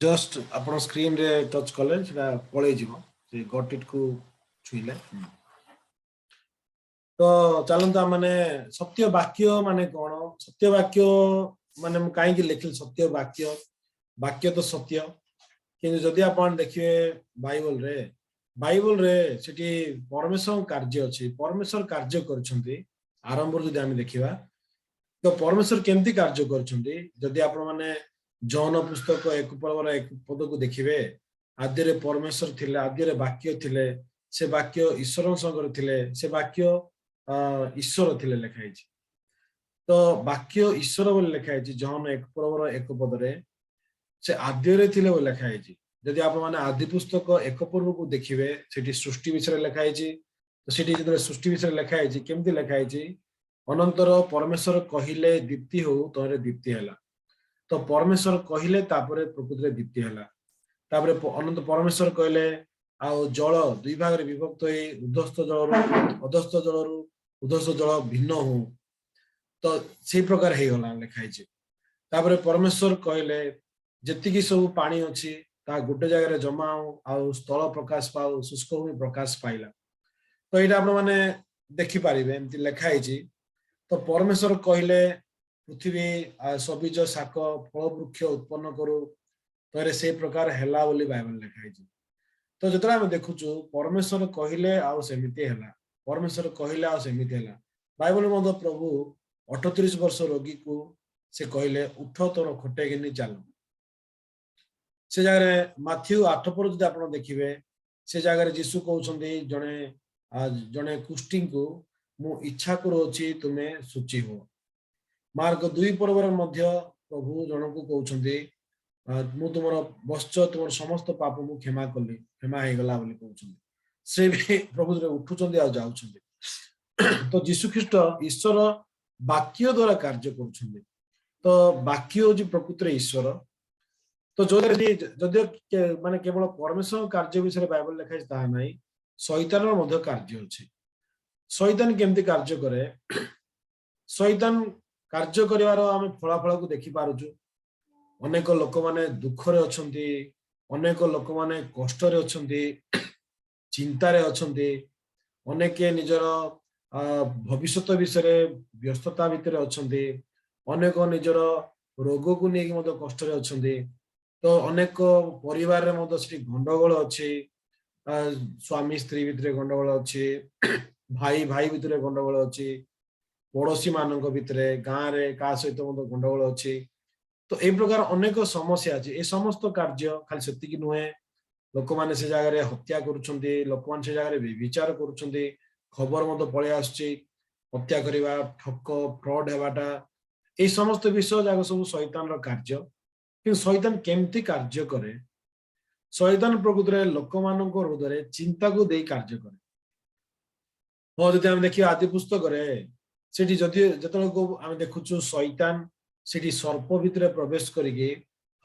Just ଆପଣ ସ୍କ୍ରିନରେ touch କଲେ ସେଟା ପଳେଇ ଯିବ, ସେ ଗଟ୍ ଇଟ୍ କୁ ଛୁଇଁଲେ। ତ ଚାଲନ୍ତୁ ଆମେ ସତ୍ୟ ବାକ୍ୟ ମାନେ କଣ, ସତ୍ୟ ବାକ୍ୟ ମାନେ ମୁଁ କାହିଁକି ଲେଖିଲି ସତ୍ୟ ବାକ୍ୟ। ବାକ୍ୟ ତ ସତ୍ୟ, କିନ୍ତୁ ଯଦି ଆପଣ ଦେଖିବେ ବାଇବଲରେ ସେଠି ପରମେଶ୍ୱରଙ୍କ କାର୍ଯ୍ୟ ଅଛି। ପରମେଶ୍ୱର କାର୍ଯ୍ୟ କରିଛନ୍ତି। ଆରମ୍ଭରୁ ଯଦି ଆମେ ଦେଖିବା ତ ପରମେଶ୍ୱର କେମିତି କାର୍ଯ୍ୟ କରିଛନ୍ତି, ଯଦି ଆପଣ ମାନେ ଯୋହନ ପୁସ୍ତକ 1 ପର୍ବର 1 ପଦକୁ ଦେଖିବେ, ଆଦ୍ୟରେ ପରମେଶ୍ୱର ଥିଲେ, ଆଦ୍ୟରେ ବାକ୍ୟ ଥିଲେ, ସେ ବାକ୍ୟ ଈଶ୍ୱରଙ୍କ ସଙ୍ଗରେ ଥିଲେ, ସେ ବାକ୍ୟ ଈଶ୍ୱର ଥିଲେ ଲେଖା ହେଇଛି। ତ ବାକ୍ୟ ଈଶ୍ୱର ବୋଲି ଲେଖା ହେଇଛି ଯୋହନ 1 ପର୍ବର 1 ପଦରେ। ସେ ଆଦ୍ୟରେ ଥିଲେ ବୋଲି ଲେଖା ହେଇଛି। ଯଦି ଆପଣ ମାନେ ଆଦି ପୁସ୍ତକ 1 ପର୍ବକୁ ଦେଖିବେ, ସେଠି ସୃଷ୍ଟି ବିଷୟରେ ଲେଖା ହେଇଛି। ତ ସେଠି ଯେତେବେଳେ ସୃଷ୍ଟି ବିଷୟରେ ଲେଖା ହେଇଛି, କେମିତି ଲେଖା ହେଇଛି? ଅନନ୍ତର ପରମେଶ୍ୱର କହିଲେ, ଦୀପ୍ତି ହଉ, ତହିଁରେ ଦୀପ୍ତି ହେଲା। ତ ପରମେଶ୍ୱର କହିଲେ, ତାପରେ ପ୍ରକୃତିରେ ଦୀପ୍ତି ହେଲା। ତାପରେ ଅନନ୍ତ ପରମେଶ୍ୱର କହିଲେ, ଆଉ ଜଳ ଦୁଇ ଭାଗରେ ବିଭକ୍ତ ହେଇ ଉର୍ଦ୍ଧ୍ୱସ୍ଥ ଜଳରୁ ଅଧସ୍ଥ ଜଳରୁ ଉର୍ଦ୍ଧ୍ୱସ୍ଥ ଜଳ ଭିନ୍ନ ହଉ, ତ ସେଇ ପ୍ରକାର ହେଇଗଲା ଲେଖା ହେଇଛି। ତାପରେ ପରମେଶ୍ୱର କହିଲେ, ଯେତିକି ସବୁ ପାଣି ଅଛି ତାହା ଗୋଟେ ଜାଗାରେ ଜମା ହଉ ଆଉ ସ୍ଥଳ ପ୍ରକାଶ ପାଉ, ଶୁଷ୍କ ଭୂମି ପ୍ରକାଶ ପାଇଲା। ତ ଏଇଟା ଆପଣ ମାନେ ଦେଖିପାରିବେ, ଏମିତି ଲେଖା ହେଇଛି। ତ ପରମେଶ୍ୱର କହିଲେ, ପୃଥିବୀ ସବୁଜ ଶାକ, ଫଳ ବୃକ୍ଷ ଉତ୍ପନ୍ନ କରୁ, ତ ସେଇ ପ୍ରକାର ହେଲା ବୋଲି ବାଇବଲ ଲେଖା ହେଇଛି। ତ ଯେତେବେଳେ ଆମେ ଦେଖୁଛୁ, ପରମେଶ୍ୱର କହିଲେ ଆଉ ସେମିତି ହେଲା, ପରମେଶ୍ୱର କହିଲେ ଆଉ ସେମିତି ହେଲା। ବାଇବଲ ମଧ୍ୟ ପ୍ରଭୁ 38 ବର୍ଷ ରୋଗୀକୁ ସେ କହିଲେ, ଉଠ, ତୋର ଖଟେଇ ଘେନି ଚାଲ। ସେ ଜାଗାରେ ମାଥ୍ୟୁ 8 ପର୍ବ ଯଦି ଆପଣ ଦେଖିବେ, ସେ ଜାଗାରେ ଯୀଶୁ କହୁଛନ୍ତି ଜଣେ କୁଷ୍ଠୀଙ୍କୁ, ମୁଁ ଇଚ୍ଛା କରୁଅଛି, ତୁମେ ଶୁଚି ହୁଅ। ମାର୍କ 2 ପର୍ବରେ ମଧ୍ୟ ପ୍ରଭୁ ଜଣକୁ କହୁଛନ୍ତି, ମୁଁ ତୁମର ବତ୍ସ, ତୁମର ସମସ୍ତ ପାପ ମୁଁ କ୍ଷମା କଲି, କ୍ଷମା ହେଇଗଲା ବୋଲି କହୁଛନ୍ତି। ସେ ବି ପ୍ରଭୁରେ ଉଠୁଛନ୍ତି ଆଉ ଯାଉଛନ୍ତି। ତ ଯୀଶୁ ଖ୍ରୀଷ୍ଟ ଈଶ୍ୱର ବାକ୍ୟ ଦ୍ଵାରା କାର୍ଯ୍ୟ କରୁଛନ୍ତି। ତ ବାକ୍ୟ ହଉଛି ପ୍ରକୃତିରେ ଈଶ୍ୱର। ତ ଯୋଉଟା ଯଦିଓ ମାନେ କେବଳ ପରମେଶ୍ୱରଙ୍କ କାର୍ଯ୍ୟ ବିଷୟରେ ବାଇବଲ ଲେଖା ହେଇଛି ତାହା ନାହିଁ, ଶୈତାନର ମଧ୍ୟ କାର୍ଯ୍ୟ ଅଛି। ଶୈତାନ କେମିତି କାର୍ଯ୍ୟ କରେ? ଶୈତାନ କାର୍ଯ୍ୟ କରିବାର ଆମେ ଫଳାଫଳକୁ ଦେଖିପାରୁଛୁ। ଅନେକ ଲୋକମାନେ ଦୁଃଖରେ ଅଛନ୍ତି, ଅନେକ ଲୋକମାନେ କଷ୍ଟରେ ଅଛନ୍ତି, ଚିନ୍ତାରେ ଅଛନ୍ତି, ଅନେକେ ନିଜର ଭବିଷ୍ୟତ ବିଷୟରେ ବ୍ୟସ୍ତତା ଭିତରେ ଅଛନ୍ତି, ଅନେକ ନିଜର ରୋଗକୁ ନେଇକି ମଧ୍ୟ କଷ୍ଟରେ ଅଛନ୍ତି। ତ ଅନେକ ପରିବାରରେ ମଧ୍ୟ ସେଠି ଗଣ୍ଡଗୋଳ ଅଛି। ସ୍ୱାମୀ ସ୍ତ୍ରୀ ଭିତରେ ଗଣ୍ଡଗୋଳ ଅଛି, ଭାଇ ଭାଇ ଭିତରେ ଗଣ୍ଡଗୋଳ ଅଛି, ପଡୋଶୀ ମାନଙ୍କ ଭିତରେ, ଗାଁରେ କାହା ସହିତ ମଧ୍ୟ ଗଣ୍ଡଗୋଳ ଅଛି। ତ ଏଇ ପ୍ରକାର ଅନେକ ସମସ୍ୟା ଅଛି। ଏ ସମସ୍ତ କାର୍ଯ୍ୟ ଖାଲି ସେତିକି ନୁହେଁ, ଲୋକମାନେ ସେ ଜାଗାରେ ହତ୍ୟା କରୁଛନ୍ତି, ଲୋକମାନେ ସେ ଜାଗାରେ ବ୍ୟଭିଚାର କରୁଛନ୍ତି। ଖବର ମଧ୍ୟ ପଳେଇ ଆସୁଛି, ହତ୍ୟା କରିବା, ଠକ, ଫ୍ରଡ ହେବାଟା, ଏଇ ସମସ୍ତ ବିଷୟ ଯାକ ସବୁ ଶୈତାନର କାର୍ଯ୍ୟ। କିନ୍ତୁ ଶୈତାନ କେମିତି କାର୍ଯ୍ୟ କରେ? ଶୈତାନ ପ୍ରକୃତରେ ଲୋକମାନଙ୍କ ହୃଦୟରେ ଚିନ୍ତାକୁ ଦେଇ କାର୍ଯ୍ୟ କରେ। ହଁ, ଯଦି ଆମେ ଦେଖିବା ଆଦି ପୁସ୍ତକରେ, ସେଠି ଯଦି ଯେତେବେଳକୁ ଆମେ ଦେଖୁଛୁ, ଶୈତାନ ସେଠି ସର୍ପ ଭିତରେ ପ୍ରବେଶ କରିକି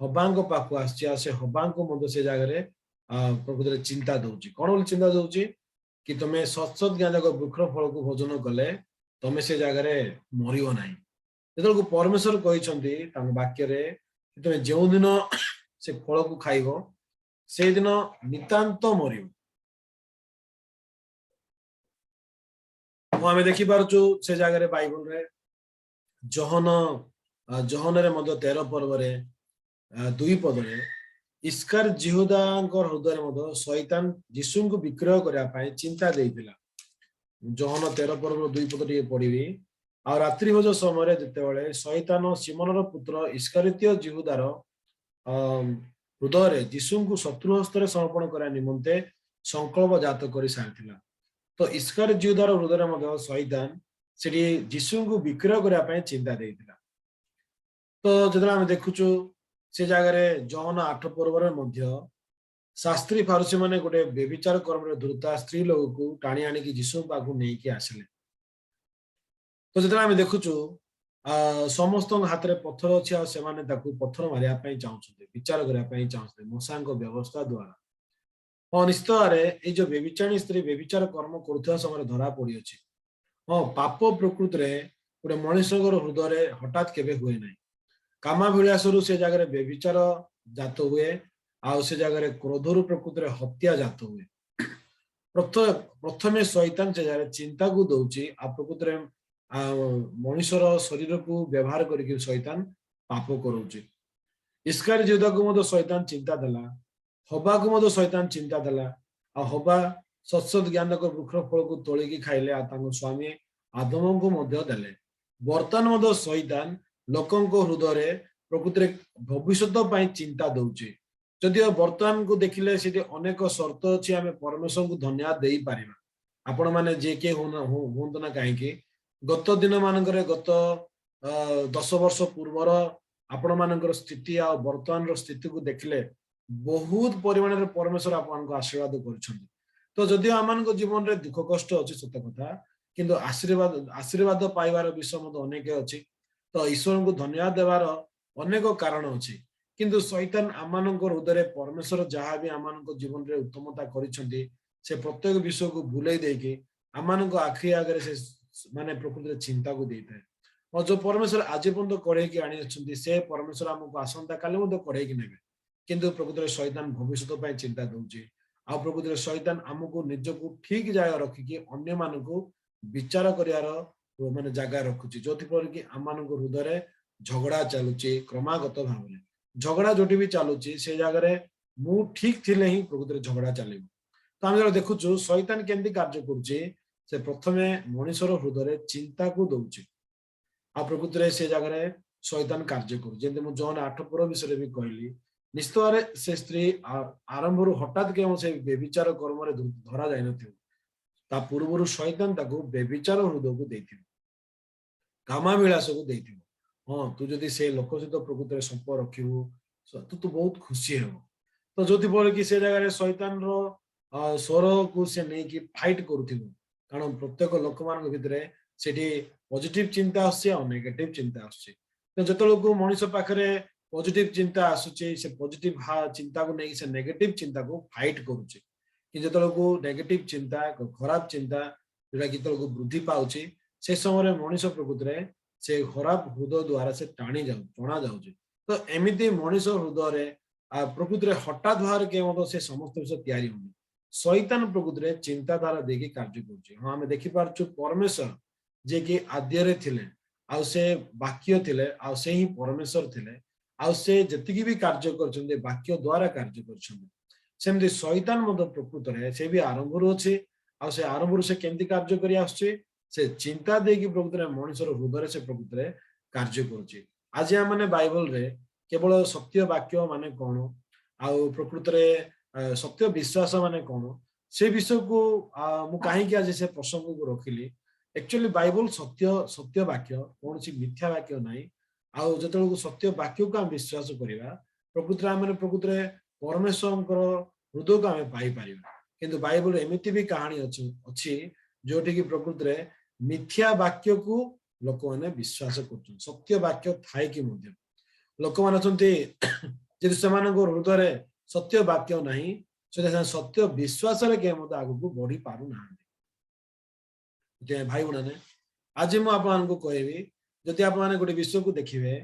ହବାଙ୍କ ପାଖକୁ ଆସିଛି ଆଉ ସେ ହବାଙ୍କୁ ମଧ୍ୟ ସେ ଜାଗାରେ ପ୍ରକୃତରେ ଚିନ୍ତା ଦଉଛି। କଣ ବୋଲି ଚିନ୍ତା ଦଉଛି? କି ତମେ ସତ୍ସତ୍ ଜ୍ଞାନକ ବୃକ୍ଷ ଫଳକୁ ଭୋଜନ କଲେ ତମେ ସେ ଜାଗାରେ ମରିବ ନାହିଁ। ଯେତେବେଳକୁ ପରମେଶ୍ୱର କହିଛନ୍ତି ତାଙ୍କ ବାକ୍ୟରେ, ତମେ ଯେଉଁଦିନ ସେ ଫଳକୁ ଖାଇବ ସେଇଦିନ ନିତାନ୍ତ ମରିବ। ଆମେ ଦେଖିପାରୁଛୁ ସେ ଜାଗାରେ ବାଇବଲରେ ଯୋହନରେ ମଧ୍ୟ 13 ପର୍ବରେ 2 ପଦରେ ଇସ୍କାର ଜିହୁଦାଙ୍କ ହୃଦୟରେ ମଧ୍ୟ ଶୈତାନ ଯୀଶୁଙ୍କୁ ବିକ୍ରୟ କରିବା ପାଇଁ ଚିନ୍ତା ଦେଇଥିଲା। ଯୋହନ 13 ପର୍ବର 2 ପଦ ଟିକେ ପଢିବି। ଆଉ ରାତ୍ରି ଭୋଜ ସମୟରେ ଯେତେବେଳେ ଶୈତାନ ସିମନର ପୁତ୍ର ଇସ୍କାରିତୀୟ ଜିହୁଦାର ହୃଦୟରେ ଯୀଶୁଙ୍କୁ ଶତ୍ରୁ ହସ୍ତରେ ସମର୍ପଣ କରିବା ନିମନ୍ତେ ସଂକଳ୍ପ ଜାତ କରି ସାରିଥିଲା। ତ ଇସ୍କାର ଜିହୁଦାର ହୃଦୟରେ ମଧ୍ୟ ଶୈତାନ ସେଠି ଯୀଶୁଙ୍କୁ ବିକ୍ରୟ କରିବା ପାଇଁ ଚିନ୍ତା ଦେଇଥିଲା। ତ ଯେତେବେଳେ ଆମେ ଦେଖୁଛୁ ସେ ଜାଗାରେ ଯୋହନ 8 ପର୍ବରେ ମଧ୍ୟ ଶାସ୍ତ୍ରୀ ଫାରୁସୀ ମାନେ ଗୋଟେ ବ୍ୟଭିଚାର କର୍ମରେ ଧୃତା ସ୍ତ୍ରୀ ଲୋକକୁ ଟାଣି ଆଣିକି ଯୀଶୁଙ୍କ ପାଖକୁ ନେଇକି ଆସିଲେ। ତ ଯେତେବେଳେ ଆମେ ଦେଖୁଛୁ, ସମସ୍ତଙ୍କ ହାତରେ ପଥର ଅଛି ଆଉ ସେମାନେ ତାକୁ ପଥର ମାରିବା ପାଇଁ ଚାହୁଁଛନ୍ତି, ବିଚାର କରିବା ପାଇଁ ଚାହୁଁଛନ୍ତି ମୋଶାଙ୍କ ବ୍ୟବସ୍ଥା ଦ୍ଵାରା। ହଁ, ନିଶ୍ଚିତ ଭାବରେ ଏଇ ଯୋଉ ବ୍ୟଭିଚାରିଣୀ ସ୍ତ୍ରୀ ବ୍ୟଭିଚାର କର୍ମ କରୁଥିବା ସମୟରେ ଧରା ପଡିଅଛି। ହଁ, ପାପ ପ୍ରକୃତିରେ ଗୋଟେ ମଣିଷଙ୍କର ହୃଦୟରେ ହଠାତ୍ କେବେ ହୁଏ ନାହିଁ। କାମାଭିଳାସରୁ ସେ ଜାଗାରେ ବ୍ୟଭିଚାର ଜାତ ହୁଏ, ଆଉ ସେ ଜାଗାରେ କ୍ରୋଧରୁ ପ୍ରକୃତରେ ହତ୍ୟା ଜାତ ହୁଏ। ପ୍ରଥମେ ଶୈତାନ ସେ ଜାଗାରେ ଚିନ୍ତାକୁ ଦଉଛି, ଆଉ ପ୍ରକୃତରେ ମଣିଷର ଶରୀରକୁ ବ୍ୟବହାର କରିକି ଶୈତାନ ପାପ କରଉଛି। ଇସ୍କାରିୟତ ଯିହୁଦାକୁ ମଧ୍ୟ ଶୈତାନ ଚିନ୍ତା ଦେଲା, ହବାକୁ ମଧ୍ୟ ଶୈତାନ ଚିନ୍ତା ଦେଲା। ଆଉ ହବା ସତ୍ସତ ଜ୍ଞାନକ ବୃକ୍ଷ ଫଳକୁ ତୋଳିକି ଖାଇଲେ, ଆଉ ତାଙ୍କ ସ୍ୱାମୀ ଆଦମଙ୍କୁ ମଧ୍ୟ ଦେଲେ। ବର୍ତ୍ତମାନ ମଧ୍ୟ ଶୈତାନ ଲୋକଙ୍କ ହୃଦୟରେ ପ୍ରକୃତରେ ଭବିଷ୍ୟତ ପାଇଁ ଚିନ୍ତା ଦଉଛି। ଯଦିଓ ବର୍ତ୍ତମାନକୁ ଦେଖିଲେ ସେଠି ଅନେକ ସର୍ତ୍ତ ଅଛି, ଆମେ ପରମେଶ୍ୱରଙ୍କୁ ଧନ୍ୟବାଦ ଦେଇପାରିବା। ଆପଣମାନେ ଯିଏ କିଏ ହୁଅନ୍ତୁ ନା କାହିଁକି, ଗତ ଦିନ ମାନଙ୍କରେ, ଗତ 10 ବର୍ଷ ପୂର୍ବର ଆପଣମାନଙ୍କର ସ୍ଥିତି ଆଉ ବର୍ତ୍ତମାନର ସ୍ଥିତିକୁ ଦେଖିଲେ ବହୁତ ପରିମାଣରେ ପରମେଶ୍ୱର ଆପଣଙ୍କୁ ଆଶୀର୍ବାଦ କରୁଛନ୍ତି। ତ ଯଦିଓ ଆମମାନଙ୍କ ଜୀବନରେ ଦୁଃଖ କଷ୍ଟ ଅଛି, ସତ କଥା, କିନ୍ତୁ ଆଶୀର୍ବାଦ ପାଇବାର ବିଷୟ ମଧ୍ୟ ଅନେକ ଅଛି। ତ ଈଶ୍ୱରଙ୍କୁ ଧନ୍ୟବାଦ ଦେବାର ଅନେକ କାରଣ ଅଛି। କିନ୍ତୁ ଶୈତାନ ଆମମାନଙ୍କ ହୃଦୟରେ ପରମେଶ୍ୱର ଯାହା ବି ଆମମାନଙ୍କ ଜୀବନରେ ଉତ୍ତମତା କରିଛନ୍ତି, ସେ ପ୍ରତ୍ୟେକ ବିଷୟକୁ ଭୁଲେଇ ଦେଇକି ଆମମାନଙ୍କ ଆଖି ଆଗରେ ସେ ମାନେ ପ୍ରକୃତିରେ ଚିନ୍ତାକୁ ଦେଇଥାଏ। ଆଉ ଯୋଉ ପରମେଶ୍ୱର ଆଜି ପର୍ଯ୍ୟନ୍ତ କଢେଇକି ଆଣିଅଛନ୍ତି, ସେ ପରମେଶ୍ୱର ଆମକୁ ଆସନ୍ତା କାଲି ମଧ୍ୟ କଢେଇକି ନେବେ। କିନ୍ତୁ ପ୍ରକୃତରେ ଶୈତାନ ଭବିଷ୍ୟତ ପାଇଁ ଚିନ୍ତା ଦଉଛି, ଆଉ ପ୍ରକୃତରେ ଶୈତାନ ଆମକୁ ନିଜକୁ ଠିକ ଜାଗା ରଖିକି ଅନ୍ୟମାନଙ୍କୁ ବିଚାର କରିବାର ମାନେ ଜାଗା ରଖୁଛି, ଯୋଉଥିଫଳରେ କି ଆମମାନଙ୍କ ହୃଦୟରେ ଝଗଡା ଚାଲୁଛି କ୍ରମାଗତ ଭାବରେ। ଝଗଡା ଯୋଉଠି ବି ଚାଲୁଛି, ସେ ଜାଗାରେ ମୁଁ ଠିକ ଥିଲେ ହିଁ ପ୍ରକୃତରେ ଝଗଡା ଚାଲିବ। ତ ଆମେ ଯେତେବେଳେ ଦେଖୁଛୁ ଶୈତାନ କେମିତି କାର୍ଯ୍ୟ କରୁଛି, ସେ ପ୍ରଥମେ ମଣିଷର ହୃଦୟରେ ଚିନ୍ତାକୁ ଦଉଛି, ଆଉ ପ୍ରକୃତରେ ସେ ଜାଗାରେ ଶୈତାନ କାର୍ଯ୍ୟ କରୁଛି। ଯେମିତି ମୁଁ ଯୋହନ 8 ପର୍ବ ବିଷୟରେ ବି କହିଲି, ନିଶ୍ଚିତ ଭାବରେ ସେ ସ୍ତ୍ରୀ ଆରମ୍ଭରୁ ହଠାତ୍ କେଉଁ ସେ ବ୍ୟଭିଚାର କର୍ମରେ ଧରା ଯାଇନଥିବ। ତା ପୂର୍ବରୁ ଶୈତାନ ତାକୁ ବ୍ୟଭିଚାର ହୃଦୟକୁ ଦେଇଥିବ, କାମାଭିଳାଷକୁ ଦେଇଥିବ। ହଁ, ତୁ ଯଦି ସେ ଲୋକ ସହିତ ପ୍ରକୃତରେ ସମ୍ପର୍କ ରଖିବୁ, ତୁ ବହୁତ ଖୁସି ହେବ। ତ ଯୋଉଥିଫଳରେ କି ସେ ଜାଗାରେ ଶୈତାନର ସ୍ୱରକୁ ସେ ନେଇକି ଫାଇଟ କରୁଥିବ, କାରଣ ପ୍ରତ୍ୟେକ ଲୋକମାନଙ୍କ ଭିତରେ ସେଠି ପଜିଟିଭ ଚିନ୍ତା ଆସୁଛି ଆଉ ନେଗେଟିଭ ଚିନ୍ତା ଆସୁଛି। ତ ଯେତେବେଳକୁ ମଣିଷ ପାଖରେ ପଜିଟିଭ ଚିନ୍ତା ଆସୁଛି, ସେ ପଜିଟିଭ ଚିନ୍ତାକୁ ନେଇକି ସେ ନେଗେଟିଭ ଚିନ୍ତାକୁ ଫାଇଟ କରୁଛି। କିନ୍ତୁ ଯେତେବେଳକୁ ନେଗେଟିଭ ଚିନ୍ତା, ଖରାପ ଚିନ୍ତା ଯୋଉଟା କି ଯେତେବେଳକୁ ବୃଦ୍ଧି ପାଉଛି, ସେ ସମୟରେ ମଣିଷ ପ୍ରକୃତିରେ ସେ ଖରାପ ହୃଦୟ ଦ୍ଵାରା ସେ ଟାଣି ଯାଉ ଟଣା ଯାଉଛି। ତ ଏମିତି ମଣିଷ ହୃଦୟରେ ପ୍ରକୃତିରେ ହଠାତ୍ ଭାବରେ କେଉଁ ସେ ସମସ୍ତ ବିଷୟ ତିଆରି ହଉନି। ଶୈତାନ ପ୍ରକୃତିରେ ଚିନ୍ତାଧାରା ଦେଇକି କାର୍ଯ୍ୟ କରୁଛି। ହଁ, ଆମେ ଦେଖିପାରୁଛୁ ପରମେଶ୍ୱର ଯିଏକି ଆଦ୍ୟରେ ଥିଲେ, ଆଉ ସେ ବାକ୍ୟ ଥିଲେ, ଆଉ ସେ ହିଁ ପରମେଶ୍ୱର ଥିଲେ, ଆଉ ସେ ଯେତିକି ବି କାର୍ଯ୍ୟ କରିଛନ୍ତି, ବାକ୍ୟ ଦ୍ଵାରା କାର୍ଯ୍ୟ କରିଛନ୍ତି। ସେମିତି ଶୈତାନ ମଧ୍ୟ ପ୍ରକୃତରେ ସେ ବି ଆରମ୍ଭରୁ ଅଛି, ଆଉ ସେ ଆରମ୍ଭରୁ ସେ କେମିତି କାର୍ଯ୍ୟ କରି ଆସୁଛି? ସେ ଚିନ୍ତା ଦେଇକି ପ୍ରକୃତରେ ମଣିଷର ହୃଦୟରେ ସେ ପ୍ରକୃତରେ କାର୍ଯ୍ୟ କରୁଛି। ଆଜି ଆମେ ବାଇବଲରେ କେବଳ ସତ୍ୟ ବାକ୍ୟ ମାନେ କଣ ଆଉ ପ୍ରକୃତରେ ସତ୍ୟ ବିଶ୍ୱାସ ମାନେ କଣ, ସେ ବିଷୟକୁ ମୁଁ କାହିଁକି ଆଜି ସେ ପ୍ରସଙ୍ଗକୁ ରଖିଲି? ଆକ୍ଚୁଆଲି ବାଇବଲ ସତ୍ୟ, ସତ୍ୟ ବାକ୍ୟ, କୌଣସି ମିଥ୍ୟା ବାକ୍ୟ ନାହିଁ। ଆଉ ଯେତେବେଳକୁ ସତ୍ୟ ବାକ୍ୟକୁ ଆମେ ବିଶ୍ୱାସ କରିବା, ପ୍ରକୃତରେ ଆମେ ପ୍ରକୃତରେ ପରମେଶ୍ୱରଙ୍କର ହୃଦୟକୁ ଆମେ ପାଇପାରିବା। କିନ୍ତୁ ବାଇବଲ ଏମିତି ବି କାହାଣୀ ଅଛି ଯୋଉଠିକି ପ୍ରକୃତରେ ମିଥ୍ୟା ବାକ୍ୟକୁ ଲୋକମାନେ ବିଶ୍ୱାସ କରୁଛନ୍ତି, ସତ୍ୟ ବାକ୍ୟ ଥାଇକି ମଧ୍ୟ। ଲୋକମାନେ ଅଛନ୍ତି, ଯଦି ସେମାନଙ୍କ ହୃଦୟରେ ସତ୍ୟ ବାକ୍ୟ ନାହିଁ, ସେଟା ସେମାନେ ସତ୍ୟ ବିଶ୍ୱାସରେ କେହି ମଧ୍ୟ ଆଗକୁ ବଢି ପାରୁନାହାନ୍ତି। ଭାଇ ଭଉଣୀମାନେ, ଆଜି ମୁଁ ଆପଣମାନଙ୍କୁ କହିବି, ଯଦି ଆପଣମାନେ ଗୋଟେ ବିଷୟକୁ ଦେଖିବେ,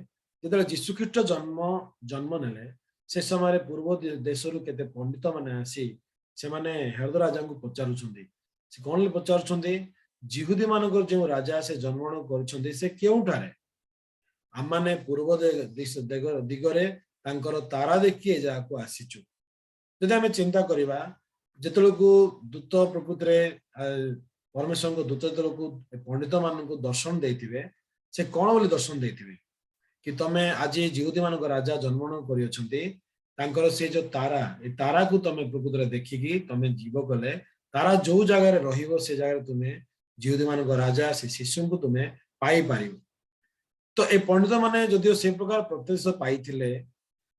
ଯେତେବେଳେ ଯୀଶୁଖ୍ରୀଷ୍ଟ ଜନ୍ମ ନେଲେ, ସେ ସମୟରେ ପୂର୍ବ ଦେଶରୁ କେତେ ପଣ୍ଡିତ ମାନେ ଆସି ସେମାନେ ହେରୋଦ ରାଜାଙ୍କୁ ପଚାରୁଛନ୍ତି। ସେ କଣ ପଚାରୁଛନ୍ତି? ଯିହୁଦୀ ମାନଙ୍କର ଯେଉଁ ରାଜା ସେ ଜନ୍ମଗ୍ରହଣ କରିଛନ୍ତି, ସେ କେଉଁଠାରେ? ଆମମାନେ ପୂର୍ବ ଦିଗରେ ତାଙ୍କର ତାରା ଦେଖି ଏ ଜାଗାକୁ ଆସିଛୁ। ଯଦି ଆମେ ଚିନ୍ତା କରିବା, ଯେତେବେଳକୁ ଦୂତ ପ୍ରକୃତିରେ ପରମେଶ୍ୱରଙ୍କ ଦୂତ ଯେତେବେଳକୁ ପଣ୍ଡିତ ମାନଙ୍କୁ ଦର୍ଶନ ଦେଇଥିବେ, ସେ କଣ ବୋଲି ଦର୍ଶନ ଦେଇଥିବେ? କି ତମେ ଆଜି ଯିହୁଦୀ ମାନଙ୍କ ରାଜା ଜନ୍ମଗ୍ରହଣ କରିଅଛନ୍ତି, ତାଙ୍କର ସେ ଯୋଉ ତାରା, ଏ ତାରାକୁ ତମେ ପ୍ରକୃତରେ ଦେଖିକି ତମେ ଯିବ ଗଲେ, ତାରା ଯୋଉ ଜାଗାରେ ରହିବ, ସେ ଜାଗାରେ ତୁମେ ଯିହୁଦୀ ମାନଙ୍କ ରାଜା ସେ ଶିଶୁଙ୍କୁ ତୁମେ ପାଇପାରିବ। ତ ଏ ପଣ୍ଡିତ ମାନେ ଯଦିଓ ସେ ପ୍ରକାର ପ୍ରତ୍ୟକ୍ଷ ପାଇଥିଲେ,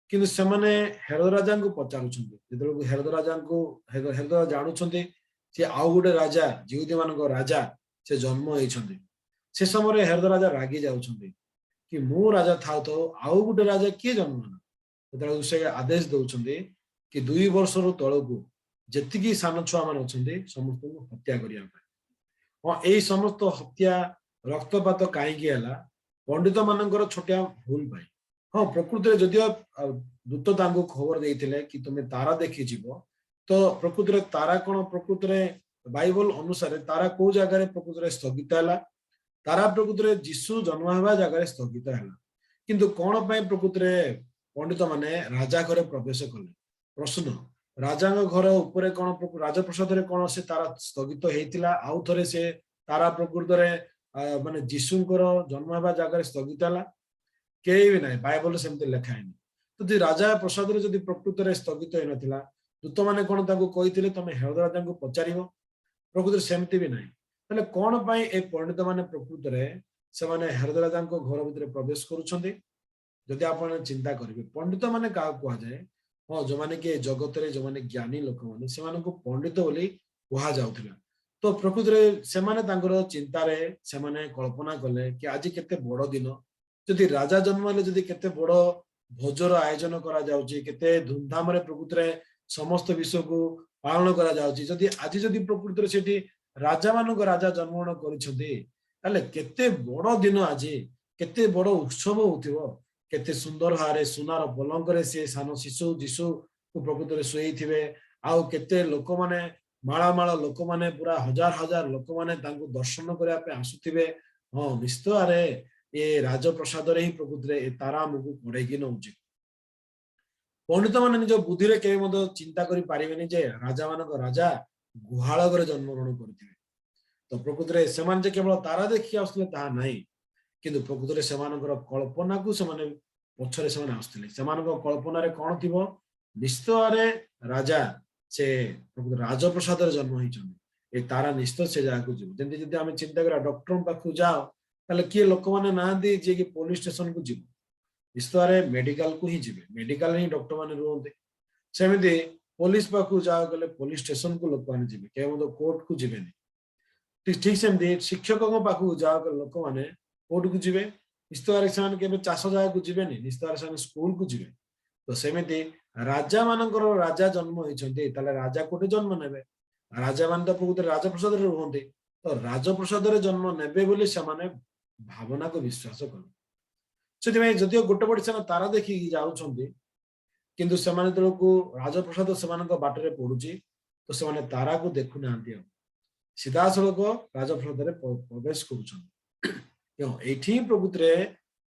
କିନ୍ତୁ ସେମାନେ ହେରୋଦ ରାଜାଙ୍କୁ ପଚାରୁଛନ୍ତି। ଯେତେବେଳକୁ ହେରୋଦ ରାଜା ଜାଣୁଛନ୍ତି ସେ ଆଉ ଗୋଟେ ରାଜା, ଯିହୁଦୀ ମାନଙ୍କ ରାଜା ସେ ଜନ୍ମ ହେଇଛନ୍ତି, ସେ ସମୟରେ ହେରୋଦ ରାଜା ରାଗି ଯାଉଛନ୍ତି କି ମୁଁ ରାଜା ଥାଉ ଥାଉ ଆଉ ଗୋଟେ ରାଜା କିଏ ଜନ୍ମ ହେଲା? ଯେତେବେଳକୁ ସେ ଆଦେଶ ଦଉଛନ୍ତି କି 2 ବର୍ଷରୁ ତଳକୁ ଯେତିକି ସାନ ଛୁଆ ମାନେ ଅଛନ୍ତି, ସମସ୍ତଙ୍କୁ ହତ୍ୟା କରିବା ପାଇଁ। ହଁ, ଏଇ ସମସ୍ତ ହତ୍ୟା ରକ୍ତପାତ କାହିଁକି ହେଲା? ପଣ୍ଡିତ ମାନଙ୍କର ଛୋଟିଆ ଭୁଲ ପାଇଁ। ହଁ, ପ୍ରକୃତିରେ ଯଦିଓ ଦୂତ ତାଙ୍କୁ ଖବର ଦେଇଥିଲେ କି ତୁମେ ତାରା ଦେଖି ଯିବ, ତ ପ୍ରକୃତିରେ ତାରା କଣ, ପ୍ରକୃତିରେ ବାଇବଲ ଅନୁସାରେ ତାରା କୋଉ ଜାଗାରେ ପ୍ରକୃତିରେ ସ୍ଥଗିତ ହେଲା? ତାରା ପ୍ରକୃତିରେ ଯୀଶୁ ଜନ୍ମ ହେବା ଜାଗାରେ ସ୍ଥଗିତ ହେଲା। କିନ୍ତୁ କଣ ପାଇଁ ପ୍ରକୃତିରେ ପଣ୍ଡିତ ମାନେ ରାଜା ଘରେ ପ୍ରବେଶ କଲେ? ପ୍ରଶ୍ନ, ରାଜାଙ୍କ ଘର ଉପରେ କଣ ରାଜପ୍ରସାଦରେ କଣ ସେ ତାରା ସ୍ଥଗିତ ହେଇଥିଲା? ଆଉ ଥରେ ସେ ତାରା ପ୍ରକୃତରେ ମାନେ ଯୀଶୁଙ୍କର ଜନ୍ମ ହେବା ଜାଗାରେ ସ୍ଥଗିତ ହେଲା? କେହି ବି ନାହିଁ, ବାଇବଲରେ ସେମିତି ଲେଖା ହେଇନି। ତ ଯଦି ରାଜା ପ୍ରସାଦରେ ଯଦି ପ୍ରକୃତରେ ସ୍ଥଗିତ ହେଇନଥିଲା, ଦୂତମାନେ କଣ ତାଙ୍କୁ କହିଥିଲେ ତମେ ହେରୋଦ ରାଜାଙ୍କୁ ପଚାରିବ? ପ୍ରକୃତରେ ସେମିତି ବି ନାହିଁ। ତାହେଲେ କଣ ପାଇଁ ଏ ପଣ୍ଡିତ ମାନେ ପ୍ରକୃତରେ ସେମାନେ ହେରୋଦ ରାଜାଙ୍କ ଘର ଭିତରେ ପ୍ରବେଶ କରୁଛନ୍ତି? ଯଦି ଆପଣ ଚିନ୍ତା କରିବେ, ପଣ୍ଡିତ ମାନେ କାହାକୁ କୁହାଯାଏ? ହଁ, ଯୋଉମାନେ କି ଏ ଜଗତରେ ଯୋଉମାନେ ଜ୍ଞାନୀ ଲୋକମାନେ, ସେମାନଙ୍କୁ ପଣ୍ଡିତ ବୋଲି କୁହାଯାଉଥିଲା। ତ ପ୍ରକୃତରେ ସେମାନେ ତାଙ୍କର ଚିନ୍ତାରେ ସେମାନେ କଳ୍ପନା କଲେ କି ଆଜି କେତେ ବଡ ଦିନ, ଯଦି ରାଜା ଜନ୍ମ ହେଲେ ଯଦି କେତେ ବଡ ଭୋଜର ଆୟୋଜନ କରାଯାଉଛି, କେତେ ଧୁମଧାମରେ ପ୍ରକୃତରେ ସମସ୍ତ ବିଷୟକୁ ପାଳନ କରାଯାଉଛି, ଯଦି ଆଜି ଯଦି ପ୍ରକୃତରେ ସେଠି ରାଜା ମାନଙ୍କ ରାଜା ଜନ୍ମଗ୍ରହଣ କରିଛନ୍ତି, ତାହେଲେ କେତେ ବଡ ଦିନ ଆଜି, କେତେ ବଡ ଉତ୍ସବ ହଉଥିବ, କେତେ ସୁନ୍ଦର ଭାବରେ ସୁନାର ପଲଙ୍କରେ ସେ ସାନ ଶିଶୁ ଯୀଶୁକୁ ପ୍ରକୃତରେ ଶୁଏଇଥିବେ, ଆଉ କେତେ ଲୋକମାନେ, ମାଳ ମାଳ ଲୋକମାନେ, ପୁରା ହଜାର ହଜାର ଲୋକମାନେ ତାଙ୍କୁ ଦର୍ଶନ କରିବା ପାଇଁ ଆସୁଥିବେ। ହଁ, ନିଶ୍ଚିତ ଭାବରେ ଏ ରାଜପ୍ରସାଦରେ ହିଁ ପ୍ରକୃତିରେ ଏ ତାରା ଆମକୁ କଢେଇକି ନଉଛି। ପଣ୍ଡିତ ମାନେ ନିଜ ବୁଦ୍ଧିରେ କେବେ ମଧ୍ୟ ଚିନ୍ତା କରିପାରିବେନି ଯେ ରାଜା ମାନଙ୍କ ରାଜା ଗୁହାଳ ଘରେ ଜନ୍ମଗ୍ରହଣ କରିଥିବେ। ତ ପ୍ରକୃତିରେ ସେମାନେ ଯେ କେବଳ ତାରା ଦେଖିକି ଆସୁଥିଲେ ତାହା ନାହିଁ, କିନ୍ତୁ ପ୍ରକୃତରେ ସେମାନଙ୍କର କଳ୍ପନାକୁ ସେମାନେ ପଛରେ ସେମାନେ ଆସୁଥିଲେ। ସେମାନଙ୍କ କଳ୍ପନାରେ କଣ ଥିବ? ନିଶ୍ଚିତ ଭାବରେ ରାଜା ସେ ପ୍ରକୃତ ରାଜପ୍ରସାଦରେ ଜନ୍ମ ହେଇଛନ୍ତି, ଏ ତାରା ନିଶ୍ଚିତ ସେ ଜାଗାକୁ ଯିବ। ଯେମିତି ଯଦି ଆମେ ଚିନ୍ତା କରିବା, ଡକ୍ଟରଙ୍କ ପାଖକୁ ଯାଅ, ତାହେଲେ କିଏ ଲୋକମାନେ ନାହାନ୍ତି ଯିଏକି ପୋଲିସ ଷ୍ଟେସନକୁ ଯିବ। ନିଶ୍ଚିତ ଭାବରେ ମେଡିକାଲକୁ ହିଁ ଯିବେ, ମେଡିକାଲରେ ହିଁ ଡକ୍ଟର ମାନେ ରୁହନ୍ତି। ସେମିତି ପୋଲିସ ପାଖକୁ ଯାଅ ଗଲେ ପୋଲିସ ଷ୍ଟେସନକୁ ଲୋକମାନେ ଯିବେ, କେବେ ମଧ୍ୟ କୋର୍ଟକୁ ଯିବେନି। ଠିକ ଠିକ ସେମିତି ଶିକ୍ଷକଙ୍କ ପାଖକୁ ଯାଅ ଗଲେ ଲୋକମାନେ କୋର୍ଟକୁ ଯିବେ। ନିଶ୍ଚିତ ଭାବରେ ସେମାନେ କେବେ ଚାଷ ଜାଗାକୁ ଯିବେନି, ନିଶ୍ଚିତ ଭାବରେ ସେମାନେ ସ୍କୁଲକୁ ଯିବେ। ତ ସେମିତି ରାଜା ମାନଙ୍କର ରାଜା ଜନ୍ମ ହେଇଛନ୍ତି, ତାହେଲେ ରାଜା କୋଉଠି ଜନ୍ମ ନେବେ? ରାଜା ମାନେ ତ ପ୍ରକୃତରେ ରାଜପ୍ରସାଦରେ ରୁହନ୍ତି। ତ ରାଜପ୍ରସାଦରେ ଜନ୍ମ ନେବେ ବୋଲି ସେମାନେ ଭାବନାକୁ ବିଶ୍ୱାସ କଲେ। ସେଥିପାଇଁ ଯଦିଓ ଗୋଟେ ପଟେ ସେମାନେ ତାରା ଦେଖିକି ଯାଉଛନ୍ତି, କିନ୍ତୁ ସେମାନେ ଯେତେବେଳକୁ ରାଜପ୍ରସାଦ ସେମାନଙ୍କ ବାଟରେ ପଡୁଛି, ତ ସେମାନେ ତାରାକୁ ଦେଖୁନାହାନ୍ତି, ଆଉ ସିଧାସଳଖ ରାଜପ୍ରସାଦରେ ପ୍ରବେଶ କରୁଛନ୍ତି। ଏଇଠି ହିଁ ପ୍ରକୃତିରେ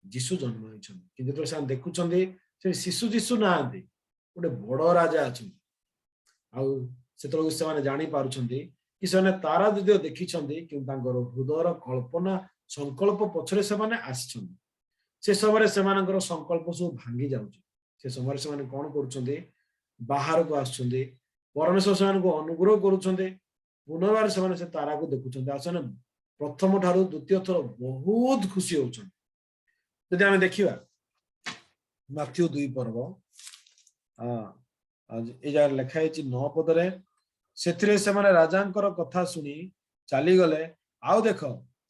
ଯୀଶୁ ଜନ୍ମ ହେଇଛନ୍ତି। କିନ୍ତୁ ଯେତେବେଳେ ସେମାନେ ଦେଖୁଛନ୍ତି, ସେ ଶିଶୁ ଯୀଶୁ ନାହାନ୍ତି, ଗୋଟେ ବଡ ରାଜା ଅଛନ୍ତି। ଆଉ ସେତେବେଳକୁ ସେମାନେ ଜାଣି ପାରୁଛନ୍ତି କି ସେମାନେ ତାରା ଯଦିଓ ଦେଖିଛନ୍ତି, କିନ୍ତୁ ତାଙ୍କର ହୃଦୟର କଳ୍ପନା ସଂକଳ୍ପ ପଛରେ ସେମାନେ ଆସିଛନ୍ତି। ସେ ସମୟରେ ସେମାନଙ୍କର ସଂକଳ୍ପ ସବୁ ଭାଙ୍ଗି ଯାଉଛି। ସେ ସମୟରେ ସେମାନେ କଣ କରୁଛନ୍ତି? ବାହାରକୁ ଆସୁଛନ୍ତି। ପରମେଶ୍ୱର ସେମାନଙ୍କୁ ଅନୁଗ୍ରହ କରୁଛନ୍ତି। ପୁନର୍ବାର ସେମାନେ ସେ ତାରାକୁ ଦେଖୁଛନ୍ତି, ଆଉ ସେମାନେ ପ୍ରଥମ ଠାରୁ ଦ୍ୱିତୀୟ ଥର ବହୁତ ଖୁସି ହଉଛନ୍ତି। ଯଦି ଆମେ ଦେଖିବା ମାଥ୍ୟୁ 2 ପର୍ବ, ଏଇ ଜାଗାରେ ଲେଖା ହେଇଛି 9 ପଦରେ, ସେଥିରେ ସେମାନେ ରାଜାଙ୍କର କଥା ଶୁଣି ଚାଲିଗଲେ, ଆଉ ଦେଖ,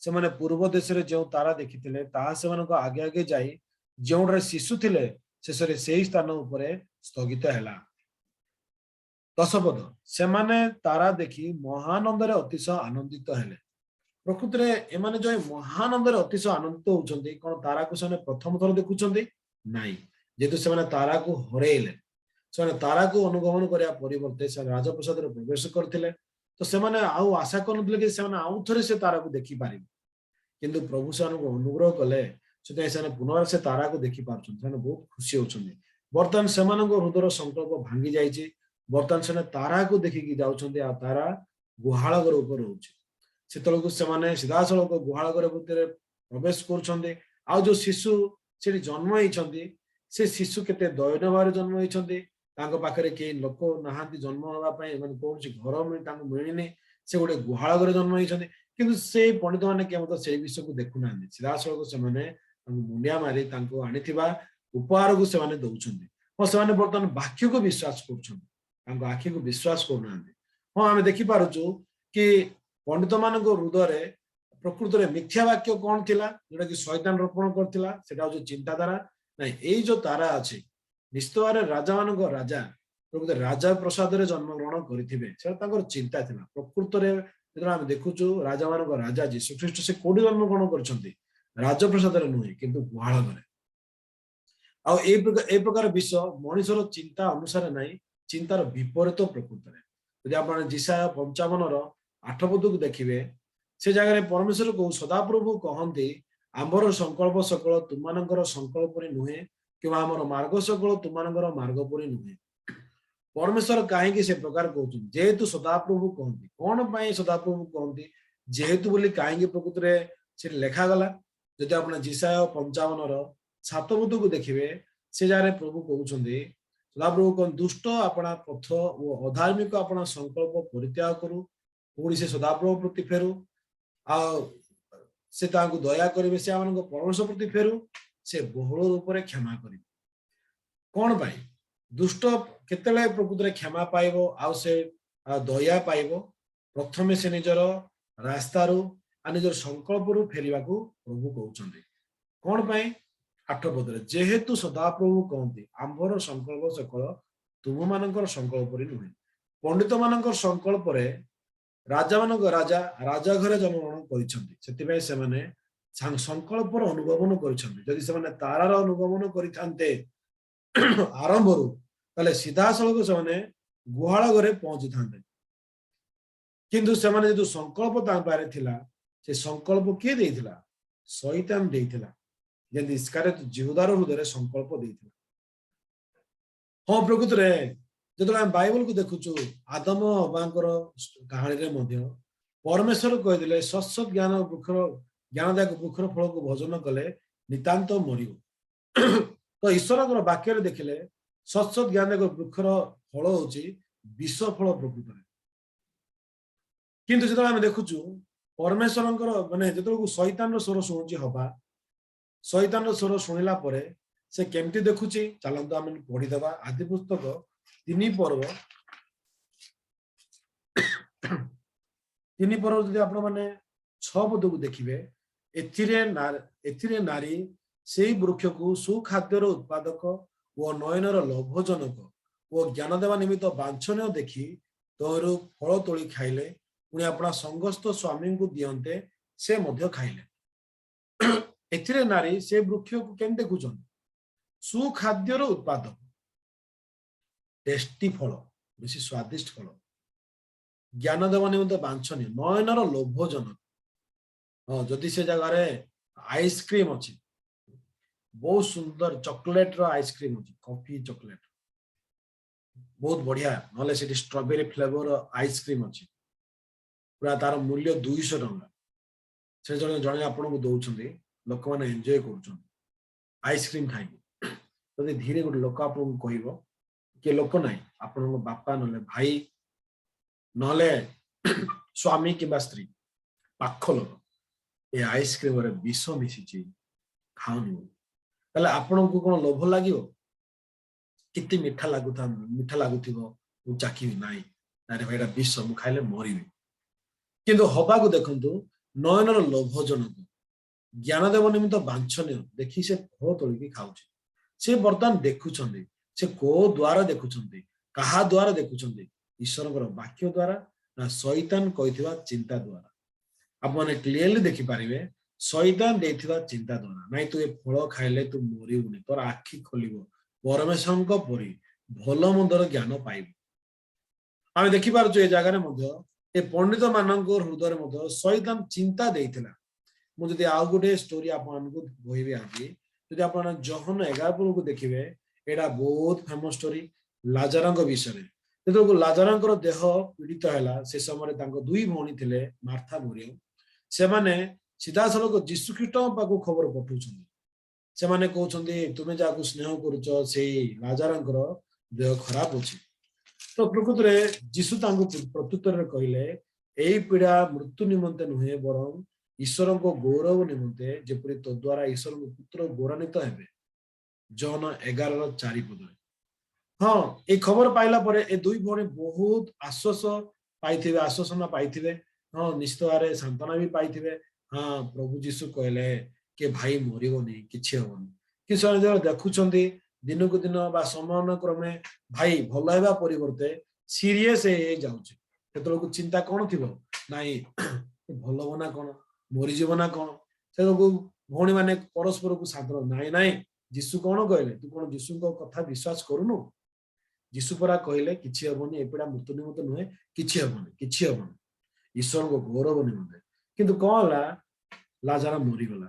ସେମାନେ ପୂର୍ବ ଦେଶରେ ଯେଉଁ ତାରା ଦେଖିଥିଲେ, ତାହା ସେମାନଙ୍କ ଆଗେ ଆଗେ ଯାଇ ଯେଉଁଠାରେ ଶିଶୁ ଥିଲେ, ଶେଷରେ ସେଇ ସ୍ଥାନ ଉପରେ ସ୍ଥଗିତ ହେଲା। 10 ପଦ, ସେମାନେ ତାରା ଦେଖି ମହାନନ୍ଦରେ ଅତିଶୟ ଆନନ୍ଦିତ ହେଲେ। ପ୍ରକୃତରେ ଏମାନେ ଯେଉଁ ମହାନନ୍ଦରେ ଅତିଶୟ ଆନନ୍ଦିତ ହଉଛନ୍ତି, କଣ ତାରାକୁ ସେମାନେ ପ୍ରଥମ ଥର ଦେଖୁଛନ୍ତି? ନାଇଁ। ଯେହେତୁ ସେମାନେ ତାରାକୁ ହରେଇଲେ, ସେମାନେ ତାରାକୁ ଅନୁଗମନ କରିବା ପରିବର୍ତ୍ତେ ସେମାନେ ରାଜପ୍ରସାଦରେ ପ୍ରବେଶ କରିଥିଲେ, ତ ସେମାନେ ଆଉ ଆଶା କରୁନଥିଲେ କି ସେମାନେ ଆଉ ଥରେ ସେ ତାରାକୁ ଦେଖିପାରିବେ। କିନ୍ତୁ ପ୍ରଭୁ ସେମାନଙ୍କୁ ଅନୁଗ୍ରହ କଲେ, ସେଥିପାଇଁ ସେମାନେ ପୁନର୍ବାର ସେ ତାରାକୁ ଦେଖି ପାରୁଛନ୍ତି। ସେମାନେ ବହୁତ ଖୁସି ହଉଛନ୍ତି। ବର୍ତ୍ତମାନ ସେମାନଙ୍କ ହୃଦୟର ସଂକଳ୍ପ ଭାଙ୍ଗି ଯାଇଛି। ବର୍ତ୍ତମାନ ସେମାନେ ତାରାକୁ ଦେଖିକି ଯାଉଛନ୍ତି, ଆଉ ତାରା ଗୁହାଳ ଘର ଉପରେ ରହୁଛି। ସେତେବେଳକୁ ସେମାନେ ସିଧାସଳଖ ଗୁହାଳ ଘର ଭିତରେ ପ୍ରବେଶ କରୁଛନ୍ତି। ଆଉ ଯୋଉ ଶିଶୁ ସେଠି ଜନ୍ମ ହେଇଛନ୍ତି, ସେ ଶିଶୁ କେତେ ଦୟନୀୟ ଭାବରେ ଜନ୍ମ ହେଇଛନ୍ତି। ତାଙ୍କ ପାଖରେ କେହି ଲୋକ ନାହାନ୍ତି ଜନ୍ମ ହେବା ପାଇଁ, ମାନେ କୌଣସି ଘର ତାଙ୍କୁ ମିଳିନି, ସେ ଗୋଟେ ଗୁହାଳ ଘରେ ଜନ୍ମ ହେଇଛନ୍ତି। କିନ୍ତୁ ସେଇ ପଣ୍ଡିତ ମାନେ କେବଳ ସେଇ ବିଷୟକୁ ଦେଖୁନାହାନ୍ତି। ସିଧାସଳଖ ସେମାନେ ତାଙ୍କୁ ମୁଣ୍ଡିଆ ମାରି ତାଙ୍କୁ ଆଣିଥିବା ଉପହାରକୁ ସେମାନେ ଦଉଛନ୍ତି। ହଁ, ସେମାନେ ବର୍ତ୍ତମାନ ବାକ୍ୟକୁ ବିଶ୍ୱାସ କରୁଛନ୍ତି, ତାଙ୍କ ଆଖିକୁ ବିଶ୍ୱାସ କରୁନାହାନ୍ତି। ହଁ, ଆମେ ଦେଖିପାରୁଛୁ କି ପଣ୍ଡିତ ମାନଙ୍କ ହୃଦୟରେ ପ୍ରକୃତରେ ମିଥ୍ୟା ବାକ୍ୟ କଣ ଥିଲା, ଯୋଉଟା କି ଶୈତାନ ରୋପଣ କରିଥିଲା? ସେଟା ହଉଛି ଚିନ୍ତାଧାରା, ନାଇଁ, ଏଇ ଯୋଉ ତାରା ଅଛି, ନିଶ୍ଚିତ ଭାବରେ ରାଜା ମାନଙ୍କ ରାଜା ପ୍ରକୃତରେ ରାଜା ପ୍ରସାଦରେ ଜନ୍ମଗ୍ରହଣ କରିଥିବେ। ସେଟା ତାଙ୍କର ଚିନ୍ତା ଥିଲା। ପ୍ରକୃତରେ ଯେତେବେଳେ ଆମେ ଦେଖୁଛୁ, ରାଜା ମାନଙ୍କ ରାଜା ଯୀଶୁ ଖ୍ରୀଷ୍ଟ ସେ କୋଉଠି ଜନ୍ମଗ୍ରହଣ କରିଛନ୍ତି? ରାଜପ୍ରସାଦରେ ନୁହେଁ, କିନ୍ତୁ ଗୁହାଳ ଘରେ। ଆଉ ଏଇ ପ୍ରକାର ବିଷ ମଣିଷର ଚିନ୍ତା ଅନୁସାରେ ନାହିଁ, ଚିନ୍ତାର ବିପରୀତ ପ୍ରକୃତରେ। ଯଦି ଆପଣ ଯିଶାଇୟ 55ର 8 ପଦକୁ ଦେଖିବେ, ସେ ଜାଗାରେ ପରମେଶ୍ୱର କହୁ, ସଦାପ୍ରଭୁ କହନ୍ତି, ଆମ୍ଭର ସଂକଳ୍ପ ସକଳ ତୁମମାନଙ୍କର ସଂକଳ୍ପ ପରି ନୁହେଁ କିମ୍ବା ଆମର ମାର୍ଗ ସକଳ ତୁମମାନଙ୍କର ମାର୍ଗ ପରି ନୁହେଁ। ପରମେଶ୍ୱର କାହିଁକି ସେ ପ୍ରକାର କହୁଛନ୍ତି? ଯେହେତୁ ସଦାପ୍ରଭୁ କହନ୍ତି। କଣ ପାଇଁ ସଦାପ୍ରଭୁ କହନ୍ତି? ଯେହେତୁ ବୋଲି କାହିଁକି ପ୍ରକୃତରେ ସେଠି ଲେଖାଗଲା? ଯଦି ଆପଣ ଯିଶାଇୟ 55ର 7 ପଦକୁ ଦେଖିବେ, ସେ ଜାଗାରେ ପ୍ରଭୁ କହୁଛନ୍ତି, ସଦାପ୍ରଭୁ କହନ୍ତି, ଦୁଷ୍ଟ ଆପଣା ପଥ ଓ ଅଧାର୍ମିକ ଆପଣା ସଂକଳ୍ପ ପରିତ୍ୟାଗ କରୁ, ପୁଣି ସେ ସଦାପ୍ରଭୁ ପ୍ରତି ଫେରୁ, ଆଉ ସେ ତାହାଙ୍କୁ ଦୟା କରିବେ। ସେ ଆମମାନଙ୍କ ପରମେଶ୍ୱର ପ୍ରତି ଫେରୁ, ସେ ବହୁଳ ରୂପରେ କ୍ଷମା କରିବେ। କଣ ପାଇଁ? ଦୁଷ୍ଟ କେତେବେଳେ ପ୍ରକୃତରେ କ୍ଷମା ପାଇବ ଆଉ ସେ ଦୟା ପାଇବ? ପ୍ରଥମେ ସେ ନିଜର ରାସ୍ତାରୁ ଆଉ ନିଜର ସଂକଳ୍ପରୁ ଫେରିବାକୁ ପ୍ରଭୁ କହୁଛନ୍ତି। କଣ ପାଇଁ? 8 ପଦରେ, ଯେହେତୁ ସଦାପ୍ରଭୁ କହନ୍ତି, ଆମ୍ଭର ସଂକଳ୍ପ ସକଳ ତୁମମାନଙ୍କର ସଂକଳ୍ପ ପରି ନୁହେଁ। ପଣ୍ଡିତ ମାନଙ୍କର ସଂକଳ୍ପରେ ରାଜାମାନଙ୍କ ରାଜା ରାଜା ଘରେ ଜନ୍ମଗ୍ରହଣ କରିଛନ୍ତି, ସେଥିପାଇଁ ସେମାନେ ସଂକଳ୍ପର ଅନୁଗମନ କରିଛନ୍ତି। ଯଦି ସେମାନେ ତାରାର ଅନୁଗମନ କରିଥାନ୍ତେ ଆରମ୍ଭରୁ, ତାହେଲେ ସିଧାସଳଖ ସେମାନେ ଗୁହାଳ ଘରେ ପହଞ୍ଚିଥାନ୍ତେ। କିନ୍ତୁ ସେମାନେ ଯେହେତୁ ସଂକଳ୍ପ ତାଙ୍କ ପାଖରେ ଥିଲା, ସେ ସଂକଳ୍ପ କିଏ ଦେଇଥିଲା? ଶୈତାନ ଦେଇଥିଲା। ଯେମିତି ଇସ୍କାରିୟତ ଯିହୁଦାର ହୃଦୟରେ ସଂକଳ୍ପ ଦେଇଥିଲା। ହଁ, ପ୍ରକୃତରେ ଯେତେବେଳେ ଆମେ ବାଇବଲକୁ ଦେଖୁଛୁ, ଆଦମ ହବାଙ୍କର କାହାଣୀରେ ମଧ୍ୟ ପରମେଶ୍ୱର କହିଥିଲେ, ସତ୍ସତ୍ ଜ୍ଞାନ ବୃକ୍ଷର, ଜ୍ଞାନଦାୟକ ବୃକ୍ଷର ଫଳକୁ ଭୋଜନ କଲେ ନିତାନ୍ତ ମରିବ। ତ ଈଶ୍ୱରଙ୍କର ବାକ୍ୟରେ ଦେଖିଲେ ସତ୍ସତ୍ ଜ୍ଞାନଦାୟକ ବୃକ୍ଷର ଫଳ ହଉଛି ବିଷ ଫଳ ପ୍ରକୃତରେ। କିନ୍ତୁ ଯେତେବେଳେ ଆମେ ଦେଖୁଛୁ ପରମେଶ୍ୱରଙ୍କର, ମାନେ ଯେତେବେଳକୁ ଶୈତାନର ସ୍ୱର ଶୁଣୁଛି ହବା, ଶୈତାନର ସ୍ୱର ଶୁଣିଲା ପରେ ସେ କେମିତି ଦେଖୁଛି? ଚାଲନ୍ତୁ ଆମେ ପଢିଦେବା। ଆଦି ପୁସ୍ତକ 3 ପର୍ବ, 3 ପର୍ବ ଯଦି ଆପଣ ମାନେ 6 ପଦକୁ ଦେଖିବେ, ଏଥିରେ ନାରୀ ସେଇ ବୃକ୍ଷକୁ ସୁଖାଦ୍ୟର ଉତ୍ପାଦକ ଓ ନୟନର ଲୋଭଜନକ ଓ ଜ୍ଞାନ ଦେବା ନିମିତ୍ତ ବାଞ୍ଛନୀୟ ଦେଖି ତହିଁରୁ ଫଳ ତୋଳି ଖାଇଲେ। ପୁଣି ଆପଣା ସଙ୍ଗସ୍ଥ ସ୍ୱାମୀଙ୍କୁ ଦିଅନ୍ତେ ସେ ମଧ୍ୟ ଖାଇଲେ। ଏଥିରେ ନାରୀ ସେ ବୃକ୍ଷକୁ କେମିତି ଦେଖୁଛନ୍ତି? ସୁଖାଦ୍ୟର ଉତ୍ପାଦକ, ଟେଷ୍ଟି ଫଳ, ବେଶୀ ସ୍ୱାଦିଷ୍ଟ ଫଳ, ଜ୍ଞାନ ଦେବା ନିମନ୍ତେ ବାଞ୍ଛନୀୟ, ନୟନର ଲୋଭଜନକ। ହଁ, ଯଦି ସେ ଜାଗାରେ ଆଇସ୍କ୍ରିମ ଅଛି, ବହୁତ ସୁନ୍ଦର ଚକୋଲେଟ ର ଆଇସ୍କ୍ରିମ ଅଛି, କଫି ଚକୋଲେଟ ବହୁତ ବଢିଆ, ନହେଲେ ସେଠି ଷ୍ଟ୍ରବେରୀ ଫ୍ଲେଭର ଆଇସ୍କ୍ରିମ ଅଛି, ପୁରା ତାର ମୂଲ୍ୟ 200 ଟଙ୍କା, ସେ ଜଣେ ଜଣେ ଆପଣଙ୍କୁ ଦଉଛନ୍ତି, ଲୋକମାନେ ଏନ୍ଜୟ କରୁଛନ୍ତି ଆଇସ୍କ୍ରିମ ଖାଇକି। ଯଦି ଧୀରେ ଗୋଟେ ଲୋକ ଆପଣଙ୍କୁ କହିବ, କିଏ ଲୋକ ନାହିଁ, ଆପଣଙ୍କ ବାପା ନହେଲେ ଭାଇ ନହେଲେ ସ୍ୱାମୀ କିମ୍ବା ସ୍ତ୍ରୀ, ପାଖ ଲୋକ, ଏ ଆଇସ୍କ୍ରିମରେ ବିଷ ମିଶିଛି, ଖାଉନି ବୋଲି, ତାହେଲେ ଆପଣଙ୍କୁ କଣ ଲୋଭ ଲାଗିବ? କେତେ ମିଠା ଲାଗୁଥା ମିଠା ଲାଗୁଥିବ, ମୁଁ ଚାଖିବି? ନାହିଁ, ଆରେ ଭାଇ, ଏଇଟା ବିଷ, ମୁଁ ଖାଇଲେ ମରିବି। କିନ୍ତୁ ହବାକୁ ଦେଖନ୍ତୁ, ନୟନର ଲୋଭଜନକ, ଜ୍ଞାନ ଦେବ ନିମିତ୍ତ ବାଞ୍ଛନୀୟ ଦେଖି ସେ ଫଳ ତୋଳିକି ଖାଉଛି। ସେ ବର୍ତ୍ତମାନ ଦେଖୁଛନ୍ତି। ସେ କୋଉ ଦ୍ଵାରା ଦେଖୁଛନ୍ତି? କାହା ଦ୍ଵାରା ଦେଖୁଛନ୍ତି? ଈଶ୍ୱରଙ୍କର ବାକ୍ୟ ଦ୍ଵାରା ନା ଶୈତାନ କହିଥିବା ଚିନ୍ତା ଦ୍ଵାରା? ଆପଣମାନେ କ୍ଲିୟରଲି ଦେଖିପାରିବେ, ଶୈତାନ ଦେଇଥିବା ଚିନ୍ତା ଦ୍ଵାରା। ନାଇଁ, ତୁ ଏ ଫଳ ଖାଇଲେ ତୁ ମରିବୁନି, ତୋର ଆଖି ଖୋଲିବ, ପରମେଶ୍ୱରଙ୍କ ପରି ଭଲ ମନ୍ଦର ଜ୍ଞାନ ପାଇବୁ। ଆମେ ଦେଖିପାରୁଛୁ, ଏ ଜାଗାରେ ମଧ୍ୟ ଏ ପଣ୍ଡିତ ମାନଙ୍କ ହୃଦୟରେ ମଧ୍ୟ ଶୈତାନ ଚିନ୍ତା ଦେଇଥିଲା। ମୁଁ ଯଦି ଆଉ ଗୋଟେ ଷ୍ଟୋରି ଆପଣମାନଙ୍କୁ କହିବି ଆଜି, ଯଦି ଆପଣ ଯୋହନ 11 ପର୍ବକୁ ଦେଖିବେ, ଏଇଟା ବହୁତ ଫେମସ ଷ୍ଟୋରି ଲାଜାରଙ୍କ ବିଷୟରେ। ଯେତେବେଳକୁ ଲାଜାରଙ୍କର ଦେହ ପୀଡ଼ିତ ହେଲା, ସେ ସମୟରେ ତାଙ୍କ ଦୁଇ ଭଉଣୀ ଥିଲେ, ମାର୍ଥା, ମରିୟମ। ସେମାନେ ସିଧାସଳଖ ଯୀଶୁଖ୍ରୀଷ୍ଟଙ୍କ ପାଖକୁ ଖବର ପଠାଉଛନ୍ତି। ସେମାନେ କହୁଛନ୍ତି, ତୁମେ ଯାହାକୁ ସ୍ନେହ କରୁଛ, ସେଇ ଲାଜାରଙ୍କର ଦେହ ଖରାପ ଅଛି। ତ ପ୍ରକୃତରେ ଯୀଶୁ ତାଙ୍କୁ ପ୍ରତ୍ୟୁତ୍ତରରେ କହିଲେ, ଏଇ ପୀଡ଼ା ମୃତ୍ୟୁ ନିମନ୍ତେ ନୁହେଁ, ବରଂ ଈଶ୍ୱରଙ୍କ ଗୌରବ ନିମନ୍ତେ, ଯେପରି ତଦ୍ୱାରା ଈଶ୍ୱରଙ୍କ ପୁତ୍ର ଗୌରବାନ୍ୱିତ ହେବେ। ଯୋହନ 11ର 4 ପଦରେ। ହଁ, ଏଇ ଖବର ପାଇଲା ପରେ ଏ ଦୁଇ ଭଉଣୀ ବହୁତ ଆଶ୍ୱାସ ପାଇଥିବେ, ଆଶ୍ୱାସନା ପାଇଥିବେ। ହଁ, ନିଶ୍ଚିତ ଭାବରେ ସାନ୍ତ୍ୱନା ବି ପାଇଥିବେ। ହଁ, ପ୍ରଭୁ ଯୀଶୁ କହିଲେ କି ଭାଇ ମରିବନି, କିଛି ହବନି। କି ସେମାନେ ଯେତେବେଳେ ଦେଖୁଛନ୍ତି ଦିନକୁ ଦିନ ବା ସମୟାନୁକ୍ରମେ ଭାଇ ଭଲ ହେବା ପରିବର୍ତ୍ତେ ସିରିୟସ ହେଇ ହେଇ ଯାଉଛି, ସେତେବେଳକୁ ଚିନ୍ତା କଣ ଥିବ? ନାଇଁ, ଭଲ ହବ ନା କଣ, ମରିଯିବ ନା କଣ? ସେତେବେଳକୁ ଭଉଣୀ ମାନେ ପରସ୍ପରକୁ ସାନ୍ତ୍ୱନା, ନାଇଁ ନାଇଁ, ଯୀଶୁ କଣ କହିଲେ? ତୁ କଣ ଯୀଶୁଙ୍କ କଥା ବିଶ୍ୱାସ କରୁନୁ? ଯୀଶୁ ପରା କହିଲେ କିଛି ହବନି, ଏ ପୀଡ଼ା ମୃତ୍ୟୁ ନିମନ୍ତେ ନୁହେଁ, କିଛି ହବନି, କିଛି ହବନି, ଈଶ୍ୱରଙ୍କ ଗୌରବ ନିମନ୍ତେ। କିନ୍ତୁ କଣ ହେଲା? ଲାଜାର ମରିଗଲା।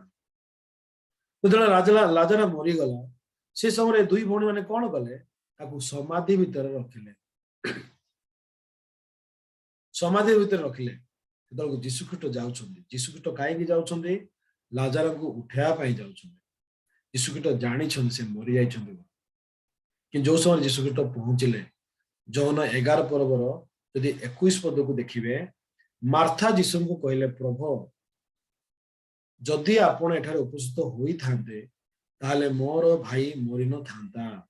ଯେତେବେଳେ ଲାଜାର ମରିଗଲା, ସେ ସମୟରେ ଦୁଇ ଭଉଣୀ ମାନେ କଣ କଲେ? ତାକୁ ସମାଧି ଭିତରେ ରଖିଲେ। ସମାଧି ଭିତରେ ରଖିଲେ। ସେତେବେଳକୁ ଯୀଶୁଖ୍ରୀଷ୍ଟ ଯାଉଛନ୍ତି। ଯୀଶୁଖ୍ରୀଷ୍ଟ କାହିଁକି ଯାଉଛନ୍ତି? ଲାଜାରଙ୍କୁ ଉଠେଇବା ପାଇଁ ଯାଉଛନ୍ତି। ଯୀଶୁଖ୍ରୀଷ୍ଟ ଜାଣିଛନ୍ତି ସେ ମରିଯାଇଛନ୍ତି। କିନ୍ତୁ ଯୋଉ ସମୟରେ ଯୀଶୁଖ୍ରୀଷ୍ଟ ପହଞ୍ଚିଲେ, ଯୋହନ 11 ପର୍ବର ଯଦି 21 ପଦକୁ ଦେଖିବେ, ମାର୍ଥା ଯୀଶୁଙ୍କୁ କହିଲେ, "ପ୍ରଭୁ, ଯଦି ଆପଣ ଏଠାରେ ଉପସ୍ଥିତ ହୋଇଥାନ୍ତେ, ତାହେଲେ ମୋର ଭାଇ ମରିନଥାନ୍ତା।"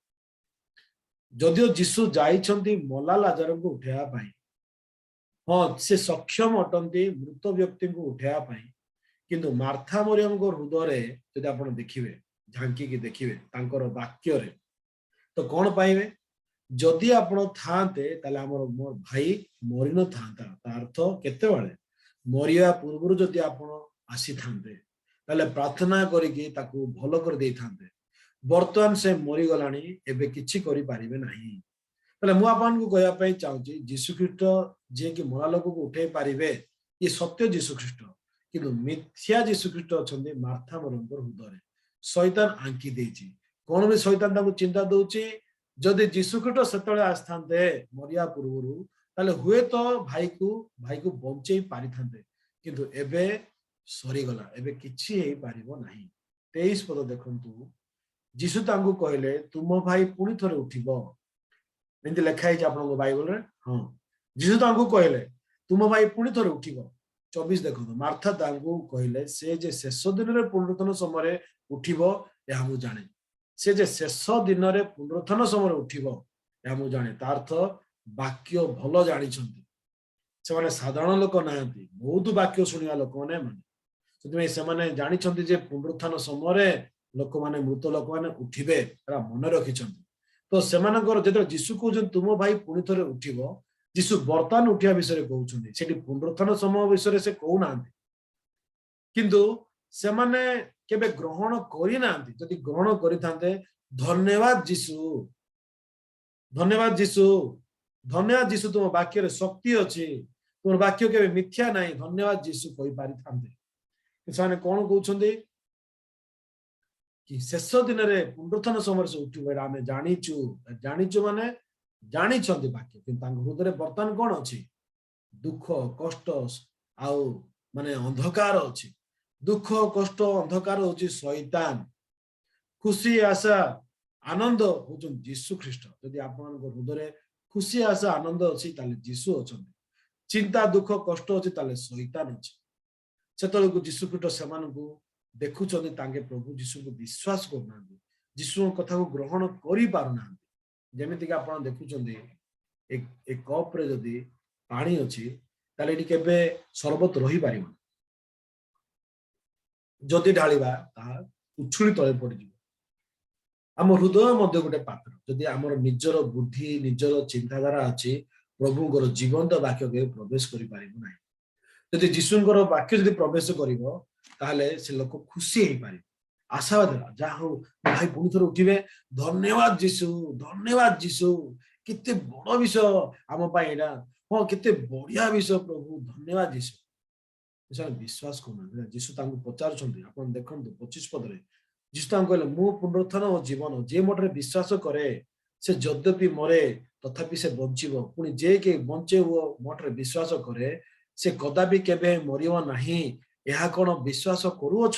ଯଦିଓ ଯୀଶୁ ଯାଇଛନ୍ତି ମଲା ଲାଜାରଙ୍କୁ ଉଠେଇବା ପାଇଁ, ହଁ, ସେ ସକ୍ଷମ ଅଟନ୍ତି ମୃତ ବ୍ୟକ୍ତିଙ୍କୁ ଉଠେଇବା ପାଇଁ, କିନ୍ତୁ ମାର୍ଥା ମରିୟମଙ୍କ ହୃଦୟରେ ଯଦି ଆପଣ ଦେଖିବେ, ଝାଙ୍କିକି ଦେଖିବେ ତାଙ୍କର ବାକ୍ୟରେ, ତ କଣ ପାଇବେ? ଯଦି ଆପଣ ଥାନ୍ତେ, ତାହେଲେ ଆମର ମୋ ଭାଇ ମରିନଥାନ୍ତା। ତା ଅର୍ଥ କେତେବେଳେ? ମରିବା ପୂର୍ବରୁ ଯଦି ଆପଣ ଆସିଥାନ୍ତେ, ତାହେଲେ ପ୍ରାର୍ଥନା କରିକି ତାକୁ ଭଲ କରିଦେଇଥାନ୍ତେ। ବର୍ତ୍ତମାନ ସେ ମରିଗଲାଣି, ଏବେ କିଛି କରିପାରିବେ ନାହିଁ। ତାହେଲେ ମୁଁ ଆପଣଙ୍କୁ କହିବା ପାଇଁ ଚାହୁଁଛି, ଯୀଶୁ ଖ୍ରୀଷ୍ଟ ଯିଏକି ମଲା ଲୋକକୁ ଉଠେଇ ପାରିବେ, ଇଏ ସତ୍ୟ ଯୀଶୁ ଖ୍ରୀଷ୍ଟ। କିନ୍ତୁ ମିଥ୍ୟା ଯୀଶୁ ଖ୍ରୀଷ୍ଟ ଅଛନ୍ତି ମାର୍ଥା ମରିୟମଙ୍କର ହୃଦୟରେ। ଶୈତାନ ଆଙ୍କି ଦେଇଛି। କଣ ବି ଶୈତାନ ତାଙ୍କୁ ଚିନ୍ତା ଦଉଛି? ଯଦି ଯୀଶୁ ଖ୍ରୀଷ୍ଟ ସେତେବେଳେ ଆସିଥାନ୍ତେ ମରିବା ପୂର୍ବରୁ, ତାହେଲେ ହୁଏତ ଭାଇକୁ ବଞ୍ଚେଇ ପାରିଥାନ୍ତେ। କିନ୍ତୁ ଏବେ ସରିଗଲା, ଏବେ କିଛି ହେଇପାରିବ ନାହିଁ। 23 ପଦ ଦେଖନ୍ତୁ। ଯୀଶୁ ତାଙ୍କୁ କହିଲେ, "ତୁମ ଭାଇ ପୁଣି ଥରେ ଉଠିବ।" ଏମିତି ଲେଖା ହେଇଛି ଆପଣଙ୍କ ବାଇବଲରେ। ହଁ, ଯୀଶୁ ତାଙ୍କୁ କହିଲେ, "ତୁମ ଭାଇ ପୁଣି ଥରେ ଉଠିବ।" 24 ଦେଖନ୍ତୁ। ମାର୍ଥା ତାଙ୍କୁ କହିଲେ, "ସେ ଯେ ଶେଷ ଦିନରେ ପୁନରୁତ୍ଥାନ ସମୟରେ ଉଠିବ, ଏହା ମୁଁ ଜାଣେ।" ସେ ଯେ ଶେଷ ଦିନରେ ପୁନରୁତ୍ଥାନ ସମୟରେ ଉଠିବ, ଏହା ମୁଁ ଜାଣେ। ତା ଅର୍ଥ ବାକ୍ୟ ଭଲ ଜାଣିଛନ୍ତି ସେମାନେ। ସାଧାରଣ ଲୋକ ନାହାନ୍ତି, ବହୁତ ବାକ୍ୟ ଶୁଣିବା ଲୋକମାନେ ଏମାନେ। ସେଥିପାଇଁ ସେମାନେ ଜାଣିଛନ୍ତି ଯେ ପୁନରୁତ୍ଥାନ ସମୟରେ ଲୋକମାନେ, ମୃତ ଲୋକମାନେ ଉଠିବେ। ଏଟା ମନେ ରଖିଛନ୍ତି। ତ ସେମାନଙ୍କର ଯେତେବେଳେ ଯୀଶୁ କହୁଛନ୍ତି, "ତୁମ ଭାଇ ପୁଣି ଥରେ ଉଠିବ", ଯୀଶୁ ବର୍ତ୍ତମାନ ଉଠିବା ବିଷୟରେ କହୁଛନ୍ତି। ସେଠି ପୁନରୁତ୍ଥାନ ସମୟ ବିଷୟରେ ସେ କହୁନାହାନ୍ତି। କିନ୍ତୁ ସେମାନେ କେବେ ଗ୍ରହଣ କରିନାହାନ୍ତି। ଯଦି ଗ୍ରହଣ କରିଥାନ୍ତେ, "ଧନ୍ୟବାଦ ଯୀଶୁ, ଧନ୍ୟବାଦ ଯୀଶୁ, ଧନ୍ୟବାଦ ଯୀଶୁ, ତୁମ ବାକ୍ୟରେ ଶକ୍ତି ଅଛି, ତୁମର ବାକ୍ୟ କେବେ ମିଥ୍ୟା ନାହିଁ, ଧନ୍ୟବାଦ ଯୀଶୁ" କହିପାରିଥାନ୍ତେ। ସେମାନେ କଣ କହୁଛନ୍ତି କି ଶେଷ ଦିନରେ ପୁନରୁତ୍ଥାନ ସମୟରେ ସେ ଉଠିବ, ଏଇଟା ଆମେ ଜାଣିଛୁ। ଜାଣିଛୁ ମାନେ ଜାଣିଛନ୍ତି ବାକ୍ୟ, କିନ୍ତୁ ତାଙ୍କ ହୃଦୟରେ ବର୍ତ୍ତମାନ କଣ ଅଛି? ଦୁଃଖ, କଷ୍ଟ ଆଉ ମାନେ ଅନ୍ଧକାର ଅଛି। ଦୁଃଖ, କଷ୍ଟ, ଅନ୍ଧକାର ହଉଛି ଶୈତାନ। ଖୁସି, ଆଶା, ଆନନ୍ଦ ହଉଛନ୍ତି ଯୀଶୁ ଖ୍ରୀଷ୍ଟ। ଯଦି ଆପଣଙ୍କ ହୃଦୟରେ ଖୁସି, ଆଶା, ଆନନ୍ଦ ଅଛି, ତାହେଲେ ଯୀଶୁ ଅଛନ୍ତି। ଚିନ୍ତା, ଦୁଃଖ, କଷ୍ଟ ଅଛି, ତାହେଲେ ଶୈତାନ ଅଛି। ସେତେବେଳକୁ ଯୀଶୁ ଖ୍ରୀଷ୍ଟ ସେମାନଙ୍କୁ ଦେଖୁଛନ୍ତି, ତାଙ୍କେ ପ୍ରଭୁ ଯୀଶୁଙ୍କୁ ବିଶ୍ୱାସ କରୁନାହାନ୍ତି, ଯୀଶୁଙ୍କ କଥାକୁ ଗ୍ରହଣ କରିପାରୁନାହାନ୍ତି। ଯେମିତିକି ଆପଣ ଦେଖୁଛନ୍ତି, ଏ କପରେ ଯଦି ପାଣି ଅଛି, ତାହେଲେ ଏଠି କେବେ ସରବତ ରହିପାରିବନି। ଯଦି ଢାଳିବା, ତାହା ଉଛୁଳି ତଳେ ପଡିଯିବ। ଆମ ହୃଦୟ ମଧ୍ୟ ଗୋଟେ ପାତ୍ର। ଯଦି ଆମର ନିଜର ବୁଦ୍ଧି, ନିଜର ଚିନ୍ତାଧାରା ଅଛି, ପ୍ରଭୁଙ୍କର ଜୀବନ୍ତ ବାକ୍ୟ କେବେ ପ୍ରବେଶ କରିପାରିବ ନାହିଁ। ଯଦି ଯୀଶୁଙ୍କର ବାକ୍ୟ ଯଦି ପ୍ରବେଶ କରିବ, ତାହେଲେ ସେ ଲୋକ ଖୁସି ହେଇପାରିବ, ଆଶାବାଦ ହେଲା, ଯାହା ହଉ, ମୋ ଭାଇ ପୁଣି ଥରେ ଉଠିବେ, ଧନ୍ୟବାଦ ଯୀଶୁ, ଧନ୍ୟବାଦ ଯୀଶୁ, କେତେ ବଡ ବିଷୟ ଆମ ପାଇଁ ଏଇଟା, ହଁ, କେତେ ବଢିଆ ବିଷୟ ପ୍ରଭୁ, ଧନ୍ୟବାଦ ଯୀଶୁ। ସେମାନେ ବିଶ୍ୱାସ କରୁନାହାନ୍ତି। ଯୀଶୁ ତାଙ୍କୁ ପଚାରୁଛନ୍ତି। ଆପଣ ଦେଖନ୍ତୁ 25 ପଦରେ, ଯୀଶୁ ତାଙ୍କୁ କହିଲେ, "ମୁଁ ପୁନରୁତ୍ଥାନ ଓ ଜୀବନ। ଯିଏ ମୋ ଠାରେ ବିଶ୍ୱାସ କରେ, ସେ ଯଦ୍ୟପି ମରେ, ତଥାପି ସେ ବଞ୍ଚିବ। ପୁଣି ଯେ କେହି ବଞ୍ଚେ ଓ ମୋ ଠାରେ ବିଶ୍ୱାସ କରେ, ସେ କଦାପି କେବେ ମରିବ ନାହିଁ। ଏହା କଣ ବିଶ୍ୱାସ କରୁଅଛ?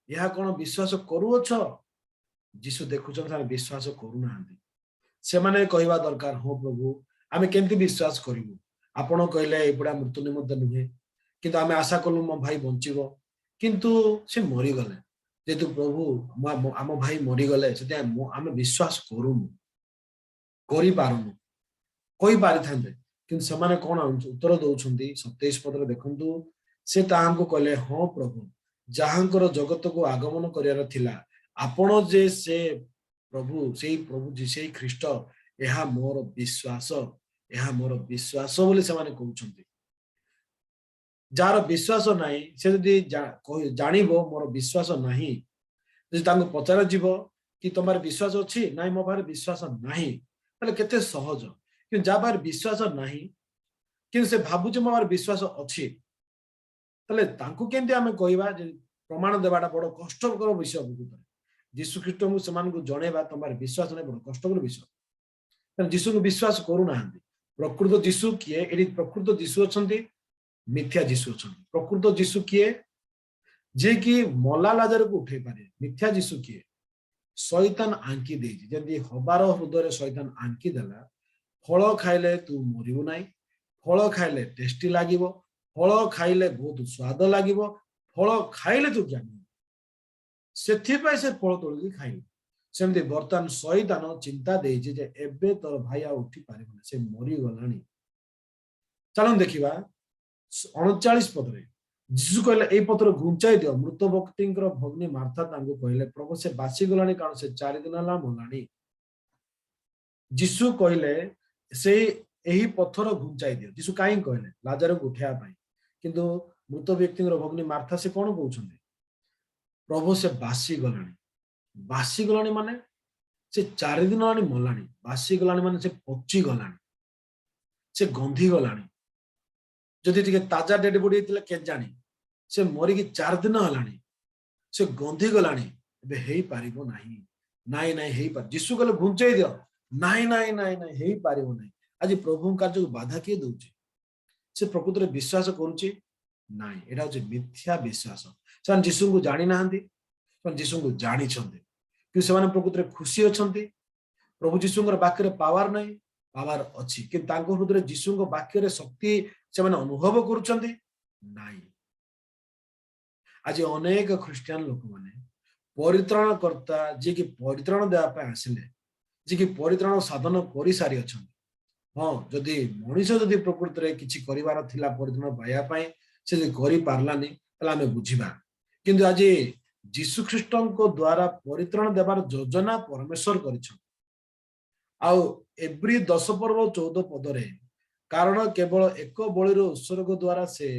ଏହା କଣ ବିଶ୍ୱାସ କରୁଅଛ?" ଯୀଶୁ ଦେଖୁଛନ୍ତି ସେମାନେ ବିଶ୍ୱାସ କରୁନାହାନ୍ତି। ସେମାନେ କହିବା ଦରକାର, "ହଁ ପ୍ରଭୁ, ଆମେ କେମିତି ବିଶ୍ୱାସ କରିବୁ? ଆପଣ କହିଲେ ଏଗୁଡା ମୃତ୍ୟୁ ନିମନ୍ତେ ନୁହେଁ, କିନ୍ତୁ ଆମେ ଆଶା କଲୁ ମୋ ଭାଇ ବଞ୍ଚିବ, କିନ୍ତୁ ସେ ମରିଗଲେ। ଯେହେତୁ ପ୍ରଭୁ ଆମ ଭାଇ ମରିଗଲେ, ସେଥିପାଇଁ ଆମେ ବିଶ୍ୱାସ କରୁନୁ, କରିପାରୁନୁ।" କହିପାରିଥାନ୍ତେ। କିନ୍ତୁ ସେମାନେ କଣ ଉତ୍ତର ଦଉଛନ୍ତି? 27 ପଦରେ ଦେଖନ୍ତୁ। ସେ ତାହାଙ୍କୁ କହିଲେ, "ହଁ ପ୍ରଭୁ, ଯାହାଙ୍କର ଜଗତକୁ ଆଗମନ କରିବାର ଥିଲା, ଆପଣ ଯେ ସେ ପ୍ରଭୁ, ସେଇ ପ୍ରଭୁ, ସେଇ ଖ୍ରୀଷ୍ଟ, ଏହା ମୋର ବିଶ୍ୱାସ, ଏହା ମୋର ବିଶ୍ୱାସ" ବୋଲି ସେମାନେ କହୁଛନ୍ତି। ଯାହାର ବିଶ୍ୱାସ ନାହିଁ, ସେ ଯଦି ଜାଣିବ ମୋର ବିଶ୍ୱାସ ନାହିଁ, ଯଦି ତାଙ୍କୁ ପଚରାଯିବ କି ତମର ବିଶ୍ୱାସ ଅଛି? ନାଇଁ, ମୋ ପାଖରେ ବିଶ୍ୱାସ ନାହିଁ, ତାହେଲେ କେତେ ସହଜ। କିନ୍ତୁ ଯାହା ପାଖରେ ବିଶ୍ୱାସ ନାହିଁ, କିନ୍ତୁ ସେ ଭାବୁଛି ମୋ ପାଖରେ ବିଶ୍ୱାସ ଅଛି, ତାହେଲେ ତାଙ୍କୁ କେମିତି ଆମେ କହିବା ଯେ ପ୍ରମାଣ ଦେବାଟା ବଡ କଷ୍ଟକର ବିଷୟ। ପ୍ରକୃତରେ ଯୀଶୁ ଖ୍ରୀଷ୍ଟଙ୍କୁ ସେମାନଙ୍କୁ ଜଣେଇବା ତମର ବିଶ୍ୱାସ ନାହିଁ, ବଡ କଷ୍ଟକର ବିଷୟ, କାରଣ ଯୀଶୁଙ୍କୁ ବିଶ୍ୱାସ କରୁନାହାନ୍ତି। ପ୍ରକୃତ ଯୀଶୁ କିଏ? ଏଠି ପ୍ରକୃତ ଯୀଶୁ ଅଛନ୍ତି, ମିଥ୍ୟା ଯୀଶୁ ଅଛନ୍ତି। ପ୍ରକୃତ ଯୀଶୁ କିଏ? ଯିଏକି ମଲା ଲାଜାରକୁ ଉଠେଇ ପାରେ। ମିଥ୍ୟା ଯୀଶୁ କିଏ? ଶୈତାନ ଆଙ୍କି ଦେଇଛି। ଯେମିତି ହବାର ହୃଦୟରେ ଶୈତାନ ଆଙ୍କି ଦେଲା, ଫଳ ଖାଇଲେ ତୁ ମରିବୁ ନାହିଁ, ଫଳ ଖାଇଲେ ଟେଷ୍ଟି ଲାଗିବ, ଫଳ ଖାଇଲେ ବହୁତ ସ୍ୱାଦ ଲାଗିବ, ଫଳ ଖାଇଲେ ତୁ ଜ୍ଞାନୀ ହବୁ। ସେଥିପାଇଁ ସେ ଫଳ ତୋଳିକି ଖାଇଲେ। ସେମିତି ବର୍ତ୍ତମାନ ଶୈତାନ ଚିନ୍ତା ଦେଇଛି ଯେ ଏବେ ତୋର ଭାଇ ଆଉ ଉଠି ପାରିବନି, ସେ ମରିଗଲାଣି। ଚାଲନ୍ତୁ ଦେଖିବା 39 ପଦରେ। ଯୀଶୁ କହିଲେ, ଏଇ ପଥର ଘୁଞ୍ଚାଇ ଦିଅ। ମୃତ ବ୍ୟକ୍ତିଙ୍କର ଭଗ୍ନୀ ମାର୍ଥା ତାଙ୍କୁ କହିଲେ, ପ୍ରଭୁ, ସେ ବାସିଗଲାଣି, କାରଣ ସେ 4 ଦିନ ହେଲା ମଲାଣି। ଯୀଶୁ କହିଲେ, ସେଇ ଏହି ପଥର ଘୁଞ୍ଚାଇ ଦିଅ। ଯୀଶୁ କାହିଁକି କହିଲେ? ଲାଜାରକୁ ଉଠେଇବା ପାଇଁ। କିନ୍ତୁ ମୃତ ବ୍ୟକ୍ତିଙ୍କର ଭଗ୍ନୀ ମାର୍ଥା, ସେ କଣ କହୁଛନ୍ତି? ପ୍ରଭୁ, ସେ ବାସିଗଲାଣି। ବାସିଗଲାଣି ମାନେ ସେ 4 ଦିନ ହେଲାଣି ମଲାଣି। ବାସିଗଲାଣି ମାନେ ସେ ପଚିଗଲାଣି, ସେ ଗନ୍ଧି ଗଲାଣି। ଯଦି ଟିକେ ତାଜା ଡେଡ୍ ବଡି ହେଇଥିଲା କେଜାଣି, ସେ ମରିକି 4 ଦିନ ହେଲାଣି, ସେ ଗନ୍ଧି ଗଲାଣି, ଏବେ ହେଇପାରିବ ନାହିଁ। ନାଇଁ ନାଇଁ, ହେଇପାର। ଯୀଶୁ କହିଲେ, ଘୁଞ୍ଚେଇ ଦିଅ। ନାଇଁ ନାଇଁ ନାଇଁ ନାଇଁ, ହେଇପାରିବ ନାହିଁ। ଆଜି ପ୍ରଭୁଙ୍କ କାର୍ଯ୍ୟକୁ ବାଧା କିଏ ଦଉଛି? ସେ ପ୍ରକୃତରେ ବିଶ୍ୱାସ କରୁଛି? ନାଇଁ, ଏଇଟା ହଉଛି ମିଥ୍ୟା ବିଶ୍ୱାସ। ସେମାନେ ଯୀଶୁଙ୍କୁ ଜାଣିନାହାନ୍ତି। ସେମାନେ ଯୀଶୁଙ୍କୁ ଜାଣିଛନ୍ତି, କିନ୍ତୁ ସେମାନେ ପ୍ରକୃତରେ ଖୁସି ଅଛନ୍ତି। ପ୍ରଭୁ ଯୀଶୁଙ୍କର ବାକ୍ୟରେ ପାୱାର ନାହିଁ? ପାୱାର ଅଛି, କିନ୍ତୁ ତାଙ୍କ ହୃଦୟରେ ଯୀଶୁଙ୍କ ବାକ୍ୟରେ ଶକ୍ତି ସେମାନେ ଅନୁଭବ କରୁଛନ୍ତି? ନାଇଁ। ଆଜି ଅନେକ ଖ୍ରୀଷ୍ଟିଆନ ଲୋକମାନେ ପରିତ୍ରାଣକର୍ତ୍ତା, ଯିଏକି ପରିତ୍ରାଣ ଦେବା ପାଇଁ ଆସିଲେ, ଯିଏକି ପରିତ୍ରାଣ ସାଧନ କରିସାରି ଅଛନ୍ତି। ହଁ, ଯଦି ମଣିଷ ଯଦି ପ୍ରକୃତରେ କିଛି କରିବାର ଥିଲା ପରିତ୍ରାଣ ପାଇବା ପାଇଁ, ସେ ଯଦି କରିପାରିଲାନି, ତାହେଲେ ଆମେ ବୁଝିବା। କିନ୍ତୁ ଆଜି ଯୀଶୁ ଖ୍ରୀଷ୍ଟଙ୍କ ଦ୍ଵାରା ପରିତ୍ରାଣ ଦେବାର ଯୋଜନା ପରମେଶ୍ୱର କରିଛନ୍ତି। ଆଉ ଏବ୍ରୀ 10 ପର୍ବ 14 ପଦରେ, କାରଣ କେବଳ ଏକ ବଳିର ଉତ୍ସର୍ଗ ଦ୍ଵାରା ସେ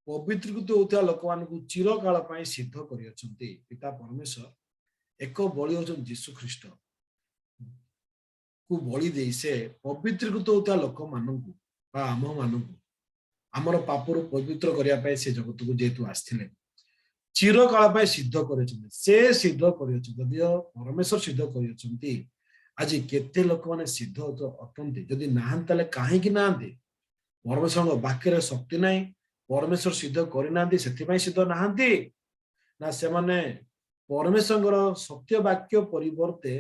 ପବିତ୍ରୀକୃତ ହେଉଥିବା ଲୋକମାନଙ୍କୁ ଚିରକାଳ ପାଇଁ ସିଦ୍ଧ କରିଅଛନ୍ତି। ପିତା ପରମେଶ୍ୱର ଏକ ବଳି ହଉଛନ୍ତି ଯୀଶୁ ଖ୍ରୀଷ୍ଟ କୁ ବଳି ଦେଇ ସେ ପବିତ୍ରୀକୃତ ହେଉଥିବା ଲୋକମାନଙ୍କୁ ବା ଆମ ମାନଙ୍କୁ ଆମର ପାପରୁ ପବିତ୍ର କରିବା ପାଇଁ ସେ ଜଗତକୁ ଯେହେତୁ ଆସିଥିଲେ, ଚିରକାଳ ପାଇଁ ସିଦ୍ଧ କରିଛନ୍ତି। ସେ ସିଦ୍ଧ କରିଅଛନ୍ତି। ଯଦିଓ ପରମେଶ୍ୱର ସିଦ୍ଧ କରିଅଛନ୍ତି, ଆଜି କେତେ ଲୋକମାନେ ସିଦ୍ଧ ଅଟନ୍ତି? ଯଦି ନାହାନ୍ତି, ତାହେଲେ କାହିଁକି ନାହାନ୍ତି? ପରମେଶ୍ୱରଙ୍କ ବାକ୍ୟରେ ଶକ୍ତି ନାହିଁ, ପରମେଶ୍ୱର ସିଦ୍ଧ କରିନାହାନ୍ତି, ସେଥିପାଇଁ ସିଦ୍ଧ ନାହାନ୍ତି, ନା ସେମାନେ ପରମେଶ୍ୱରଙ୍କର ସତ୍ୟ ବାକ୍ୟ ପରିବର୍ତ୍ତେ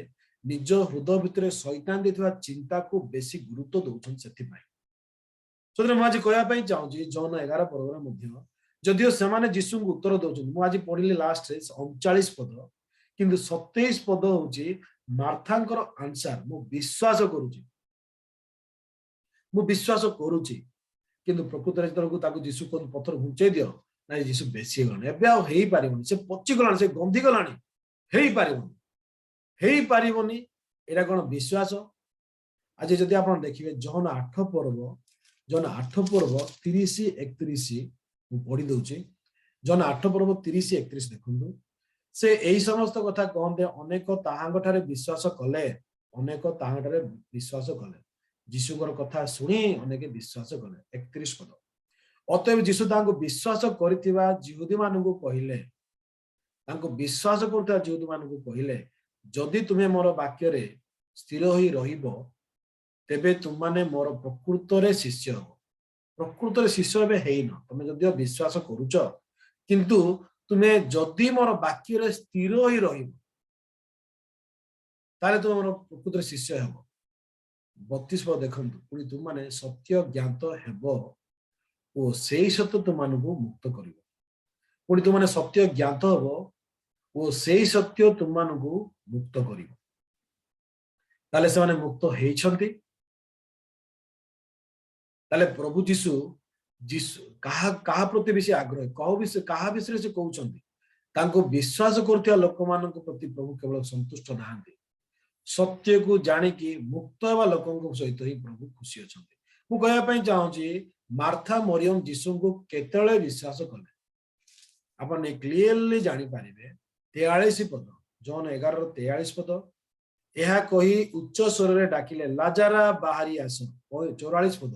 ନିଜ ହୃଦୟ ଭିତରେ ଶୈତାନ ଦେଇଥିବା ଚିନ୍ତାକୁ ବେଶୀ ଗୁରୁତ୍ୱ ଦଉଛନ୍ତି ସେଥିପାଇଁ? ସେଥିରେ ମୁଁ ଆଜି କହିବା ପାଇଁ ଚାହୁଁଛି, ଯୋହନ 11 ପର୍ବରେ ମଧ୍ୟ ଯଦିଓ ସେମାନେ ଯୀଶୁଙ୍କୁ ଉତ୍ତର ଦଉଛନ୍ତି, ମୁଁ ଆଜି ପଢିଲି ଲାଷ୍ଟରେ 39 ପଦ, କିନ୍ତୁ 27 ପଦ ହଉଛି ମାର୍ଥାଙ୍କର ଆନ୍ସାର। ମୁଁ ବିଶ୍ୱାସ କରୁଛି, ମୁଁ ବିଶ୍ୱାସ କରୁଛି। କିନ୍ତୁ ପ୍ରକୃତରେ ଯେତେବେଳକୁ ତାକୁ ଯୀଶୁ କୁହନ୍ତି, ପଥର ଘୁଞ୍ଚେଇ ଦିଅ, ନାଇଁ, ଯୀଶୁ ବେଶୀ ହେଇଗଲାଣି, ଏବେ ଆଉ ହେଇପାରିବନି, ସେ ପଚିଗଲାଣି, ସେ ଗନ୍ଧିଗଲାଣି, ହେଇପାରିବନି, ହେଇପାରିବନି। ଏଇଟା କଣ ବିଶ୍ୱାସ? ଆଜି ଯଦି ଆପଣ ଦେଖିବେ ଯୋହନ 8 ପର୍ବ, ଯୋହନ 8 ପର୍ବ 30 31 ମୁଁ ପଢି ଦଉଛି। ଯୋହନ 8 ପର୍ବ 30 31 ଦେଖନ୍ତୁ। ସେ ଏଇ ସମସ୍ତ କଥା କହନ୍ତେ ଅନେକ ତାହାଙ୍କ ଠାରେ ବିଶ୍ୱାସ କଲେ। ଅନେକ ତାହାଙ୍କ ଠାରେ ବିଶ୍ୱାସ କଲେ। ଯୀଶୁଙ୍କର କଥା ଶୁଣି ଅନେକ ବିଶ୍ୱାସ କଲେ। 31 ପଦ, ଅତଏବ ଯୀଶୁ ତାଙ୍କୁ ବିଶ୍ୱାସ କରିଥିବା ଯିହୁଦୀ ମାନଙ୍କୁ କହିଲେ, ତାଙ୍କୁ ବିଶ୍ୱାସ କରୁଥିବା ଯିହୁଦୀ ମାନଙ୍କୁ କହିଲେ, ଯଦି ତୁମେ ମୋର ବାକ୍ୟରେ ସ୍ଥିର ହୋଇ ରହିବ, ତେବେ ତୁମମାନେ ମୋର ପ୍ରକୃତରେ ଶିଷ୍ୟ ହବ। ପ୍ରକୃତରେ ଶିଷ୍ୟ ଏବେ ହେଇନ ତମେ, ଯଦିଓ ବିଶ୍ୱାସ କରୁଛ। କିନ୍ତୁ ତୁମେ ଯଦି ମୋର ବାକ୍ୟରେ ସ୍ଥିର ହୋଇ ରହିବ, ତାହେଲେ ତୁମେ ମୋର ପ୍ରକୃତରେ ଶିଷ୍ୟ ହେବ। 32 ପଦ ଦେଖନ୍ତୁ, ପୁଣି ତୁମମାନେ ସତ୍ୟ ଜ୍ଞାତ ହେବ ଓ ସେଇ ସତ୍ୟ ତୁମମାନଙ୍କୁ ମୁକ୍ତ କରିବ। ପୁଣି ତୁମମାନେ ସତ୍ୟ ଜ୍ଞାତ ହେବ ଓ ସେଇ ସତ୍ୟ ତୁମମାନଙ୍କୁ ମୁକ୍ତ କରିବ। ତାହେଲେ ସେମାନେ ମୁକ୍ତ ହେଇଛନ୍ତି। ତାହେଲେ ପ୍ରଭୁ ଯୀଶୁ ଯୀଶୁ କାହା କାହା ପ୍ରତି ବେଶୀ ଆଗ୍ରହୀ? କାହା ବିଷୟ କାହା ବିଷୟରେ ସେ କହୁଛନ୍ତି? ତାଙ୍କୁ ବିଶ୍ୱାସ କରୁଥିବା ଲୋକମାନଙ୍କ ପ୍ରତି ପ୍ରଭୁ କେବଳ ସନ୍ତୁଷ୍ଟ ନାହାନ୍ତି, ସତ୍ୟକୁ ଜାଣିକି ମୁକ୍ତ ହେବା ଲୋକଙ୍କ ସହିତ ହିଁ ପ୍ରଭୁ ଖୁସି ଅଛନ୍ତି। ମୁଁ କହିବା ପାଇଁ ଚାହୁଁଛି, ମାର୍ଥା ମରିୟମ ଯୀଶୁଙ୍କୁ କେତେବେଳେ ବିଶ୍ୱାସ କଲେ, ଆପଣ କ୍ଲିୟରଲି ଜାଣିପାରିବେ 43 ପଦ। ଜନ 11:43 ପଦ। ଏହା କହି ଉଚ୍ଚ ସ୍ୱରରେ ଡାକିଲେ, "ଲାଜାରା, ବାହାରି ଆସ।" 44 ପଦ।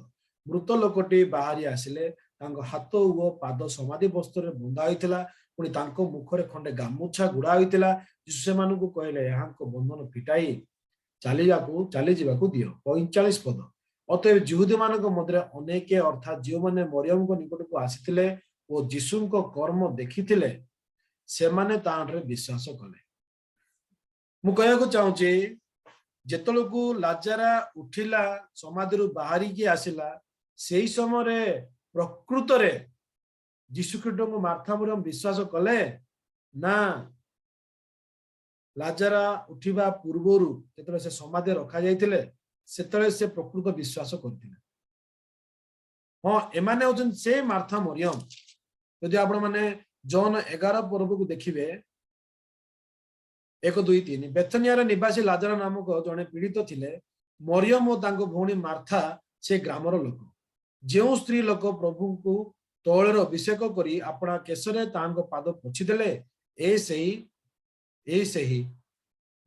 ମୃତ ଲୋକଟି ବାହାରି ଆସିଲେ। ତାଙ୍କ ହାତ ଓ ପାଦ ସମାଧି ବସ୍ତ୍ରରେ ବନ୍ଧା ହୋଇଥିଲା, ପୁଣି ତାଙ୍କ ମୁଖରେ ଖଣ୍ଡେ ଗାମୁଛା ଗୁଡା ହୋଇଥିଲା। ଯୀଶୁ ସେମାନଙ୍କୁ କହିଲେ, "ଏହାଙ୍କ ବନ୍ଧନ ଫିଟାଇ ଚାଲିଯିବାକୁ ଦିଅ।" 45 ପଦ। ଅତଏବ ଯିହୁଦୀ ମାନଙ୍କ ମଧ୍ୟରେ ଅନେକ, ଅର୍ଥାତ୍ ଯେଉଁମାନେ ମରିୟମଙ୍କ ନିକଟକୁ ଆସିଥିଲେ ଓ ଯୀଶୁଙ୍କ କର୍ମ ଦେଖିଥିଲେ, ସେମାନେ ତାହାଠାରେ ବିଶ୍ୱାସ କଲେ। ମୁଁ କହିବାକୁ ଚାହୁଁଛି, ଯେତେବେଳକୁ ଲାଜାରା ଉଠିଲା, ସମାଧିରୁ ବାହାରିକି ଆସିଲା, ସେଇ ସମୟରେ ପ୍ରକୃତରେ ଯୀଶୁ ଖ୍ରୀଷ୍ଟଙ୍କୁ ମାର୍ଥା, ମରିୟମ ବିଶ୍ୱାସ କଲେ ନା ଲାଜାରା ଉଠିବା ପୂର୍ବରୁ ଯେତେବେଳେ ସେ ସମାଧିରେ ରଖାଯାଇଥିଲେ, ସେତେବେଳେ ସେ ପ୍ରକୃତ ବିଶ୍ୱାସ କରିଥିଲେ? ହଁ, ଏମାନେ ହଉଛନ୍ତି ସେ ମାର୍ଥା ମରିୟମ। ଯଦି ଆପଣ ମାନେ ଜନ 11 ପର୍ବକୁ ଦେଖିବେ, 1, 2, 3। ବେଥନିଆର ନିବାସୀ ଲାଜର ନାମକ ଜଣେ ପୀଡ଼ିତ ଥିଲେ। ମରିୟମ ଓ ତାଙ୍କ ଭଉଣୀ ମାର୍ଥା ସେ ଗ୍ରାମର ଲୋକ। ଯେଉଁ ସ୍ତ୍ରୀ ଲୋକ ପ୍ରଭୁଙ୍କୁ ତୈଳରେ ଅଭିଷେକ କରି ଆପଣା କେଶରେ ତାହାଙ୍କ ପାଦ ପୋଛିଦେଲେ, ଏ ସେହି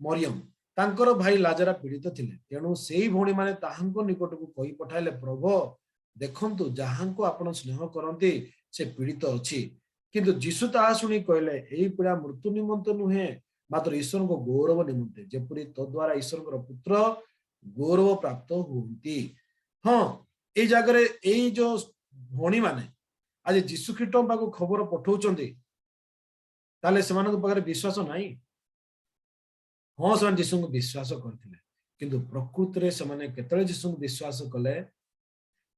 ମରିୟମ। ତାଙ୍କର ଭାଇ ଲାଜରା ପୀଡ଼ିତ ଥିଲେ। ତେଣୁ ସେଇ ଭଉଣୀମାନେ ତାହାଙ୍କ ନିକଟକୁ କହି ପଠାଇଲେ, "ପ୍ରଭୁ, ଦେଖନ୍ତୁ, ଯାହାଙ୍କୁ ଆପଣ ସ୍ନେହ କରନ୍ତି, ସେ ପୀଡ଼ିତ ଅଛି।" କିନ୍ତୁ ଯୀଶୁ ତାହା ଶୁଣି କହିଲେ, "ଏହି ପୀଡ଼ା ମୃତ୍ୟୁ ନିମନ୍ତେ ନୁହେଁ, ମାତ୍ର ଈଶ୍ୱରଙ୍କ ଗୌରବ ନିମନ୍ତେ, ଯେପରି ତଦ୍ୱାରା ଈଶ୍ୱରଙ୍କର ପୁତ୍ର ଗୌରବ ପ୍ରାପ୍ତ ହୁଅନ୍ତି।" ହଁ, ଏଇ ଜାଗାରେ ଏଇ ଯୋଉ ଭଉଣୀମାନେ ଆଜି ଯୀଶୁ ଖ୍ରୀଷ୍ଟଙ୍କ ପାଖକୁ ଖବର ପଠଉଛନ୍ତି, ତାହେଲେ ସେମାନଙ୍କ ପାଖରେ ବିଶ୍ୱାସ ନାହିଁ? ହଁ, ସେମାନେ ଯୀଶୁଙ୍କୁ ବିଶ୍ୱାସ କରିଥିଲେ। କିନ୍ତୁ ପ୍ରକୃତିରେ ସେମାନେ କେତେବେଳେ ଯୀଶୁଙ୍କୁ ବିଶ୍ୱାସ କଲେ?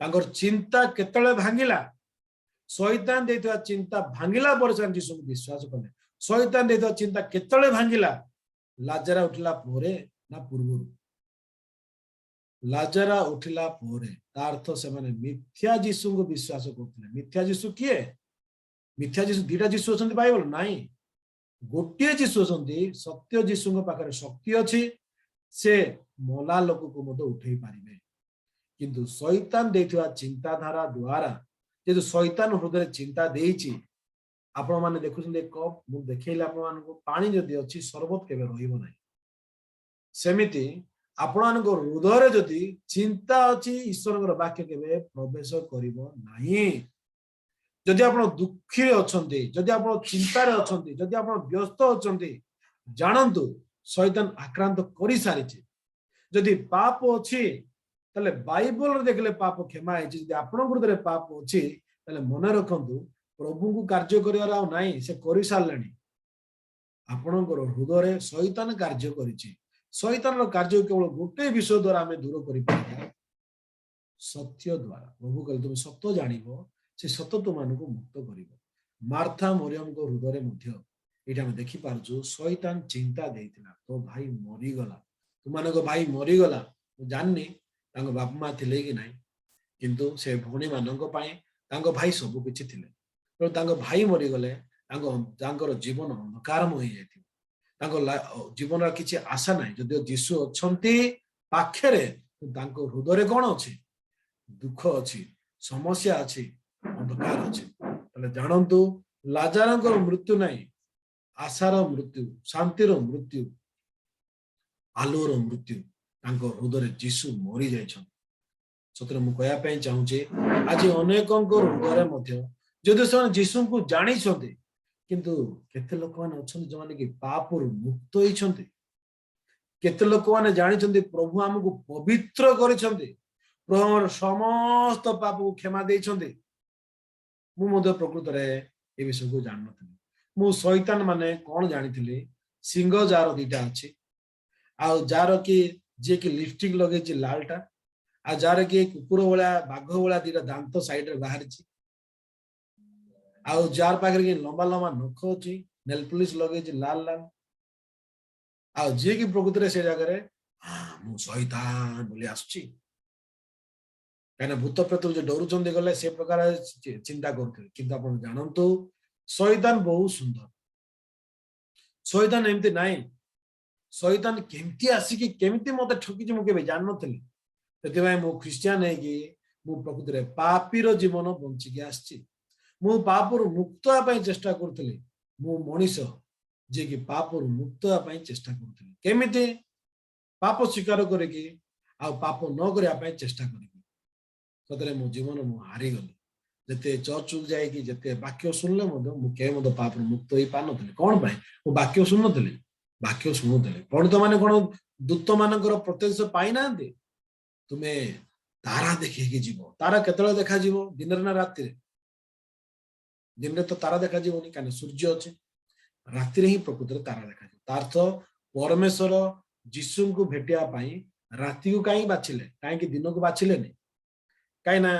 ତାଙ୍କର ଚିନ୍ତା କେତେବେଳେ ଭାଙ୍ଗିଲା? ଶୈତାନ ଦେଇଥିବା ଚିନ୍ତା ଭାଙ୍ଗିଲା ପରେ ସେମାନେ ଯୀଶୁଙ୍କୁ ବିଶ୍ୱାସ କଲେ। ଶୈତାନ ଦେଇଥିବା ଚିନ୍ତା କେତେବେଳେ ଭାଙ୍ଗିଲା? ଲାଜରା ଉଠିଲା ପରେ ନା ପୂର୍ବରୁ? ଲାଜରା ଉଠିଲା ପରେ। ତା ଅର୍ଥ ସେମାନେ ମିଥ୍ୟା ଯୀଶୁଙ୍କୁ ବିଶ୍ୱାସ କରୁଥିଲେ। ମିଥ୍ୟା ଯୀଶୁ କିଏ? ମିଥ୍ୟା ଯୀଶୁ, ଦିଟା ଯୀଶୁ ଅଛନ୍ତି ବାଇବଲ? ନାଇଁ, ଗୋଟିଏ ଯୀଶୁ ଅଛନ୍ତି। ସତ୍ୟ ଯୀଶୁଙ୍କ ପାଖରେ ଶକ୍ତି ଅଛି, ସେ ମଲା ଲୋକକୁ ମଧ୍ୟ ଉଠେଇ ପାରିବେ। କିନ୍ତୁ ଶୈତାନ ଦେଇଥିବା ଚିନ୍ତାଧାରା ଦ୍ଵାରା, ଯେହେତୁ ଶୈତାନ ହୃଦୟରେ ଚିନ୍ତା ଦେଇଛି, ଆପଣମାନେ ଦେଖୁଛନ୍ତି କପ୍ ମୁଁ ଦେଖେଇଲି ଆପଣମାନଙ୍କୁ, ପାଣି ଯଦି ଅଛି ସରବତ କେବେ ରହିବ ନାହିଁ। ସେମିତି ଆପଣମାନଙ୍କ ହୃଦୟରେ ଯଦି ଚିନ୍ତା ଅଛି, ଈଶ୍ୱରଙ୍କର ବାକ୍ୟ କେବେ ପ୍ରବେଶ କରିବ ନାହିଁ। ଯଦି ଆପଣ ଦୁଃଖୀରେ ଅଛନ୍ତି, ଯଦି ଆପଣ ଚିନ୍ତାରେ ଅଛନ୍ତି, ଯଦି ଆପଣ ବ୍ୟସ୍ତ ଅଛନ୍ତି, ଜାଣନ୍ତୁ ଶୈତାନ ଆକ୍ରାନ୍ତ କରିସାରିଛି। ଯଦି ପାପ ଅଛି, ତାହେଲେ ବାଇବଲରେ ଦେଖିଲେ ପାପ କ୍ଷମା ହେଇଛି। ଯଦି ଆପଣଙ୍କ ହୃଦୟରେ ପାପ ଅଛି, ତାହେଲେ ମନେ ରଖନ୍ତୁ, ପ୍ରଭୁଙ୍କୁ କାର୍ଯ୍ୟ କରିବାର ଆଉ ନାହିଁ, ସେ କରିସାରିଲେଣି। ଆପଣଙ୍କର ହୃଦୟରେ ଶୈତାନ କାର୍ଯ୍ୟ କରିଛି। ଶୈତାନର କାର୍ଯ୍ୟ କେବଳ ଗୋଟେ ବିଷୟ ଦ୍ୱାରା ଆମେ ଦୂର କରିପାରିବା, ସତ୍ୟ ଦ୍ୱାରା। ପ୍ରଭୁ କହିଲେ, "ତୁମେ ସତ ଜାଣିବ, ସେ ସତ ତୁମମାନଙ୍କୁ ମୁକ୍ତ କରିବ।" ମାର୍ଥା ମରିୟମଙ୍କ ହୃଦୟରେ ମଧ୍ୟ ଏଇଟା ଆମେ ଦେଖିପାରୁଛୁ, ଶୈତାନ ଚିନ୍ତା ଦେଇଥିଲା, ତୋ ଭାଇ ମରିଗଲା, ତୁମାନଙ୍କ ଭାଇ ମରିଗଲା। ମୁଁ ଜାଣିନି ତାଙ୍କ ବାପା ମା ଥିଲେ କି ନାହିଁ, କିନ୍ତୁ ସେ ଭଉଣୀ ମାନଙ୍କ ପାଇଁ ତାଙ୍କ ଭାଇ ସବୁ କିଛି ଥିଲେ। ତେଣୁ ତାଙ୍କ ଭାଇ ମରିଗଲେ ତାଙ୍କର ଜୀବନ ଅନ୍ଧକାରମୟ ହେଇଯାଇଥିବ। ତାଙ୍କ ଜୀବନର କିଛି ଆଶା ନାହିଁ। ଯଦିଓ ଯୀଶୁ ଅଛନ୍ତି ପାଖରେ, ତାଙ୍କ ହୃଦୟରେ କଣ ଅଛି? ଦୁଃଖ ଅଛି, ସମସ୍ୟା ଅଛି, ଅନ୍ଧକାର ଅଛି। ତାହେଲେ ଜାଣନ୍ତୁ, ଲାଜାରଙ୍କର ମୃତ୍ୟୁ ନାହିଁ, ଆଶାର ମୃତ୍ୟୁ, ଶାନ୍ତିର ମୃତ୍ୟୁ, ଆଲୁଅର ମୃତ୍ୟୁ। ତାଙ୍କ ହୃଦୟରେ ଯୀଶୁ ମରି ଯାଇଛନ୍ତି। ସତରେ ମୁଁ କହିବା ପାଇଁ ଚାହୁଁଛି, ଆଜି ଅନେକଙ୍କ ହୃଦୟରେ ମଧ୍ୟ, ଯଦି ସେମାନେ ଯୀଶୁଙ୍କୁ ଜାଣିଛନ୍ତି, କିନ୍ତୁ କେତେ ଲୋକମାନେ ଅଛନ୍ତି ଯୋଉମାନେ କି ପାପରୁ ମୁକ୍ତ ହେଇଛନ୍ତି? କେତେ ଲୋକମାନେ ଜାଣିଛନ୍ତି ପ୍ରଭୁ ଆମକୁ ପବିତ୍ର କରିଛନ୍ତି, ପ୍ରଭୁ ଆମର ସମସ୍ତ ପାପକୁ କ୍ଷମା ଦେଇଛନ୍ତି? ମୁଁ ମଧ୍ୟ ପ୍ରକୃତରେ ଏ ବିଷୟକୁ ଜାଣିନଥିଲି। ମୁଁ ଶୈତାନ ମାନେ କଣ ଜାଣିଥିଲି? ଶିଙ୍ଗ ଯାହାର ଦିଟା ଅଛି, ଆଉ ଯାହାର କି ଯିଏ କି ଲିପଷ୍ଟିକ ଲଗେଇଛି ଲାଲଟା, ଆଉ ଯାହାର କି କୁକୁର ଭଳିଆ, ବାଘ ଭଳିଆ ଦିଟା ଦାନ୍ତ ସାଇଡରେ ବାହାରିଛି, ଆଉ ଯାହାର ପାଖରେ କି ଲମ୍ବା ଲମ୍ବା ନଖ ଅଛି, ନେଲ ପଲିସ ଲଗେଇଛି ଲାଲ ଲାଲ, ଆଉ ଯିଏ କି ପ୍ରକୃତରେ ସେ ଜାଗାରେ ମୁଁ ଶୈତାନ ବୋଲି ଆସୁଛି, କାହିଁକିନା ଭୂତ ପ୍ରେତ ଯୋଉ ଡରୁଛନ୍ତି ଗଲେ, ସେ ପ୍ରକାର ଚିନ୍ତା କରୁଥିଲେ। କିନ୍ତୁ ଆପଣ ଜାଣନ୍ତୁ, ଶୈତାନ ବହୁତ ସୁନ୍ଦର। ଶୈତାନ ଏମିତି ନାହିଁ। ଶୈତାନ କେମିତି ଆସିକି କେମିତି ମତେ ଠକିଛି, ମୁଁ କେବେ ଜାଣିନଥିଲି। ସେଥିପାଇଁ ମୁଁ ଖ୍ରୀଷ୍ଟିଆନ ହେଇକି ମୁଁ ପ୍ରକୃତିରେ ପାପୀର ଜୀବନ ବଞ୍ଚିକି ଆସିଛି। ମୁଁ ପାପରୁ ମୁକ୍ତ ହେବା ପାଇଁ ଚେଷ୍ଟା କରୁଥିଲି। ମୁଁ ମଣିଷ। ଯିଏକି ପାପରୁ ମୁକ୍ତ ହେବା ପାଇଁ ଚେଷ୍ଟା କରୁଥିଲେ। କେମିତି? ପାପ ସ୍ୱୀକାର କରିକି ଆଉ ପାପ ନ କରିବା ପାଇଁ ଚେଷ୍ଟା କରିକି। ସତରେ ମୋ ଜୀବନ ମୁଁ ହାରିଗଲି। ଯେତେ ଚର୍ଚ୍ଚକୁ ଯାଇକି ଯେତେ ବାକ୍ୟ ଶୁଣିଲେ ମଧ୍ୟ ମୁଁ କେବେ ମଧ୍ୟ ପାପରୁ ମୁକ୍ତ ହେଇପାରିନଥିଲି। କଣ ପାଇଁ? ମୁଁ ବାକ୍ୟ ଶୁଣୁନଥିଲି, ବାକ୍ୟ ଶୁଣୁଥିଲି। ପଣ୍ଡିତ ମାନେ କଣ ଦୂତ ମାନଙ୍କର ପ୍ରତ୍ୟକ୍ଷ ପାଇନାହାନ୍ତି? ତୁମେ ତାରା ଦେଖିକି ଯିବ। ତାରା କେତେବେଳେ ଦେଖାଯିବ? ଦିନରେ ନା ରାତିରେ? ଦିନରେ ତ ତାରା ଦେଖାଯିବନି, କାହିଁକି ସୂର୍ଯ୍ୟ ଅଛି। ରାତିରେ ହିଁ ପ୍ରକୃତରେ ତାରା ଦେଖାଯିବ। ତା ଅର୍ଥ ପରମେଶ୍ୱର ଯୀଶୁଙ୍କୁ ଭେଟିବା ପାଇଁ ରାତିକୁ କାହିଁକି ବାଛିଲେ? କାହିଁକି ଦିନକୁ ବାଛିଲେନି? କାହିଁକି ନା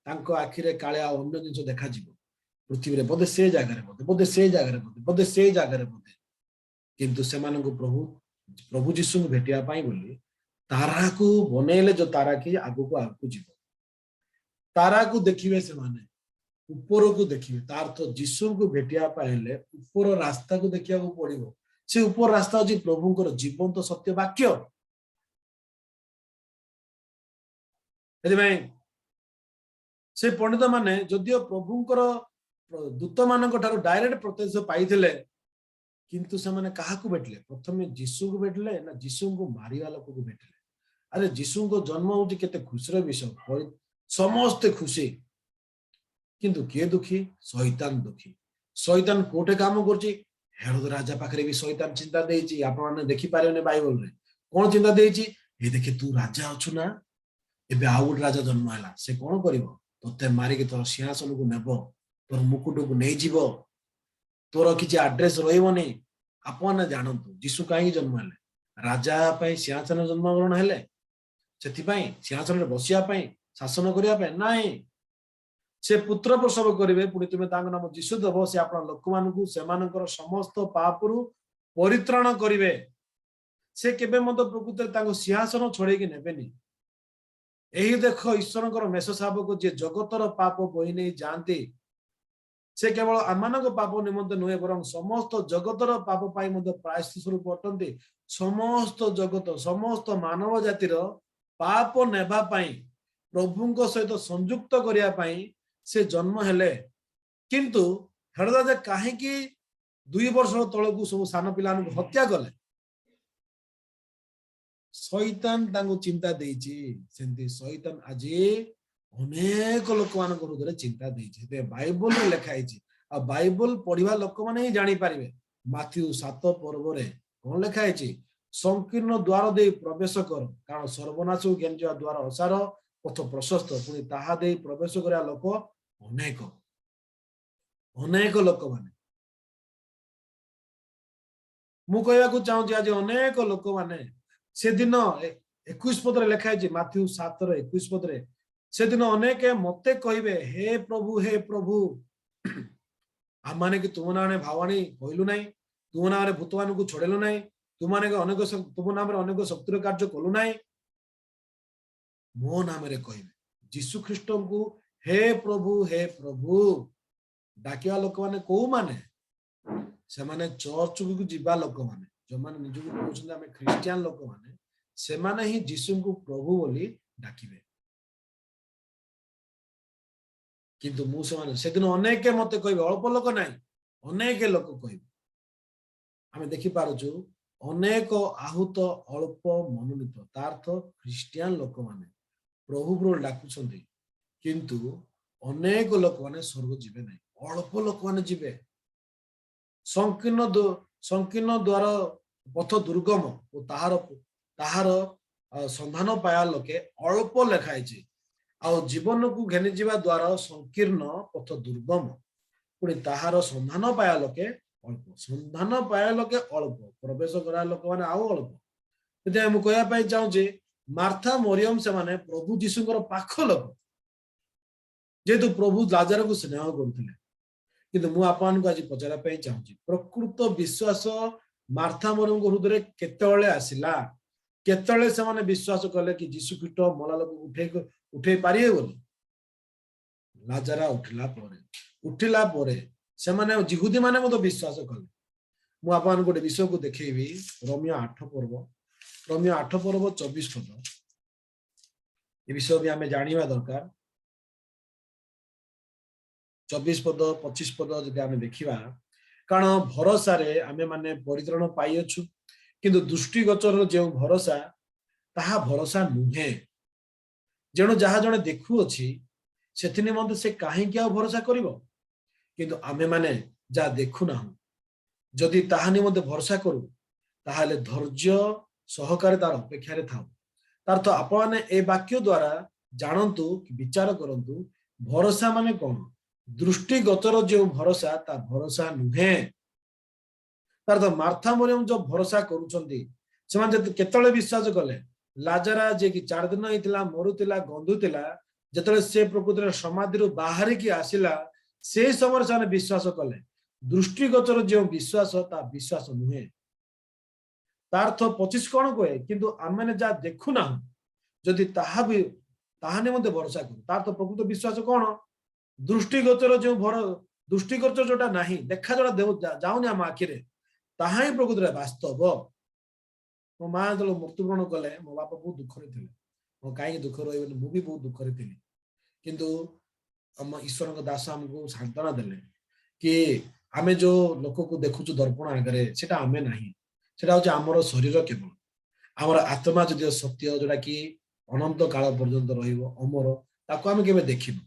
ତାଙ୍କ ଆଖିରେ କାଳେ ଆଉ ଅନ୍ୟ ଜିନିଷ ଦେଖାଯିବ ପୃଥିବୀରେ, ବୋଧେ ସେ ଜାଗାରେ, ବୋଧେ ବୋଧେ ସେ ଜାଗାରେ, ବୋଧେ ବୋଧେ ସେ ଜାଗାରେ ବୋଧେ। କିନ୍ତୁ ସେମାନଙ୍କୁ ପ୍ରଭୁ ଯୀଶୁଙ୍କୁ ଭେଟିବା ପାଇଁ ବୋଲି ତାରାକୁ ବନେଇଲେ, ଯୋଉ ତାରା କି ଆଗକୁ ଆଗକୁ ଯିବ। ତାରାକୁ ଦେଖିବେ ସେମାନେ, ଉପରକୁ ଦେଖିବେ। ତା ଅର୍ଥ ଯୀଶୁଙ୍କୁ ଭେଟିବା ପାଇଁ ହେଲେ ଉପର ରାସ୍ତାକୁ ଦେଖିବାକୁ ପଡିବ। ସେ ଉପର ରାସ୍ତା ହଉଛି ପ୍ରଭୁଙ୍କର ଜୀବନ୍ତ ସତ୍ୟ ବାକ୍ୟ। ସେଥିପାଇଁ ସେ ପଣ୍ଡିତ ମାନେ ଯଦିଓ ପ୍ରଭୁଙ୍କର ଦୂତ ମାନଙ୍କ ଠାରୁ ଡାଇରେକ୍ଟ ପ୍ରତ୍ୟକ୍ଷ ପାଇଥିଲେ, କିନ୍ତୁ ସେମାନେ କାହାକୁ ଭେଟିଲେ? ପ୍ରଥମେ ଯୀଶୁକୁ ଭେଟିଲେ ନା ଯୀଶୁଙ୍କୁ ମାରିବା ଲୋକକୁ ଭେଟିଲେ? ଆରେ ଯୀଶୁଙ୍କ ଜନ୍ମ ହଉଛି କେତେ ଖୁସିର ବିଷୟ, ସମସ୍ତେ ଖୁସି, କିନ୍ତୁ କିଏ ଦୁଃଖୀ? ଶୈତାନ ଦୁଃଖୀ। ଶୈତାନ କୋଉଠି କାମ କରୁଛି? ହେରୋଦ ରାଜା ପାଖରେ ବି ଶୈତାନ ଚିନ୍ତା ଦେଇଛି। ଆପଣମାନେ ଦେଖିପାରିବେନି ବାଇବଲରେ କଣ ଚିନ୍ତା ଦେଇଛି। ଏ ଦେଖେ, ତୁ ରାଜା ଅଛୁ ନା, ଏବେ ଆଉ ଗୋଟେ ରାଜା ଜନ୍ମ ହେଲା, ସେ କଣ କରିବ? ତତେ ମାରିକି ତୋର ସିଂହାସନକୁ ନେବ, ତୋର ମୁକୁଟକୁ ନେଇଯିବ, ତୋର କିଛି ଆଡ୍ରେସ ରହିବନି। ଆପଣମାନେ ଜାଣନ୍ତୁ ଯୀଶୁ କାହିଁକି ଜନ୍ମ ହେଲେ? ରାଜା ପାଇଁ ସିଂହାସନ ଜନ୍ମଗ୍ରହଣ ହେଲେ ସେଥିପାଇଁ, ସିଂହାସନରେ ବସିବା ପାଇଁ, ଶାସନ କରିବା ପାଇଁ ନାଇଁ। ସେ ପୁତ୍ର ପ୍ରସବ କରିବେ, ପୁଣି ତୁମେ ତାଙ୍କ ନାମ ଯୀଶୁ ଦେବ। ସେ ଆପଣ ଲୋକମାନଙ୍କୁ ସେମାନଙ୍କର ସମସ୍ତ ପାପରୁ ପରିତ୍ରାଣ କରିବେ। ସେ କେବେ ମଧ୍ୟ ପ୍ରକୃତରେ ତାଙ୍କ ସିଂହାସନ ଛଡେଇକି ନେବେନି। ଏହି ଦେଖ, ଈଶ୍ୱରଙ୍କର ମେଷ ଶାବକ, ଯିଏ ଜଗତର ପାପ ବୋହି ନେଇ ଯାଆନ୍ତି। ସେ କେବଳ ଆମମାନଙ୍କ ପାପ ନିମନ୍ତେ ନୁହେଁ, ବରଂ ସମସ୍ତ ଜଗତର ପାପ ପାଇଁ ମଧ୍ୟ ପ୍ରାୟଶ୍ଚିତ ସ୍ୱରୂପ ଅଟନ୍ତି। ସମସ୍ତ ଜଗତ, ସମସ୍ତ ମାନବ ଜାତିର ପାପ ନେବା ପାଇଁ, ପ୍ରଭୁଙ୍କ ସହିତ ସଂଯୁକ୍ତ କରିବା ପାଇଁ ସେ ଜନ୍ମ ହେଲେ। କିନ୍ତୁ ହେରୋଦ ରାଜା କାହିଁକି 2 ବର୍ଷ ତଳକୁ ସବୁ ସାନ ପିଲାମାନଙ୍କୁ ହତ୍ୟା କଲେ? ଶୈତାନ ତାଙ୍କୁ ଚିନ୍ତା ଦେଇଛି। ସେମିତି ଶୈତାନ ଆଜି ଅନେକ ଲୋକମାନଙ୍କ ହୃଦୟରେ ଚିନ୍ତା ଦେଇଛି। ସେଥିପାଇଁ ବାଇବଲରେ ଲେଖା ହେଇଛି, ଆଉ ବାଇବଲ ପଢିବା ଲୋକମାନେ ହିଁ ଜାଣିପାରିବେ। ମାଥିଉ 7 ପର୍ବରେ କଣ ଲେଖା ହେଇଛି? ସଂକୀର୍ଣ୍ଣ ଦ୍ୱାର ଦେଇ ପ୍ରବେଶ କର, କାରଣ ସର୍ବନାଶକୁ ଘେନିଯିବା ଦ୍ୱାର ଅସାର, ପଥ ପ୍ରଶସ୍ତ, ପୁଣି ତାହା ଦେଇ ପ୍ରବେଶ କରିବା ଲୋକ ଅନେକ। ଅନେକ ଲୋକମାନେ, ମୁଁ କହିବାକୁ ଚାହୁଁଛି ଆଜି ଅନେକ ଲୋକମାନେ ସେଦିନ 21 ପଦରେ ଲେଖା ହେଇଛି, ମାଥିଉ 7:21 ପଦରେ, ସେଦିନ ଅନେକ ମତେ କହିବେ, ହେ ପ୍ରଭୁ, ହେ ପ୍ରଭୁ, ଆମମାନେ କି ତୁମ ନାମରେ ଭାବବାଣୀ କହିଲୁ ନାହିଁ? ତୁମ ନାମରେ ଭୂତମାନଙ୍କୁ ଛଡେଇଲୁ ନାହିଁ? ତୁମ ନାମରେ ଅନେକ ଶକ୍ତିର କାର୍ଯ୍ୟ କଲୁ ନାହିଁ? ମୋ ନାମରେ କହିବେ। ଯୀଶୁ ଖ୍ରୀଷ୍ଟଙ୍କୁ ହେ ପ୍ରଭୁ, ହେ ପ୍ରଭୁ ଡାକିବା ଲୋକମାନେ କୋଉମାନେ? ସେମାନେ ଚର୍ଚ୍ଚକୁ ଯିବା ଲୋକମାନେ, ଯୋଉମାନେ ନିଜକୁ କହୁଛନ୍ତି ଆମେ ଖ୍ରୀଷ୍ଟିଆନ ଲୋକମାନେ, ସେମାନେ ହିଁ ଯୀଶୁଙ୍କୁ ପ୍ରଭୁ ବୋଲି ଡାକିବେ। କିନ୍ତୁ ମୁଁ ସେମାନେ ସେଦିନ ଅନେକ ମତେ କହିବେ, ଅଳ୍ପ ଲୋକ ନାହିଁ, ଅନେକ ଲୋକ କହିବେ। ଆମେ ଦେଖିପାରୁଛୁ ଅନେକ ଆହୁତ, ଅଳ୍ପ ମନୋନୀତ। ତା ଅର୍ଥ ଖ୍ରୀଷ୍ଟିଆନ ଲୋକମାନେ ପ୍ରଭୁ ପ୍ରଭୁ ଡାକୁଛନ୍ତି, କିନ୍ତୁ ଅନେକ ଲୋକମାନେ ସ୍ୱର୍ଗ ଯିବେ ନାହିଁ, ଅଳ୍ପ ଲୋକମାନେ ଯିବେ। ସଂକୀର୍ଣ୍ଣ ଦ୍ୱାର ପଥ ଦୁର୍ଗମ ଓ ତାହାର ସନ୍ଧାନ ପାଇବା ଲୋକେ ଅଳ୍ପ ଲେଖା ହେଇଛି। ଆଉ ଜୀବନକୁ ଘେନିଯିବା ଦ୍ୱାର ସଂକୀର୍ଣ୍ଣ, ପଥ ଦୁର୍ଗମ, ପୁଣି ତାହାର ସନ୍ଧାନ ପାଇବା ଲୋକେ ଅଳ୍ପ। ସନ୍ଧାନ ପାଇବା ଲୋକେ ଅଳ୍ପ, ପ୍ରବେଶ କରିବା ଲୋକମାନେ ଆଉ ଅଳ୍ପ। ସେଥିପାଇଁ ମୁଁ କହିବା ପାଇଁ ଚାହୁଁଛି, ମାର୍ଥା ମରିୟମ ସେମାନେ ପ୍ରଭୁ ଯୀଶୁଙ୍କର ପାଖ ଲୋକ, ଯେହେତୁ ପ୍ରଭୁ ଲାଜାରକୁ ସ୍ନେହ କରୁଥିଲେ। କିନ୍ତୁ ମୁଁ ଆପଣଙ୍କୁ ଆଜି ପଚାରିବା ପାଇଁ ଚାହୁଁଛି, ପ୍ରକୃତ ବିଶ୍ୱାସ ମାର୍ଥା ମରିୟମଙ୍କ ହୃଦୟରେ କେତେବେଳେ ଆସିଲା? କେତେବେଳେ ସେମାନେ ବିଶ୍ୱାସ କଲେ କି ଯୀଶୁ ଖ୍ରୀଷ୍ଟ ମଲା ଲୋକକୁ ଉଠେଇ ପାରିବେ ବୋଲି? ଲାଜାରା ଉଠିଲା ପରେ, ଉଠିଲା ପରେ ସେମାନେ ଯିହୁଦୀ ମାନେ ମଧ୍ୟ ବିଶ୍ୱାସ କଲେ। ମୁଁ ଆପଣଙ୍କୁ ଗୋଟେ ବିଷୟକୁ ଦେଖେଇବି, ରୋମୀୟ 8 ପର୍ବ, ରୋମୀୟ 8 ପର୍ବ 24 ପଦ। ଏ ବିଷୟ ବି ଆମେ ଜାଣିବା ଦରକାର। 24 ପଦ 25 ପଦ ଯଦି ଆମେ ଦେଖିବା, କାରଣ ଭରସାରେ ଆମେ ମାନେ ପରିତ୍ରାଣ ପାଇଅଛୁ, କିନ୍ତୁ ଦୃଷ୍ଟିଗୋଚରର ଯେଉଁ ଭରସା ତାହା ଭରସା ନୁହେଁ। ଯେଣୁ ଯାହା ଜଣେ ଦେଖୁଅଛି ସେଥି ନିମନ୍ତେ ସେ କାହିଁକି ଆଉ ଭରସା କରିବ? କିନ୍ତୁ ଆମେମାନେ ଯାହା ଦେଖୁନାହୁଁ, ଯଦି ତାହା ନିମନ୍ତେ ଭରସା କରୁ, ତାହେଲେ ଧୈର୍ଯ୍ୟ ସହକାରେ ତାର ଅପେକ୍ଷାରେ ଥାଉ। ତାର ଅର୍ଥ ଆପଣମାନେ ଏ ବାକ୍ୟ ଦ୍ଵାରା ଜାଣନ୍ତୁ, ବିଚାର କରନ୍ତୁ, ଭରସା ମାନେ କଣ? ଦୃଷ୍ଟିଗୋଚର ଯେଉଁ ଭରସା ତା ଭରସା ନୁହେଁ। ତାର ତ ମାର୍ଥା ମରିୟମ ଯୋଉ ଭରସା କରୁଛନ୍ତି, ସେମାନେ ଯଦି କେତେବେଳେ ବିଶ୍ୱାସ କଲେ? ଲାଜାରା ଯିଏକି 4 ଦିନ ହେଇଥିଲା ମରୁଥିଲା, ଗନ୍ଧୁଥିଲା, ଯେତେବେଳେ ସେ ପ୍ରକୃତିର ସମାଧିରୁ ବାହାରିକି ଆସିଲା, ସେଇ ସମୟରେ ସେମାନେ ବିଶ୍ୱାସ କଲେ। ଦୃଷ୍ଟିଗୋଚର ଯେଉଁ ବିଶ୍ୱାସ ତା ବିଶ୍ୱାସ ନୁହେଁ। ତାର ଅର୍ଥ 25 କଣ କୁହେ? କିନ୍ତୁ ଆମେମାନେ ଯାହା ଦେଖୁନାହୁଁ, ଯଦି ତାହା ବି ତାହା ନିମନ୍ତେ ଭରସା କରୁ। ତାର ତ ପ୍ରକୃତ ବିଶ୍ୱାସ କଣ? ଦୃଷ୍ଟିଗୋଚର ଯେଉଁ ଦୃଷ୍ଟିଗୋଚର ଯୋଉଟା ନାହିଁ, ଦେଖା ଯୋଉଟା ଯାଉନି ଆମ ଆଖିରେ, ତାହା ହିଁ ପ୍ରକୃତରେ ବାସ୍ତବ। ମୋ ମା ଯେତେବେଳେ ମୃତ୍ୟୁବରଣ କଲେ, ମୋ ବାପା ବହୁତ ଦୁଃଖରେ ଥିଲେ। ମୁଁ କାହିଁକି ଦୁଃଖ ରହିବନି? ମୁଁ ବି ବହୁତ ଦୁଃଖରେ ଥିଲି। କିନ୍ତୁ ଆମ ଈଶ୍ୱରଙ୍କ ଦାସ ଆମକୁ ସାନ୍ତ୍ୱନା ଦେଲେ କି ଆମେ ଯୋଉ ଲୋକକୁ ଦେଖୁଛୁ ଦର୍ପଣ ଆଗରେ, ସେଟା ଆମେ ନାହିଁ, ସେଟା ହଉଛି ଆମର ଶରୀର କେବଳ। ଆମର ଆତ୍ମା ଯଦିଓ ସତ୍ୟ, ଯୋଉଟା କି ଅନନ୍ତ କାଳ ପର୍ଯ୍ୟନ୍ତ ରହିବ, ଅମର, ତାକୁ ଆମେ କେବେ ଦେଖିନୁ।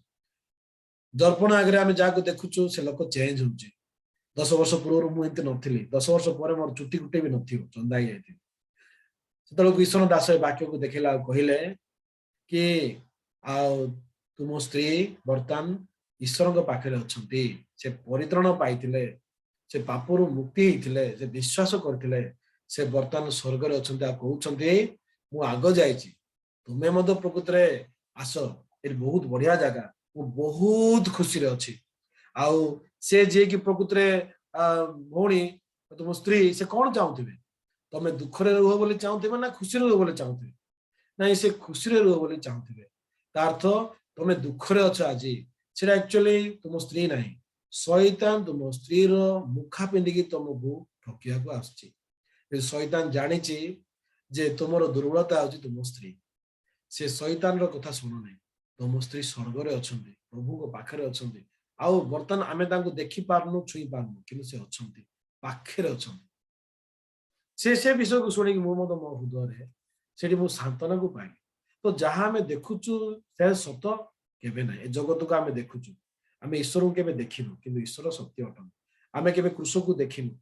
ଦର୍ପଣ ଆଗରେ ଆମେ ଯାହାକୁ ଦେଖୁଛୁ, ସେ ଲୋକ ଚେଞ୍ଜ ହଉଛି। 10 ବର୍ଷ ପୂର୍ବରୁ ମୁଁ ଏମିତି ନଥିଲି। 10 ବର୍ଷ ପରେ ମୋର ଚୁଟି ଗୁଟେ ବି ନଥିବ, ଚନ୍ଦା ହେଇଯାଇଥିବ। ସେତେବେଳକୁ ଈଶ୍ୱର ଦାସ ଏ ବାକ୍ୟକୁ ଦେଖିଲା ଆଉ କହିଲେ କି ଆଉ ତୁମ ସ୍ତ୍ରୀ ବର୍ତ୍ତମାନ ଈଶ୍ୱରଙ୍କ ପାଖରେ ଅଛନ୍ତି। ସେ ପରିତ୍ରାଣ ପାଇଥିଲେ, ସେ ପାପରୁ ମୁକ୍ତି ହେଇଥିଲେ, ସେ ବିଶ୍ୱାସ କରିଥିଲେ, ସେ ବର୍ତ୍ତମାନ ସ୍ୱର୍ଗରେ ଅଛନ୍ତି। ଆଉ କହୁଛନ୍ତି, ମୁଁ ଆଗ ଯାଇଛି, ତୁମେ ମଧ୍ୟ ପ୍ରକୃତରେ ଆସ, ଏଠି ବହୁତ ବଢିଆ ଜାଗା, ମୁଁ ବହୁତ ଖୁସିରେ ଅଛି। ଆଉ ସେ ଯିଏକି ପ୍ରକୃତରେ ଭଉଣୀ, ତୁମ ସ୍ତ୍ରୀ, ସେ କଣ ଚାହୁଁଥିବେ? ତମେ ଦୁଃଖରେ ରୁହ ବୋଲି ଚାହୁଁଥିବେ ନା ଖୁସିରେ ରୁହ ବୋଲି ଚାହୁଁଥିବେ? ନାଇଁ, ସେ ଖୁସିରେ ରୁହ ବୋଲି ଚାହୁଁଥିବେ। ତା ଅର୍ଥ ତମେ ଦୁଃଖରେ ଅଛ ଆଜି, ସେଟା ଆକ୍ଚୁଆଲି ତୁମ ସ୍ତ୍ରୀ ନାହିଁ, ଶୈତାନ ତୁମ ସ୍ତ୍ରୀର ମୁଖା ପିନ୍ଧିକି ତମକୁ ଠକିବାକୁ ଆସୁଛି। ଶୈତାନ ଜାଣିଛି ଯେ ତୁମର ଦୁର୍ବଳତା ହଉଛି ତୁମ ସ୍ତ୍ରୀ। ସେ ଶୈତାନର କଥା ଶୁଣ ନାହିଁ। ତୁମ ସ୍ତ୍ରୀ ସ୍ୱର୍ଗରେ ଅଛନ୍ତି, ପ୍ରଭୁଙ୍କ ପାଖରେ ଅଛନ୍ତି। ଆଉ ବର୍ତ୍ତମାନ ଆମେ ତାଙ୍କୁ ଦେଖି ପାରୁନୁ, ଛୁଇଁ ପାରୁନୁ, କିନ୍ତୁ ସେ ଅଛନ୍ତି, ପାଖରେ ଅଛନ୍ତି। ସେ ସେ ବିଷୟକୁ ଶୁଣିକି ମୁଁ ମଧ୍ୟ ମୋ ହୃଦୟରେ ସେଠି ମୁଁ ସାନ୍ତ୍ୱନାକୁ ପାଇଲି। ତ ଯାହା ଆମେ ଦେଖୁଛୁ ସେ ସତ କେବେ ନାହିଁ। ଏ ଜଗତକୁ ଆମେ ଦେଖୁଛୁ, ଆମେ ଈଶ୍ୱରଙ୍କୁ କେବେ ଦେଖିନୁ, କିନ୍ତୁ ଈଶ୍ୱର ସତ୍ୟ ଅଟନ୍ତି। ଆମେ କେବେ କ୍ରୁଶକୁ ଦେଖିନୁ,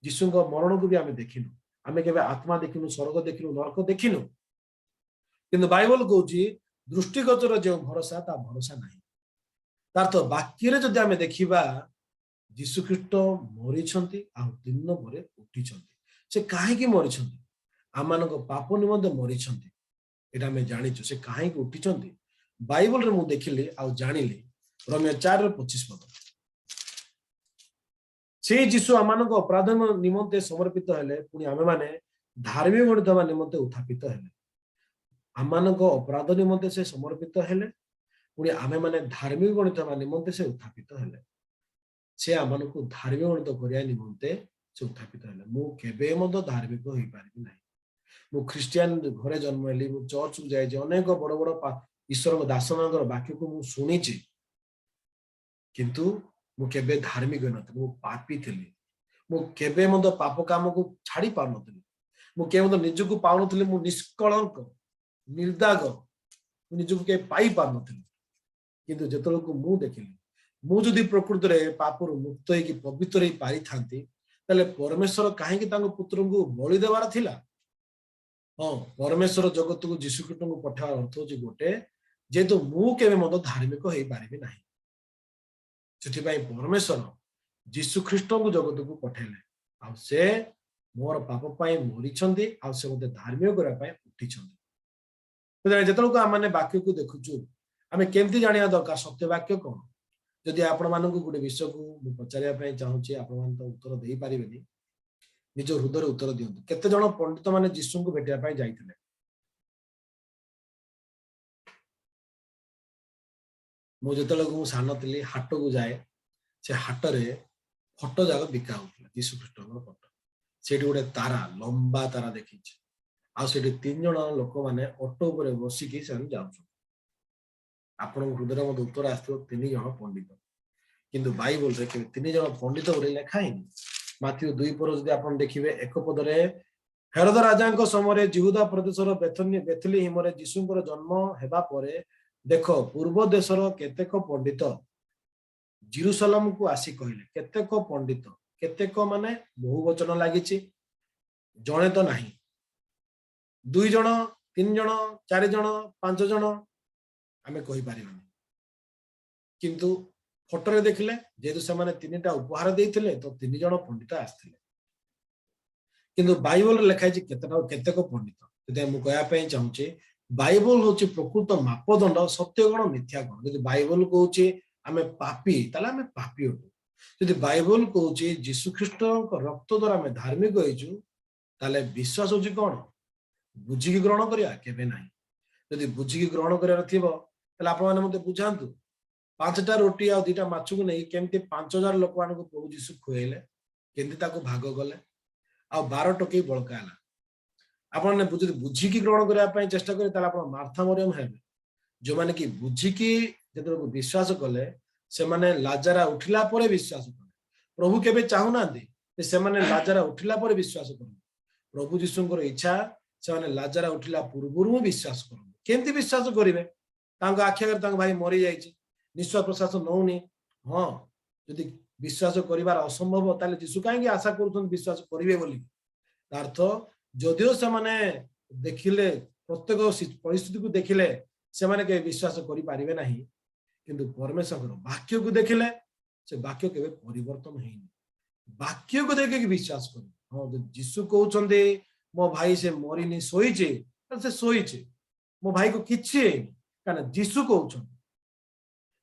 ଯୀଶୁଙ୍କ ମରଣକୁ ବି ଆମେ ଦେଖିନୁ। ଆମେ କେବେ ଆତ୍ମା ଦେଖିନୁ, ସ୍ୱର୍ଗ ଦେଖିନୁ, ନରକ ଦେଖିନୁ। କିନ୍ତୁ ବାଇବଲ କହୁଛି, ଦୃଷ୍ଟିଗୋଚର ଯେଉଁ ଭରସା ତା ଭରସା ନାହିଁ। ତାର ତ ବାକ୍ୟରେ ଯଦି ଆମେ ଦେଖିବା, ଯୀଶୁ ଖ୍ରୀଷ୍ଟ ମରିଛନ୍ତି ଆଉ ଦିନ ପରେ ଉଠିଛନ୍ତି। ସେ କାହିଁକି ମରିଛନ୍ତି? ଆମମାନଙ୍କ ପାପ ନିମନ୍ତେ ମରିଛନ୍ତି, ଏଇଟା ଆମେ ଜାଣିଛୁ। ସେ କାହିଁକି ଉଠିଛନ୍ତି? ବାଇବଲରେ ମୁଁ ଦେଖିଲି ଆଉ ଜାଣିଲି, ରୋମୀୟ 4ର 25 ପଦ। ସେଇ ଯୀଶୁ ଆମମାନଙ୍କ ଅପରାଧ ନିମନ୍ତେ ସମର୍ପିତ ହେଲେ, ପୁଣି ଆମେମାନେ ଧାର୍ମିକ ଗଣିତ ହେବା ନିମନ୍ତେ ଉତ୍ଥାପିତ ହେଲେ। ଆମମାନଙ୍କ ଅପରାଧ ନିମନ୍ତେ ସେ ସମର୍ପିତ ହେଲେ, ପୁଣି ଆମେମାନେ ଧାର୍ମିକ ଗଣିତ ହେବା ନିମନ୍ତେ ସେ ଉତ୍ଥାପିତ ହେଲେ। ସେ ଆମମାନଙ୍କୁ ଧାର୍ମିକ ଗଣିତ କରିବା ନିମନ୍ତେ ସେ ଉତ୍ଥାପିତ ହେଲେ। ମୁଁ କେବେ ମଧ୍ୟ ଧାର୍ମିକ ହେଇପାରିବି ନାହିଁ। ମୁଁ ଖ୍ରୀଷ୍ଟିଆନ ଘରେ ଜନ୍ମ ହେଲି, ମୁଁ ଚର୍ଚ୍ଚକୁ ଯାଇଛି, ଅନେକ ବଡ ବଡ ଈଶ୍ୱରଙ୍କ ଦାସମାନଙ୍କର ବାକ୍ୟକୁ ମୁଁ ଶୁଣିଛି, କିନ୍ତୁ ମୁଁ କେବେ ଧାର୍ମିକ ହେଇନଥିଲି। ମୁଁ ପାପୀ ଥିଲି। ମୁଁ କେବେ ମଧ୍ୟ ପାପ କାମକୁ ଛାଡି ପାରୁନଥିଲି। ମୁଁ କେବେ ମଧ୍ୟ ନିଜକୁ ପାଉନଥିଲି। ମୁଁ ନିଷ୍କଳଙ୍କ, ନିର୍ଦାଗ, ମୁଁ ନିଜକୁ କେବେ ପାଇ ପାରୁନଥିଲି। କିନ୍ତୁ ଯେତେବେଳକୁ ମୁଁ ଦେଖିଲି, ମୁଁ ଯଦି ପ୍ରକୃତରେ ପାପରୁ ମୁକ୍ତ ହେଇକି ପବିତ୍ର ହେଇ ପାରିଥାନ୍ତି, ତାହେଲେ ପରମେଶ୍ୱର କାହିଁକି ତାଙ୍କ ପୁତ୍ରଙ୍କୁ ବଳି ଦେବାର ଥିଲା? ହଁ, ପରମେଶ୍ୱର ଜଗତକୁ ଯୀଶୁଖ୍ରୀଷ୍ଟଙ୍କୁ ପଠାଇବାର ଅର୍ଥ ହଉଛି ଗୋଟେ, ଯେହେତୁ ମୁଁ କେବେ ମଧ୍ୟ ଧାର୍ମିକ ହେଇପାରିବି ନାହିଁ, ସେଥିପାଇଁ ପରମେଶ୍ୱର ଯୀଶୁ ଖ୍ରୀଷ୍ଟଙ୍କୁ ଜଗତକୁ ପଠେଇଲେ। ଆଉ ସେ ମୋର ପାପ ପାଇଁ ମରିଛନ୍ତି, ଆଉ ସେ ମତେ ଧାର୍ମିକ କରିବା ପାଇଁ ଉଠିଛନ୍ତି। ଯେତେବେଳକୁ ଆମେ ବାକ୍ୟକୁ ଦେଖୁଛୁ, ଆମେ କେମିତି ଜାଣିବା ଦରକାର ସତ୍ୟ ବାକ୍ୟ କଣ? ଯଦି ଆପଣମାନଙ୍କୁ ଗୋଟେ ବିଷୟକୁ ମୁଁ ପଚାରିବା ପାଇଁ ଚାହୁଁଛି, ଆପଣମାନେ ତ ଉତ୍ତର ଦେଇପାରିବେନି, ନିଜ ହୃଦୟରେ ଉତ୍ତର ଦିଅନ୍ତୁ। କେତେ ଜଣ ପଣ୍ଡିତ ମାନେ ଯୀଶୁଙ୍କୁ ଭେଟିବା ପାଇଁ ଯାଇଥିଲେ? ମୁଁ ଯେତେବେଳକୁ ମୁଁ ସାନ ଥିଲି, ହାଟକୁ ଯାଏ। ସେ ହାଟରେ ଫଟୋ ଯାକ ବିକା ହଉଥିଲା, ଯୀଶୁ ଖ୍ରୀଷ୍ଟଙ୍କର ଫଟୋ। ସେଇଠି ଗୋଟେ ତାରା, ଲମ୍ବା ତାରା ଦେଖିଛି। ଆଉ ସେଠି ତିନି ଜଣ ଲୋକମାନେ ଅଟୋ ଉପରେ ବସିକି ସେମାନେ ଯାଉଛନ୍ତି। ଆପଣଙ୍କ ହୃଦୟରେ ମଧ୍ୟ ଉତ୍ତର ଆସିଥିବ, ତିନି ଜଣ ପଣ୍ଡିତ। କିନ୍ତୁ ବାଇବଲରେ କେବେ ତିନି ଜଣ ପଣ୍ଡିତ ବୋଲି ଲେଖା ହେଇନି। ମାଥିଉ 2 ପରେ ଯଦି ଆପଣ ଦେଖିବେ, 1 ପଦରେ, ହେରୋଦ ରାଜାଙ୍କ ସମୟରେ ଜିହୁଦା ପ୍ରଦେଶର ବେଥଲିହିମରେ ଯୀଶୁଙ୍କର ଜନ୍ମ ହେବା ପରେ ଦେଖ, ପୂର୍ବ ଦେଶର କେତେକ ପଣ୍ଡିତ ଜିରୁସାଲମକୁ ଆସି କହିଲେ। କେତେକ ପଣ୍ଡିତ, କେତେକ ମାନେ ବହୁ ବଚନ ଲାଗିଛି। ଜଣେ ତ ନାହିଁ, ଦୁଇ ଜଣ, ତିନି ଜଣ, ଚାରି ଜଣ, ପାଞ୍ଚ ଜଣ ଆମେ କହିପାରିବାନି। କିନ୍ତୁ ଫଟୋରେ ଦେଖିଲେ, ଯେହେତୁ ସେମାନେ ତିନିଟା ଉପହାର ଦେଇଥିଲେ, ତ ତିନି ଜଣ ପଣ୍ଡିତ ଆସିଥିଲେ। କିନ୍ତୁ ବାଇବଲରେ ଲେଖା ହେଇଛି କେତେକ ପଣ୍ଡିତ। ସେଥିପାଇଁ ମୁଁ କହିବା ପାଇଁ ଚାହୁଁଛି, ବାଇବଲ ହଉଛି ପ୍ରକୃତ ମାପଦଣ୍ଡ, ସତ୍ୟ କଣ, ମିଥ୍ୟା କଣ। ଯଦି ବାଇବଲ କହୁଛି ଆମେ ପାପି, ତାହେଲେ ଆମେ ପାପି ଅଟୁ। ଯଦି ବାଇବଲ କହୁଛି ଯୀଶୁ ଖ୍ରୀଷ୍ଟଙ୍କ ରକ୍ତ ଦ୍ୱାରା ଆମେ ଧାର୍ମିକ ହେଇଛୁ, ତାହେଲେ ବିଶ୍ୱାସ ହଉଛି କଣ? ବୁଝିକି ଗ୍ରହଣ କରିବା କେବେ ନାହିଁ। ଯଦି ବୁଝିକି ଗ୍ରହଣ କରିବାର ଥିବ, ତାହେଲେ ଆପଣମାନେ ମତେ ବୁଝାନ୍ତୁ, ପାଞ୍ଚଟା ରୋଟି ଆଉ ଦିଟା ମାଛକୁ ନେଇ କେମିତି 5000 ଲୋକମାନଙ୍କୁ ପ୍ରଭୁ ଯୀଶୁ ଖୁଆଇଲେ? କେମିତି ତାକୁ ଭାଗ କଲେ ଆଉ 12 ଟୋକେଇ ବଳକା ହେଲା? ଆପଣ ଯଦି ବୁଝିକି ଗ୍ରହଣ କରିବା ପାଇଁ ଚେଷ୍ଟା କରିବେ, ତାହେଲେ ଆପଣ ମାର୍ଥା ମରିୟମ ହେବେ। ଯୋଉମାନେ କି ବୁଝିକି ଯେତେବେଳକୁ ବିଶ୍ୱାସ କଲେ, ସେମାନେ ଲାଜାରା ଉଠିଲା ପରେ ବିଶ୍ୱାସ କଲେ। ପ୍ରଭୁ କେବେ ଚାହୁଁନାହାନ୍ତି ଯେ ସେମାନେ ଲାଜାରା ଉଠିଲା ପରେ ବିଶ୍ୱାସ କରନ୍ତୁ। ପ୍ରଭୁ ଯୀଶୁଙ୍କର ଇଚ୍ଛା, ସେମାନେ ଲାଜାରା ଉଠିଲା ପୂର୍ବରୁ ବିଶ୍ୱାସ କରନ୍ତୁ। କେମିତି ବିଶ୍ୱାସ କରିବେ? ତାଙ୍କ ଆଖି ଆଗରେ ତାଙ୍କ ଭାଇ ମରିଯାଇଛି, ନିଶ୍ୱାସ ପ୍ରଶ୍ୱାସ ନଉନି। ହଁ, ଯଦି ବିଶ୍ୱାସ କରିବାର ଅସମ୍ଭବ, ତାହେଲେ ଯୀଶୁ କାହିଁକି ଆଶା କରୁଛନ୍ତି ବିଶ୍ୱାସ କରିବେ ବୋଲି? ତା ଅର୍ଥ, ଯଦିଓ ସେମାନେ ଦେଖିଲେ, ପ୍ରତ୍ୟେକ ପରିସ୍ଥିତିକୁ ଦେଖିଲେ, ସେମାନେ କେବେ ବିଶ୍ୱାସ କରିପାରିବେ ନାହିଁ। କିନ୍ତୁ ପରମେଶ୍ୱରଙ୍କର ବାକ୍ୟକୁ ଦେଖିଲେ, ସେ ବାକ୍ୟ କେବେ ପରିବର୍ତ୍ତନ ହେଇନି। ବାକ୍ୟକୁ ଦେଖିକି ବିଶ୍ୱାସ କରିବେ। ହଁ, ଯଦି ଯୀଶୁ କହୁଛନ୍ତି ମୋ ଭାଇ ସେ ମରିନି, ଶୋଇଛି, ତାହେଲେ ସେ ଶୋଇଛି। ମୋ ଭାଇକୁ କିଛି ହେଇନି, କାରଣ ଯୀଶୁ କହୁଛନ୍ତି।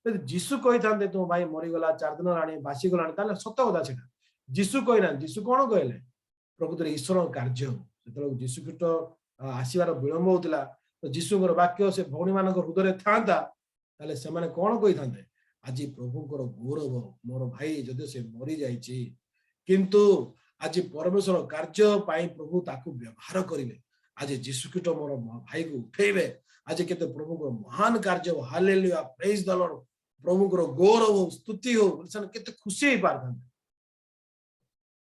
ଯଦି ଯୀଶୁ କହିଥାନ୍ତେ ତୁମ ଭାଇ ମରିଗଲା, 4 ଦିନ ହେଲାଣି, ବାସିଗଲାଣି, ତାହେଲେ ସତ କଥା ସେଟା। ଯୀଶୁ କହିନାହାନ୍ତି। ଯୀଶୁ କଣ କହିଲେ? ପ୍ରକୃତରେ ଈଶ୍ୱରଙ୍କ କାର୍ଯ୍ୟ ହଉ। ଯେତେବେଳେ ଯୀଶୁ ଖ୍ରୀଷ୍ଟ ଆସିବାର ବିଳମ୍ବ ହଉଥିଲା, ତ ଯୀଶୁଙ୍କର ବାକ୍ୟ ସେ ଭଉଣୀ ମାନଙ୍କ ହୃଦୟରେ ଥାନ୍ତା, ତାହେଲେ ସେମାନେ କଣ କହିଥାନ୍ତେ? ଆଜି ପ୍ରଭୁଙ୍କର ଗୌରବ, ମୋର ଭାଇ ଯଦିଓ ସେ ମରିଯାଇଛି, କିନ୍ତୁ ଆଜି ପରମେଶ୍ୱର କାର୍ଯ୍ୟ ପାଇଁ ପ୍ରଭୁ ତାକୁ ବ୍ୟବହାର କରିବେ। ଆଜି ଯୀଶୁ ଖ୍ରୀଷ୍ଟ ମୋର ଭାଇକୁ ଉଠେଇବେ। ଆଜି କେତେ ପ୍ରଭୁଙ୍କର ମହାନ କାର୍ଯ୍ୟ, ହାଲେଲୁୟା, ପ୍ରେଜ ଦ ଲର୍ଡ, ପ୍ରଭୁଙ୍କର ଗୌରବ ହଉ, ସ୍ତୁତି ହଉ ବୋଲି ସେମାନେ କେତେ ଖୁସି ହେଇପାରିଥାନ୍ତେ।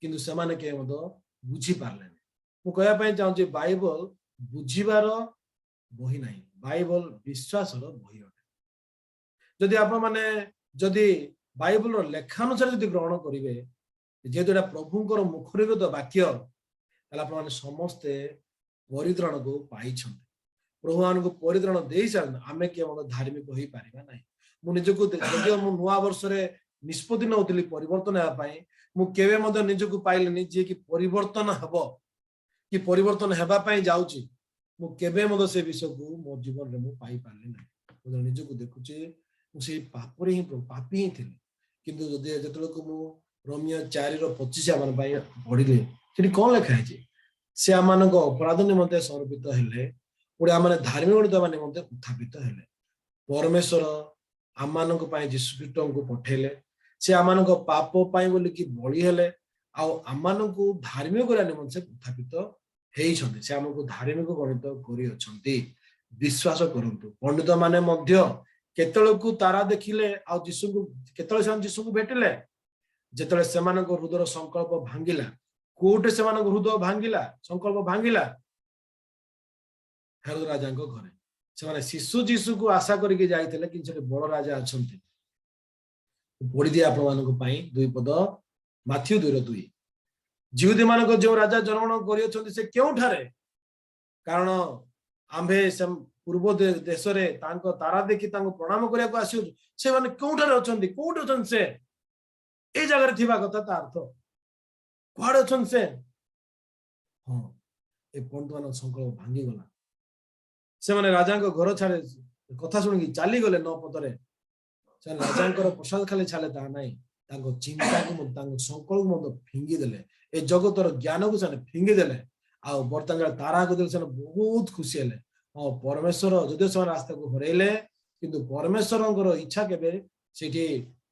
କିନ୍ତୁ ସେମାନେ କେହି ମଧ୍ୟ ବୁଝିପାରିଲେନି। ମୁଁ କହିବା ପାଇଁ ଚାହୁଁଛି, ବାଇବଲ ବୁଝିବାର ବହି ନାହିଁ, ବାଇବଲ ବିଶ୍ୱାସର ବହି ଅଟେ। ଯଦି ଆପଣମାନେ ଯଦି ବାଇବଲର ଲେଖା ଅନୁସାରେ ଯଦି ଗ୍ରହଣ କରିବେ, ଯେହେତୁ ଏଇଟା ପ୍ରଭୁଙ୍କର ମୁଖନିର୍ଗତ ବାକ୍ୟ, ତାହେଲେ ଆପଣମାନେ ସମସ୍ତେ ପରିତ୍ରାଣକୁ ପାଇଛନ୍ତି। ପ୍ରଭୁ ଆମକୁ ପରିତ୍ରାଣ ଦେଇ ସାରନ୍ତି। ଆମେ କେବଳ ଧାର୍ମିକ ହେଇପାରିବା ନାହିଁ। ମୁଁ ନିଜକୁ, ଯଦିଓ ମୁଁ ନୂଆ ବର୍ଷରେ ନିଷ୍ପତ୍ତି ନେଉଥିଲି ପରିବର୍ତ୍ତନ ହେବା ପାଇଁ, ମୁଁ କେବେ ମଧ୍ୟ ନିଜକୁ ପାଇଲିନି ଯିଏକି ପରିବର୍ତ୍ତନ ହେବ କି ପରିବର୍ତ୍ତନ ହେବା ପାଇଁ ଯାଉଛି। ମୁଁ କେବେ ମଧ୍ୟ ସେ ବିଷୟକୁ ମୋ ଜୀବନରେ ମୁଁ ପାଇପାରିଲି ନାହିଁ। ମୁଁ ନିଜକୁ ଦେଖୁଛି, ମୁଁ ସେଇ ପାପରେ ହିଁ, ପାପି ହିଁ ଥିଲି। କିନ୍ତୁ ଯଦି ଯେତେବେଳକୁ ମୁଁ ରୋମୀୟ 4ର 25 ଆମ ପାଇଁ ପଢିଲି, ସେଠି କଣ ଲେଖା ହେଇଛି? ସେ ଆମମାନଙ୍କ ଅପରାଧ ନିମନ୍ତେ ସମର୍ପିତ ହେଲେ, ପୁଣି ଆମମାନେ ଧାର୍ମିକ ଦେବା ନିମନ୍ତେ ଉତ୍ଥାପିତ ହେଲେ। ପରମେଶ୍ୱର ଆମମାନଙ୍କ ପାଇଁ ଯୀଶୁଖ୍ରୀଷ୍ଟଙ୍କୁ ପଠେଇଲେ। ସେ ଆମମାନଙ୍କ ପାପ ପାଇଁ ବୋଲିକି ବଳି ହେଲେ ଆଉ ଆମମାନଙ୍କୁ ଧାର୍ମିକ କରିବା ନିମନ୍ତେ ସେ ଉତ୍ଥାପିତ ହେଇଛନ୍ତି। ସେ ଆମକୁ ଧାର୍ମିକ ଗଣିତ କରିଅଛନ୍ତି। ବିଶ୍ୱାସ କରନ୍ତୁ। ପଣ୍ଡିତ ମାନେ ମଧ୍ୟ କେତେବେଳକୁ ତାରା ଦେଖିଲେ ଆଉ ଯୀଶୁଙ୍କୁ କେତେବେଳେ ସେମାନେ ଯୀଶୁଙ୍କୁ ଭେଟିଲେ? ଯେତେବେଳେ ସେମାନଙ୍କ ହୃଦୟର ସଂକଳ୍ପ ଭାଙ୍ଗିଲା। କୋଉଠି ସେମାନଙ୍କ ହୃଦୟ ଭାଙ୍ଗିଲା, ସଂକଳ୍ପ ଭାଙ୍ଗିଲା? ହେରୋଦ ରାଜାଙ୍କ ଘରେ। ସେମାନେ ଶିଶୁ ଯୀଶୁକୁ ଆଶା କରିକି ଯାଇଥିଲେ, କିନ୍ତୁ ସେଠି ବଡ ରାଜା ଅଛନ୍ତି। ପଢିଦିଏ ଆପଣମାନଙ୍କ ପାଇଁ 2 ପଦ, ମାଥିଉ 2ର 2। ଯିହୁଦୀ ମାନଙ୍କ ଯେଉଁ ରାଜା ଜନ୍ମଗ୍ରହଣ କରିଅଛନ୍ତି, ସେ କେଉଁଠାରେ? କାରଣ ଆମ୍ଭେ ସେ ପୂର୍ବ ଦେଶରେ ତାଙ୍କ ତାରା ଦେଖି ତାଙ୍କୁ ପ୍ରଣାମ କରିବାକୁ ଆସିଅଛୁ। ସେମାନେ କେଉଁଠାରେ ଅଛନ୍ତି? କୋଉଠି ଅଛନ୍ତି ସେ? ଏଇ ଜାଗାରେ ଥିବା କଥା। ତା ଅର୍ଥ, କୁଆଡେ ଅଛନ୍ତି ସେ? ହଁ, ଏ ପଣ୍ଡିତ ମାନଙ୍କ ସଂକଳ୍ପ ଭାଙ୍ଗିଗଲା। ସେମାନେ ରାଜାଙ୍କ ଘର ଛାଡି କଥା ଶୁଣିକି ଚାଲିଗଲେ। 9 ପଦରେ, ସେମାନେ ରାଜାଙ୍କର ପ୍ରସାଦ ଖାଲି ଛାଡ଼ିଲେ ତାହା ନାହିଁ, ତାଙ୍କ ଚିନ୍ତାକୁ ମଧ୍ୟ, ତାଙ୍କ ସଂକଳ୍ପକୁ ମଧ୍ୟ ଫିଙ୍ଗି ଦେଲେ। ଏ ଜଗତର ଜ୍ଞାନକୁ ସେମାନେ ଫିଙ୍ଗି ଦେଲେ। ଆଉ ବର୍ତ୍ତମାନ ତାରାକୁ ଦେଲେ, ସେମାନେ ବହୁତ ଖୁସି ହେଲେ। ହଁ, ପରମେଶ୍ୱର, ଯଦିଓ ସେମାନେ ରାସ୍ତାକୁ ହରେଇଲେ, କିନ୍ତୁ ପରମେଶ୍ୱରଙ୍କର ଇଚ୍ଛା କେବେ ସେଇଠି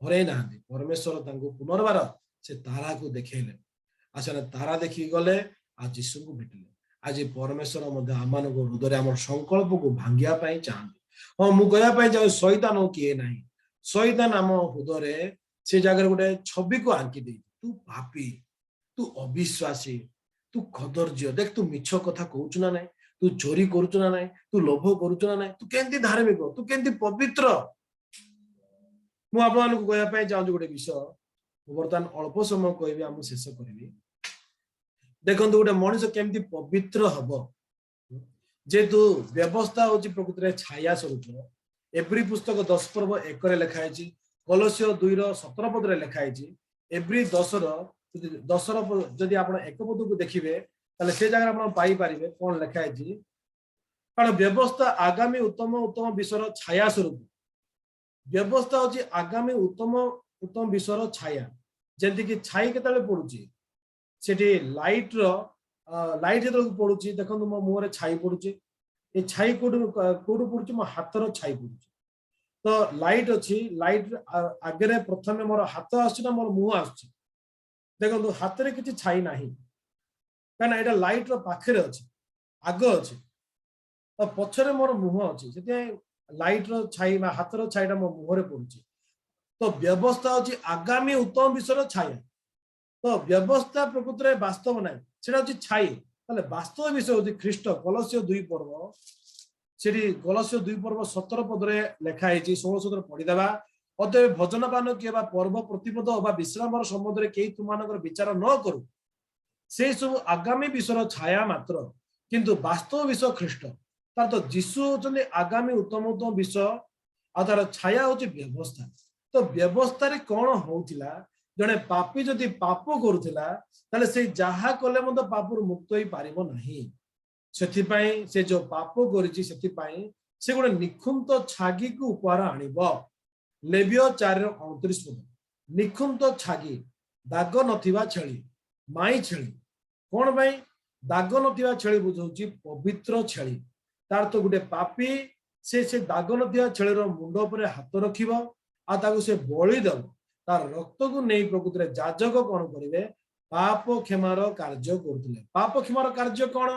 ହରେଇ ନାହାନ୍ତି। ପରମେଶ୍ୱର ତାଙ୍କୁ ପୁନର୍ବାର ସେ ତାରାକୁ ଦେଖେଇଲେ ଆଉ ସେମାନେ ତାରା ଦେଖିକି ଗଲେ ଆଉ ଯୀଶୁଙ୍କୁ ଭେଟିଲେ। ଆଜି ପରମେଶ୍ୱର ମଧ୍ୟ ଆମମାନଙ୍କ ହୃଦୟରେ ଆମର ସଂକଳ୍ପକୁ ଭାଙ୍ଗିବା ପାଇଁ ଚାହାନ୍ତି। ହଁ, ମୁଁ କହିବା ପାଇଁ ଚାହୁଁ, ଶୈତାନ କିଏ ନାହିଁ। ଶୈତାନ ଆମ ହୃଦୟରେ ସେ ଜାଗାରେ ଗୋଟେ ଛବିକୁ ଆଙ୍କି ଦେଇଛି। ତୁ ପାପୀ, ତୁ ଅବିଶ୍ୱାସୀ, ତୁ କଦର୍ଯ୍ୟ। ଦେଖ, ତୁ ମିଛ କଥା କହୁଛୁ ନା ନାଇଁ? ତୁ ଚୋରି କରୁଛୁ ନା ନାଇଁ? ତୁ ଲୋଭ କରୁଛୁ ନା ନାଇଁ? ତୁ କେମିତି ଧାର୍ମିକ? ତୁ କେମିତି ପବିତ୍ର? ମୁଁ ଆପଣମାନଙ୍କୁ କହିବା ପାଇଁ ଚାହୁଁଛି ଗୋଟେ ବିଷୟ। ମୁଁ ବର୍ତ୍ତମାନ ଅଳ୍ପ ସମୟ କହିବି ଆଉ ମୁଁ ଶେଷ କରିବି। ଦେଖନ୍ତୁ, ଗୋଟେ ମଣିଷ କେମିତି ପବିତ୍ର ହବ? ଯେହେତୁ ବ୍ୟବସ୍ଥା ହଉଛି ପ୍ରକୃତିରେ ଛାୟା ସ୍ୱରୂପ। ଏବ୍ରୀ ପୁସ୍ତକ 10 ପର୍ବ 1ରେ ଲେଖା ହେଇଛି, କଲସୀୟ 2ର 17 ପଦରେ ଲେଖା ହେଇଛି। ଏବ୍ରୀ 10ର ଯଦି ଆପଣ 1 ପଦକୁ ଦେଖିବେ, ତାହେଲେ ସେ ଜାଗାରେ ଆପଣ ପାଇପାରିବେ କଣ ଲେଖା ହେଇଛି। କାରଣ ବ୍ୟବସ୍ଥା ଆଗାମୀ ଉତ୍ତମ ଉତ୍ତମ ବିଷୟର ଛାୟା ସ୍ୱରୂପ। ବ୍ୟବସ୍ଥା ହଉଛି ଆଗାମୀ ଉତ୍ତମ ଉତ୍ତମ ବିଷୟର ଛାୟା। ଯେମିତିକି ଛାଇ କେତେବେଳେ ପଡୁଛି, ସେଠି ଲାଇଟ ଯେତେବେଳେ ପଡୁଛି, ଦେଖନ୍ତୁ, ମୋ ମୁହଁରେ ଛାଇ ପଡୁଛି। ଏ ଛାଇ କୋଉଠୁ କୋଉଠୁ ପଡୁଛି? ମୋ ହାତର ଛାଇ ପଡୁଛି। ତ ଲାଇଟ ଅଛି, ଲାଇଟ ଆଗରେ ପ୍ରଥମେ ମୋର ହାତ ଆସୁଛି ନା ମୋର ମୁହଁ ଆସୁଛି? ଦେଖନ୍ତୁ, ହାତରେ କିଛି ଛାଇ ନାହିଁ, କାରଣ ଏଇଟା ଲାଇଟ ର ପାଖରେ ଅଛି, ଆଗ ଅଛି। ତ ପଛରେ ମୋର ମୁହଁ ଅଛି, ସେଥିପାଇଁ ଲାଇଟ ର ଛାଇ ବା ହାତର ଛାଇଟା ମୋ ମୁହଁରେ ପଡୁଛି। ତ ବ୍ୟବସ୍ଥା ହଉଛି ଆଗାମୀ ଉତ୍ତମ ବିଷୟର ଛାୟା। ତ ବ୍ୟବସ୍ଥା ପ୍ରକୃତରେ ବାସ୍ତବ ନାହିଁ, ସେଟା ହଉଛି ଛାଇ। ତାହେଲେ ବାସ୍ତବ ବିଷୟ ହଉଛି ଖ୍ରୀଷ୍ଟ। କଲସୀୟ 2 ପର୍ବ, ସେଠି କଲସୀୟ 2 ପର୍ବ 17 ପଦରେ ଲେଖା ହେଇଛି। 16, 17 ପଢିଦେବା। ଅତଏବ ଭୋଜନପାନ କିମ୍ବା ପର୍ବ ପ୍ରତିପଦ ଅବା ବିଶ୍ରାମର ସମ୍ବନ୍ଧରେ କେହି ତୁମମାନଙ୍କର ବିଚାର ନ କରୁ। ସେଇ ସବୁ ଆଗାମୀ ବିଷୟର ଛାୟା ମାତ୍ର, କିନ୍ତୁ ବାସ୍ତବ ବିଷୟ ଖ୍ରୀଷ୍ଟ। ତାର ତ ଯୀଶୁ ହଉଛନ୍ତି ଆଗାମୀ ଉତ୍ତମ ଉତ୍ତମ ବିଷୟ, ଆଉ ତାର ଛାୟା ହଉଛି ବ୍ୟବସ୍ଥା। ତ ବ୍ୟବସ୍ଥାରେ କଣ ହଉଥିଲା? ଜଣେ ପାପୀ ଯଦି ପାପ କରୁଥିଲା, ତାହେଲେ ସେ ଯାହା କଲେ ମଧ୍ୟ ପାପରୁ ମୁକ୍ତ ହେଇପାରିବ ନାହିଁ। ସେଥିପାଇଁ ସେ ଯୋଉ ପାପ କରିଛି, ସେଥିପାଇଁ ସେ ଗୋଟେ ନିଖୁନ୍ତ ଛାଗିକୁ ଉପହାର ଆଣିବ। ଲେବିୟ 4ର 29 ପଦ। ନିଖୁନ୍ତ ଛାଗି, ଦାଗ ନଥିବା ଛେଳି, ମାଇ ଛେଳି। କଣ ପାଇଁ? ଦାଗ ନଥିବା ଛେଳି ବୁଝଉଛି ପବିତ୍ର ଛେଳି। ତାର ତ ଗୋଟେ ପାପୀ ସେ ଦାଗ ନଥିବା ଛେଳିର ମୁଣ୍ଡ ଉପରେ ହାତ ରଖିବ ଆଉ ତାକୁ ସେ ବଳି ଦବ। ତାର ରକ୍ତକୁ ନେଇ ପ୍ରକୃତରେ ଯାଜକ କଣ କରିବେ? ପାପ କ୍ଷମାର କାର୍ଯ୍ୟ କରୁଥିଲେ। ପାପ କ୍ଷମାର କାର୍ଯ୍ୟ କଣ?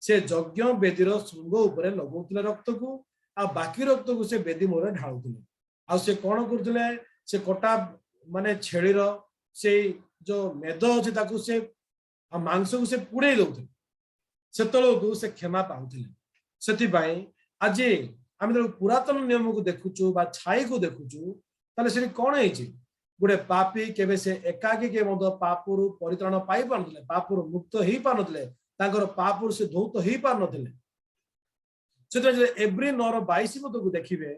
ସେ ଯଜ୍ଞ ବେଦୀର ଶୃଙ୍ଗ ଉପରେ ଲଗାଉଥିଲେ ରକ୍ତକୁ, ଆଉ ବାକି ରକ୍ତକୁ ସେ ବେଦୀ ମୂଳରେ ଢାଳୁଥିଲେ। ଆଉ ସେ କଣ କରୁଥିଲେ? ସେ କଟା ମାନେ ଛେଳିର ସେଇ ଯୋଉ ମେଦ ଅଛି, ତାକୁ ସେ ଆଉ ମାଂସକୁ ସେ ପୁଡେଇ ଦଉଥିଲେ। ସେତେବେଳକୁ ସେ କ୍ଷମା ପାଉଥିଲେ। ସେଥିପାଇଁ ଆଜି ଆମେ ଯେତେବେଳେ ପୁରାତନ ନିୟମକୁ ଦେଖୁଛୁ ବା ଛାଇକୁ ଦେଖୁଛୁ, ତାହେଲେ ସେଠି କଣ ହେଇଛି? ଗୋଟେ ପାପୀ କେବେ ସେ ଏକାକୀ କେବେ ମଧ୍ୟ ପାପରୁ ପରିତ୍ରାଣ ପାଇପାରୁନଥିଲେ, ପାପରୁ ମୁକ୍ତ ହେଇପାରୁନଥିଲେ, ତାଙ୍କର ପାପରୁ ସେ ଧୌତ ହେଇପାରୁନଥିଲେ। ସେଥିପାଇଁ ଏବ୍ରୀ 9ର 22 ପଦକୁ ଦେଖିବେ।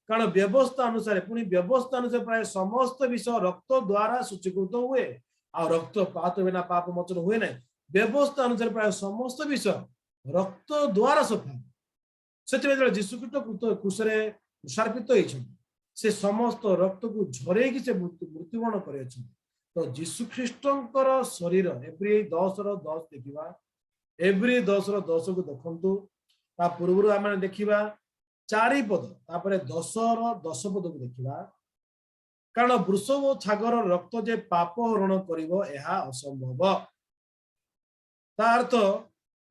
କାରଣ ବ୍ୟବସ୍ଥା ଅନୁସାରେ, ପୁଣି ବ୍ୟବସ୍ଥା ଅନୁସାରେ ପ୍ରାୟ ସମସ୍ତ ବିଷୟ ରକ୍ତ ଦ୍ଵାରା ଶୁଚିକୃତ ହୁଏ, ଆଉ ରକ୍ତ ପାତ ବିନା ପାପ ମୋଚନ ହୁଏ ନାହିଁ। ବ୍ୟବସ୍ଥା ଅନୁସାରେ ପ୍ରାୟ ସମସ୍ତ ବିଷୟ ରକ୍ତ ଦ୍ଵାରା ସଫା। ସେଥିପାଇଁ ଯେତେବେଳେ ଯୀଶୁଖ୍ରୀଷ୍ଟ କ୍ରୁଶରେ କ୍ରୁଶାର୍ପିତ ହେଇଛନ୍ତି, ସେ ସମସ୍ତ ରକ୍ତକୁ ଝରେଇକି ସେ ମୃତ୍ୟୁବରଣ କରିଅଛନ୍ତି। ତ ଯୀଶୁ ଖ୍ରୀଷ୍ଟଙ୍କର ଶରୀର, ଏବ୍ରୀ 10ର 10 ଦେଖିବା। ଏବ୍ରୀ 10ର 10କୁ ଦେଖନ୍ତୁ। ତା ପୂର୍ବରୁ ଆମେ ଦେଖିବା 4 ପଦ, ତାପରେ 10ର 10 ପଦକୁ ଦେଖିବା। କାରଣ ବୃଷଭ ଓ ଛାଗର ରକ୍ତ ଯେ ପାପ ହରଣ କରିବ, ଏହା ଅସମ୍ଭବ। ତା ଅର୍ଥ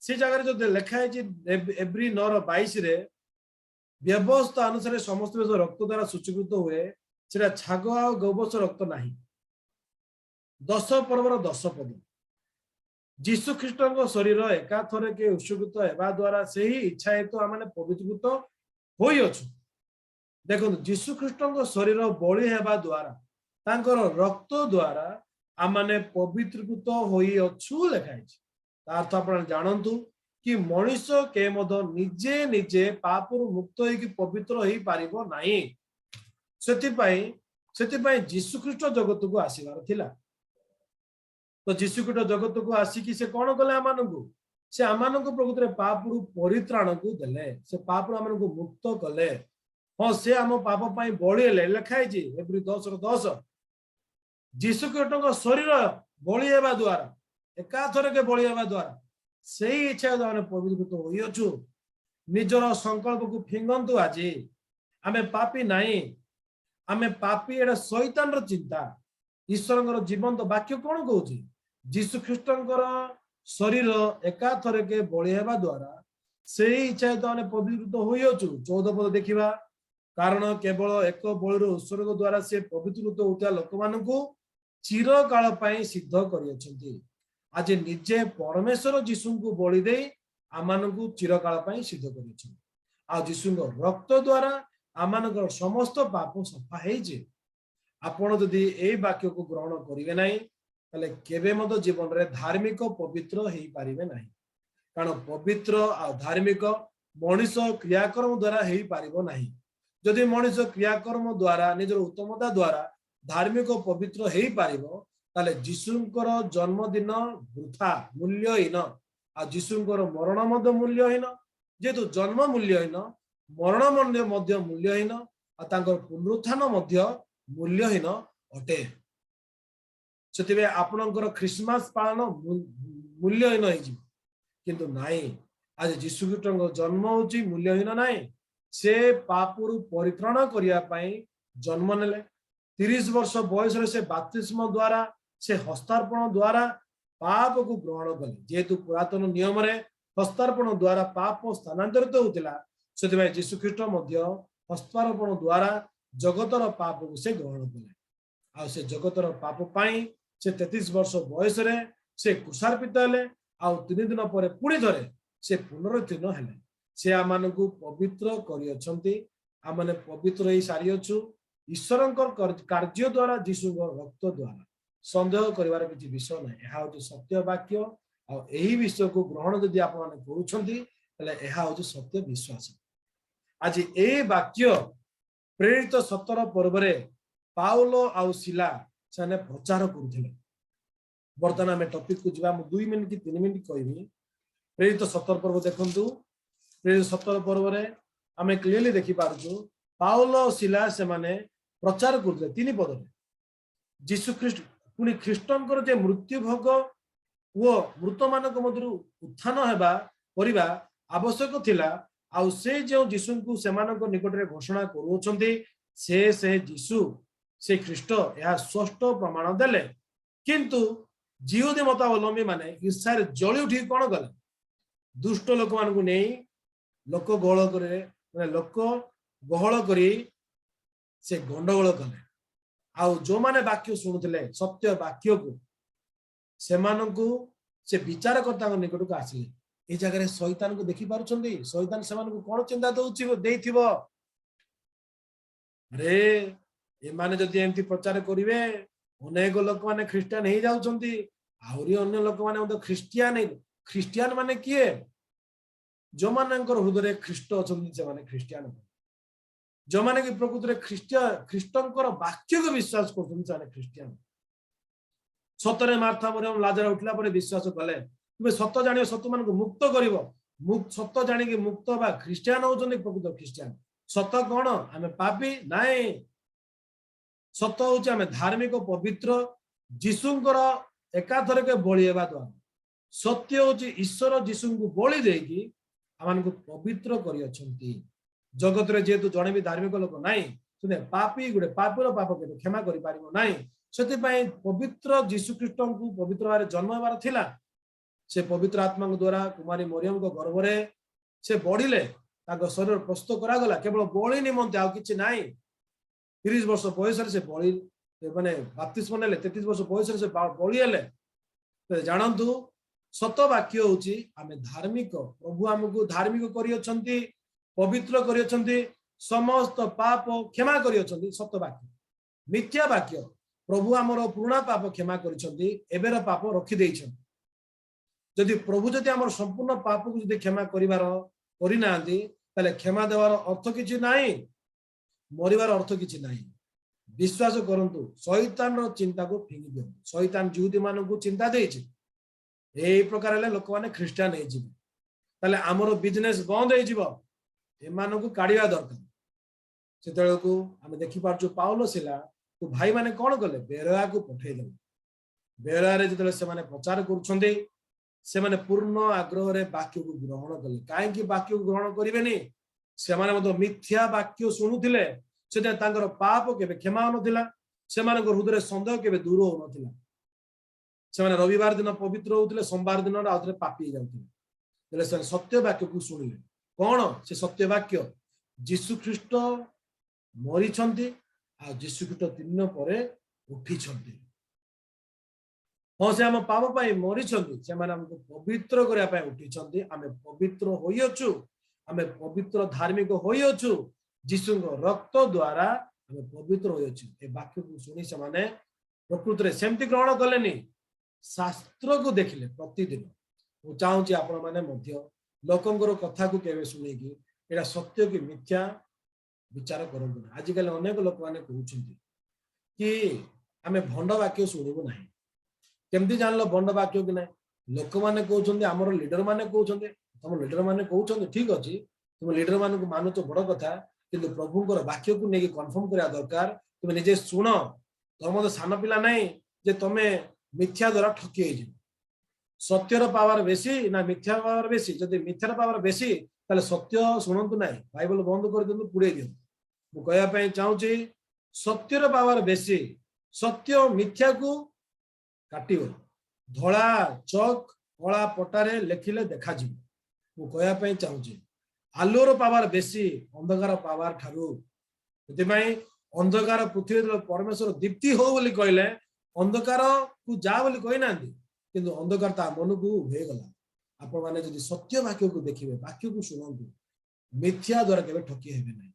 ସେ ଜାଗାରେ ଯଦି ଲେଖା ହେଇଛି ଏବ୍ରୀ 9ର 22ରେ, ବ୍ୟବସ୍ଥା ଅନୁସାରେ ସମସ୍ତ ବିଷୟ ରକ୍ତ ଦ୍ଵାରା ଶୁଚିକୃତ ହୁଏ, ସେଟା ଛାଗ ଆଉ ଗୋବତ୍ସ ରକ୍ତ ନାହିଁ। 10 ପର୍ବର 10 ପଦ। ଯୀଶୁ ଖ୍ରୀଷ୍ଟଙ୍କ ଶରୀର ଏକାଥରକେ ଉତ୍ସର୍ଗିତ ହେବା ଦ୍ଵାରା ସେହି ଇଚ୍ଛା ହେତୁ ଆମେ ପବିତ୍ରୀକୃତ ହୋଇଅଛୁ। ଦେଖନ୍ତୁ, ଯୀଶୁ ଖ୍ରୀଷ୍ଟଙ୍କ ଶରୀର ବଳି ହେବା ଦ୍ଵାରା, ତାଙ୍କର ରକ୍ତ ଦ୍ଵାରା ଆମମାନେ ପବିତ୍ରୀକୃତ ହୋଇଅଛୁ ଲେଖା ହେଇଛି। ତା ଅର୍ଥ ଆପଣ ଜାଣନ୍ତୁ କି ମଣିଷ କେ ମଧ୍ୟ ନିଜେ ନିଜେ ପାପରୁ ମୁକ୍ତ ହେଇକି ପବିତ୍ର ହେଇପାରିବ ନାହିଁ। ସେଥିପାଇଁ ଯୀଶୁ ଖ୍ରୀଷ୍ଟ ଜଗତକୁ ଆସିବାର ଥିଲା। ତ ଯୀଶୁ ଖ୍ରୀଷ୍ଟ ଜଗତକୁ ଆସିକି ସେ କଣ କଲେ ଆମମାନଙ୍କୁ? ସେ ଆମମାନଙ୍କୁ ପ୍ରକୃତରେ ପାପରୁ ପରିତ୍ରାଣକୁ ଦେଲେ। ସେ ପାପରୁ ଆମମାନଙ୍କୁ ମୁକ୍ତ କଲେ। ହଁ, ସେ ଆମ ପାପ ପାଇଁ ବଳି ହେଲେ, ଲେଖା ହେଇଛି ଏବ୍ରୀ 10ର 10। ଯୀଶୁ ଖ୍ରୀଷ୍ଟଙ୍କ ଶରୀର ବଳି ହେବା ଦ୍ଵାରା, ଏକାଥରକେ ବଳି ହେବା ଦ୍ଵାରା ସେଇ ଇଚ୍ଛା ଆମେ ପବିତ୍ରୀକୃତ ହୋଇଅଛୁ। ନିଜର ସଂକଳ୍ପକୁ ଫିଙ୍ଗନ୍ତୁ ଆଜି। ଆମେ ପାପୀ ନାହିଁ, ଆମେ ପାପୀ ଏଇଟା ଶୈତାନର ଚିନ୍ତା। ଈଶ୍ୱରଙ୍କର ଜୀବନ୍ତ ବାକ୍ୟ କଣ କହୁଛି? ଯୀଶୁ ଖ୍ରୀଷ୍ଟଙ୍କର ଶରୀର ଏକାଥରକେ ବଳି ହେବା ଦ୍ଵାରା ସେଇ ଇଚ୍ଛା ତ ଆମେ ପବିତ୍ରୀକୃତ ହୋଇଅଛୁ। 14 ପଦ ଦେଖିବା। କାରଣ କେବଳ ଏକ ବଳିର ଉତ୍ସର୍ଗ ଦ୍ୱାରା ସେ ପବିତ୍ରକୃତ ହେଉଥିବା ଲୋକମାନଙ୍କୁ ଚିରକାଳ ପାଇଁ ସିଦ୍ଧ କରିଅଛନ୍ତି। ଆଜି ନିଜେ ପରମେଶ୍ୱର ଯୀଶୁଙ୍କୁ ବଳି ଦେଇ ଆମମାନଙ୍କୁ ଚିରକାଳ ପାଇଁ ସିଦ୍ଧ କରିଅଛନ୍ତି। ଆଉ ଯୀଶୁଙ୍କ ରକ୍ତ ଦ୍ୱାରା ଆମମାନଙ୍କର ସମସ୍ତ ପାପ ସଫା ହେଇଛି। ଆପଣ ଯଦି ଏଇ ବାକ୍ୟକୁ ଗ୍ରହଣ କରିବେ ନାହିଁ, ତାହେଲେ କେବେ ମଧ୍ୟ ଜୀବନରେ ଧାର୍ମିକ, ପବିତ୍ର ହେଇପାରିବେ ନାହିଁ। କାରଣ ପବିତ୍ର ଆଉ ଧାର୍ମିକ ମଣିଷ କ୍ରିୟାକର୍ମ ଦ୍ୱାରା ହେଇପାରିବ ନାହିଁ। ଯଦି ମଣିଷ କ୍ରିୟାକର୍ମ ଦ୍ୱାରା, ନିଜର ଉତ୍ତମତା ଦ୍ୱାରା ଧାର୍ମିକ, ପବିତ୍ର ହେଇପାରିବ, ତାହେଲେ ଯୀଶୁଙ୍କର ଜନ୍ମଦିନ ବୃଥା, ମୂଲ୍ୟହୀନ। ଆଉ ଯୀଶୁଙ୍କର ମରଣ ମଧ୍ୟ ମୂଲ୍ୟହୀନ। ଯେହେତୁ ଜନ୍ମ ମୂଲ୍ୟହୀନ, ମରଣ ମଧ୍ୟ ମୂଲ୍ୟହୀନ, ଆଉ ତାଙ୍କର ପୁନରୁତ୍ଥାନ ମଧ୍ୟ ମୂଲ୍ୟହୀନ ଅଟେ। ସେଥିପାଇଁ ଆପଣଙ୍କର ଖ୍ରୀଷ୍ଟମାସ ପାଳନ ମୂଲ୍ୟହୀନ ହେଇଯିବ। କିନ୍ତୁ ନାଇଁ, ଆଜି ଯୀଶୁଖ୍ରୀଷ୍ଟଙ୍କ ଜନ୍ମ ହଉଛି ମୂଲ୍ୟହୀନ ନାହିଁ। ସେ ପାପରୁ ପରିତ୍ରାଣ କରିବା ପାଇଁ ଜନ୍ମ ନେଲେ। 30 ବର୍ଷ ବୟସରେ ସେ ବାପ୍ତିସ୍ମ ଦ୍ୱାରା, ସେ ହସ୍ତାର୍ପଣ ଦ୍ୱାରା ପାପକୁ ଗ୍ରହଣ କଲେ। ଯେହେତୁ ପୁରାତନ ନିୟମରେ ହସ୍ତାର୍ପଣ ଦ୍ୱାରା ପାପ ସ୍ଥାନାନ୍ତରିତ ହଉଥିଲା, ସେଥିପାଇଁ ଯୀଶୁଖ୍ରୀଷ୍ଟ ମଧ୍ୟ ହସ୍ତାର୍ପଣ ଦ୍ୱାରା ଜଗତର ପାପକୁ ସେ ଗ୍ରହଣ କଲେ। ଆଉ ସେ ଜଗତର ପାପ ପାଇଁ ସେ 33 ବର୍ଷ ବୟସରେ ସେ କ୍ରୁଶାର୍ପିତ ହେଲେ। ଆଉ 3 ଦିନ ପରେ ପୁଣି ଥରେ ସେ ପୁନରୁତ୍ଥିତ ହେଲେ। ସେ ଆମମାନଙ୍କୁ ପବିତ୍ର କରିଅଛନ୍ତି। ଆମମାନେ ପବିତ୍ର ହେଇ ସାରିଅଛୁ ଈଶ୍ୱରଙ୍କ କାର୍ଯ୍ୟ ଦ୍ୱାରା, ଯୀଶୁଙ୍କ ରକ୍ତ ଦ୍ୱାରା। ସନ୍ଦେହ କରିବାର କିଛି ବିଷୟ ନାହିଁ। ଏହା ହଉଛି ସତ୍ୟ ବାକ୍ୟ। ଆଉ ଏହି ବିଷୟକୁ ଗ୍ରହଣ ଯଦି ଆପଣମାନେ କରୁଛନ୍ତି, ତାହେଲେ ଏହା ହଉଛି ସତ୍ୟ ବିଶ୍ୱାସ। ଆଜି ଏଇ ବାକ୍ୟ ପ୍ରେରିତ 17 ପର୍ବରେ ପାଉଲ ଆଉ ଶିଲା ସେମାନେ ପ୍ରଚାର କରୁଥିଲେ। ବର୍ତ୍ତମାନ ଆମେ ଟପିକକୁ ଯିବା। ମୁଁ 2 ମିନିଟ୍ କି 3 ମିନିଟ୍ କହିବି। ପ୍ରେରିତ 17 ପର୍ବ ଦେଖନ୍ତୁ। ପ୍ରେରିତ 17 ପର୍ବରେ ଆମେ କ୍ଲିୟରଲି ଦେଖିପାରୁଛୁ, ପାଉଲ ଶିଲା ସେମାନେ ପ୍ରଚାର କରୁଥିଲେ। 3 ପଦରେ, ଯୀଶୁ ଖ୍ରୀଷ୍ଟ ପୁଣି ଖ୍ରୀଷ୍ଟଙ୍କର ଯେ ମୃତ୍ୟୁ ଭୋଗ ଓ ମୃତମାନଙ୍କ ମଧ୍ୟରୁ ଉତ୍ଥାନ ହେବା କରିବା ଆବଶ୍ୟକ ଥିଲା, ଆଉ ସେ ଯେଉଁ ଯୀଶୁଙ୍କୁ ସେମାନଙ୍କ ନିକଟରେ ଘୋଷଣା କରୁଅଛନ୍ତି, ସେ ସେ ଯୀଶୁ, ସେ ଖ୍ରୀଷ୍ଟ, ଏହା ସ୍ପଷ୍ଟ ପ୍ରମାଣ ଦେଲେ। କିନ୍ତୁ ଯିହୁଦୀ ମତାବଲମ୍ବୀ ମାନେ ଈର୍ଷାରେ ଜଳି ଉଠିକି କଣ କଲେ? ଦୁଷ୍ଟ ଲୋକମାନଙ୍କୁ ନେଇ ଲୋକ ଗହଳ କରି, ମାନେ ଲୋକ ଗହଳ କରି ସେ ଗଣ୍ଡଗୋଳ କଲେ। ଆଉ ଯୋଉମାନେ ବାକ୍ୟ ଶୁଣୁଥିଲେ, ସତ୍ୟ ବାକ୍ୟକୁ, ସେମାନଙ୍କୁ ସେ ବିଚାରକର୍ତ୍ତାଙ୍କ ନିକଟକୁ ଆସିଲେ। ଏଇ ଜାଗାରେ ଶୈତାନକୁ ଦେଖି ପାରୁଛନ୍ତି? ଶୈତାନ ସେମାନଙ୍କୁ କଣ ଚିନ୍ତା ଦଉଛି, ଦେଇଥିବ? ଆରେ, ଏମାନେ ଯଦି ଏମିତି ପ୍ରଚାର କରିବେ, ଅନେକ ଲୋକମାନେ ଖ୍ରୀଷ୍ଟିଆନ ହେଇଯାଉଛନ୍ତି, ଆହୁରି ଅନ୍ୟ ଲୋକମାନେ ମଧ୍ୟ ଖ୍ରୀଷ୍ଟିଆନ। ଖ୍ରୀଷ୍ଟିଆନ ମାନେ କିଏ? ଯୋଉମାନଙ୍କର ହୃଦୟରେ ଖ୍ରୀଷ୍ଟ ଅଛନ୍ତି, ସେମାନେ ଖ୍ରୀଷ୍ଟିଆନ। ଯୋଉମାନେ କି ପ୍ରକୃତରେ ଖ୍ରୀଷ୍ଟଙ୍କର ବାକ୍ୟକୁ ବିଶ୍ୱାସ କରୁଛନ୍ତି, ସେମାନେ ଖ୍ରୀଷ୍ଟିଆନ। ସତରେ ମାର୍ଥା, ମରିୟମ, ଲାଜାର ଉଠିଲା ପରେ ବିଶ୍ୱାସ କଲେ। ତୁମେ ସତ ଜାଣିବ, ସତ ମାନଙ୍କୁ ମୁକ୍ତ କରିବ। ସତ ଜାଣିକି ମୁକ୍ତ ବା ଖ୍ରୀଷ୍ଟିଆନ ହଉଛନ୍ତି ପ୍ରକୃତ ଖ୍ରୀଷ୍ଟିଆନ। ସତ କଣ? ଆମେ ପାପୀ? ନାଇଁ। ସତ ହଉଛି ଆମେ ଧାର୍ମିକ, ପବିତ୍ର ଯୀଶୁଙ୍କର ଏକାଥରକେ ବଳି ହେବା ଦ୍ୱାରା। ସତ୍ୟ ହଉଛି ଈଶ୍ୱର ଯୀଶୁଙ୍କୁ ବଳି ଦେଇକି ଆମମାନଙ୍କୁ ପବିତ୍ର କରିଅଛନ୍ତି। ଜଗତରେ ଯେହେତୁ ଜଣେ ବି ଧାର୍ମିକ ଲୋକ ନାହିଁ, ସେଥିପାଇଁ ପାପୀ ଗୋଟେ ପାପୀର ପାପ କେବେ କ୍ଷମା କରିପାରିବ ନାହିଁ। ସେଥିପାଇଁ ପବିତ୍ର ଯୀଶୁ ଖ୍ରୀଷ୍ଟଙ୍କୁ ପବିତ୍ର ଭାବରେ ଜନ୍ମ ହେବାର ଥିଲା। ସେ ପବିତ୍ର ଆତ୍ମାଙ୍କ ଦ୍ଵାରା କୁମାରୀ ମରିୟମଙ୍କ ଗର୍ଭରେ ସେ ବଢିଲେ। ତାଙ୍କ ଶରୀର ପ୍ରସ୍ତୁତ କରାଗଲା କେବଳ ବଳି ନିମନ୍ତେ, ଆଉ କିଛି ନାହିଁ। 30 ବର୍ଷ ବୟସରେ ସେ ବଳି, ମାନେ ବାପ୍ତିସ୍ମ ନେଲେ। 33 ବର୍ଷ ବୟସରେ ସେ ବଳି ହେଲେ। ଜାଣନ୍ତୁ, ସତ ବାକ୍ୟ ହଉଛି ଆମେ ଧାର୍ମିକ। ପ୍ରଭୁ ଆମକୁ ଧାର୍ମିକ କରିଅଛନ୍ତି, ପବିତ୍ର କରିଅଛନ୍ତି, ସମସ୍ତ ପାପ କ୍ଷମା କରିଅଛନ୍ତି। ସତ ବାକ୍ୟ। ମିଥ୍ୟା ବାକ୍ୟ, ପ୍ରଭୁ ଆମର ପୁରୁଣା ପାପ କ୍ଷମା କରିଛନ୍ତି, ଏବେର ପାପ ରଖିଦେଇଛନ୍ତି। ଯଦି ପ୍ରଭୁ ଯଦି ଆମର ସମ୍ପୂର୍ଣ୍ଣ ପାପକୁ ଯଦି କ୍ଷମା କରିବାର କରିନାହାନ୍ତି, ତାହେଲେ କ୍ଷମା ଦେବାର ଅର୍ଥ କିଛି ନାହିଁ, ମରିବାର ଅର୍ଥ କିଛି ନାହିଁ। ବିଶ୍ୱାସ କରନ୍ତୁ, ଶୈତାନର ଚିନ୍ତାକୁ ଫିଙ୍ଗି ଦିଅନ୍ତୁ। ଶୈତାନ ଯିହୁଦୀ ମାନଙ୍କୁ ଚିନ୍ତା ଦେଇଛି, ଏଇ ପ୍ରକାର ହେଲେ ଲୋକମାନେ ଖ୍ରୀଷ୍ଟିଆନ ହେଇଯିବେ, ତାହେଲେ ଆମର ବିଜନେସ ବନ୍ଦ ହେଇଯିବ, ଏମାନଙ୍କୁ କାଢିବା ଦରକାର। ସେତେବେଳକୁ ଆମେ ଦେଖିପାରୁଛୁ, ପାଉଲ ଶିଲା ଭାଇମାନେ କଣ କଲେ? ବେରୟାକୁ ପଠେଇଦେଲେ। ବେରୟାରେ ଯେତେବେଳେ ସେମାନେ ପ୍ରଚାର କରୁଛନ୍ତି, ସେମାନେ ପୂର୍ଣ୍ଣ ଆଗ୍ରହରେ ବାକ୍ୟକୁ ଗ୍ରହଣ କଲେ। କାହିଁକି ବାକ୍ୟକୁ ଗ୍ରହଣ କରିବେନି? ସେମାନେ ମଧ୍ୟ ମିଥ୍ୟା ବାକ୍ୟ ଶୁଣୁଥିଲେ। ସେଥିପାଇଁ ତାଙ୍କର ପାପ କେବେ କ୍ଷମା ହଉନଥିଲା। ସେମାନଙ୍କ ହୃଦୟରେ ସନ୍ଦେହ କେବେ ଦୂର ହଉନଥିଲା। ସେମାନେ ରବିବାର ଦିନ ପବିତ୍ର ହଉଥିଲେ, ସୋମବାର ଦିନ ଆଉ ଥରେ ପାପି ହେଇଯାଉଥିଲେ। ହେଲେ ସେମାନେ ସତ୍ୟ ବାକ୍ୟକୁ ଶୁଣିଲେ। କଣ ସେ ସତ୍ୟ ବାକ୍ୟ? ଯୀଶୁ ଖ୍ରୀଷ୍ଟ। ମରିଛନ୍ତି ଆଉ ଯୀଶୁଖ୍ରୀଷ୍ଟ 3 ଦିନ ପରେ ଉଠିଛନ୍ତି। ହଁ, ସେ ଆମ ପାପ ପାଇଁ ମରିଛନ୍ତି, ସେମାନେ ଆମକୁ ପବିତ୍ର କରିବା ପାଇଁ ଉଠିଛନ୍ତି। ଆମେ ପବିତ୍ର ହୋଇଅଛୁ, ଆମେ ପବିତ୍ର ଧାର୍ମିକ ହୋଇଅଛୁ। ଯୀଶୁଙ୍କ ରକ୍ତ ଦ୍ଵାରା ଆମେ ପବିତ୍ର ହୋଇଅଛୁ। ଏ ବାକ୍ୟକୁ ଶୁଣି ସେମାନେ ପ୍ରକୃତରେ ସେମିତି ଗ୍ରହଣ କଲେନି, ଶାସ୍ତ୍ରକୁ ଦେଖିଲେ ପ୍ରତିଦିନ। ମୁଁ ଚାହୁଁଛି ଆପଣମାନେ ମଧ୍ୟ ଲୋକଙ୍କର କଥାକୁ କେବେ ଶୁଣିକି ଏଇଟା ସତ୍ୟ କି ମିଥ୍ୟା ବିଚାର କରନ୍ତୁ ନାହିଁ। ଆଜିକାଲି ଅନେକ ଲୋକମାନେ କହୁଛନ୍ତି କି ଆମେ ଭଣ୍ଡ ବାକ୍ୟ ଶୁଣିବୁ ନାହିଁ। କେମିତି ଜାଣିଲ ଭଣ୍ଡ ବାକ୍ୟ କି ନାହିଁ? ଲୋକମାନେ କହୁଛନ୍ତି, ଆମର ଲିଡର ମାନେ କହୁଛନ୍ତି। ତମ ଲିଡର ମାନେ କହୁଛନ୍ତି, ଠିକ ଅଛି, ତୁମ ଲିଡର ମାନଙ୍କୁ ମାନୁଛ, ବଡ କଥା। କିନ୍ତୁ ପ୍ରଭୁଙ୍କର ବାକ୍ୟକୁ ନେଇକି କନଫର୍ମ କରିବା ଦରକାର। ତୁମେ ନିଜେ ଶୁଣ। ତମ ତ ସାନ ପିଲା ନାହିଁ ଯେ ତମେ ମିଥ୍ୟା ଦ୍ଵାରା ଠକି ହେଇଯିବ। ସତ୍ୟର ପାୱାର ବେଶୀ ନା ମିଥ୍ୟା ପାୱାର ବେଶୀ? ଯଦି ମିଥ୍ୟାର ପାୱାର ବେଶୀ, ତାହେଲେ ସତ୍ୟ ଶୁଣନ୍ତୁ ନାହିଁ, ବାଇବଲ ବନ୍ଦ କରିଦିଅନ୍ତୁ, ପୁଡେଇ ଦିଅନ୍ତୁ। ମୁଁ କହିବା ପାଇଁ ଚାହୁଁଛି, ସତ୍ୟର ପାୱାର ବେଶୀ। ସତ୍ୟ ମିଥ୍ୟାକୁ କାଟିବ। ଧଳା ଚକ୍ କଳା ପଟାରେ ଲେଖିଲେ ଦେଖାଯିବ। ମୁଁ କହିବା ପାଇଁ ଚାହୁଁଛି, ଆଲୁଅର ପାୱାର ବେଶୀ ଅନ୍ଧକାର ପାୱାର ଠାରୁ। ସେଥିପାଇଁ ଅନ୍ଧକାର ପୃଥିବୀରେ ପରମେଶ୍ୱର ଦୀପ୍ତି ହଉ ବୋଲି କହିଲେ, ଅନ୍ଧକାରକୁ ଯା ବୋଲି କହିନାହାନ୍ତି, କିନ୍ତୁ ଅନ୍ଧକାର ତା ମନକୁ ଉଭେଇଗଲା। ଆପଣମାନେ ଯଦି ସତ୍ୟ ବାକ୍ୟକୁ ଦେଖିବେ, ବାକ୍ୟକୁ ଶୁଣନ୍ତୁ, ମିଥ୍ୟା ଦ୍ୱାରା କେବେ ଠକି ହେବେ ନାହିଁ।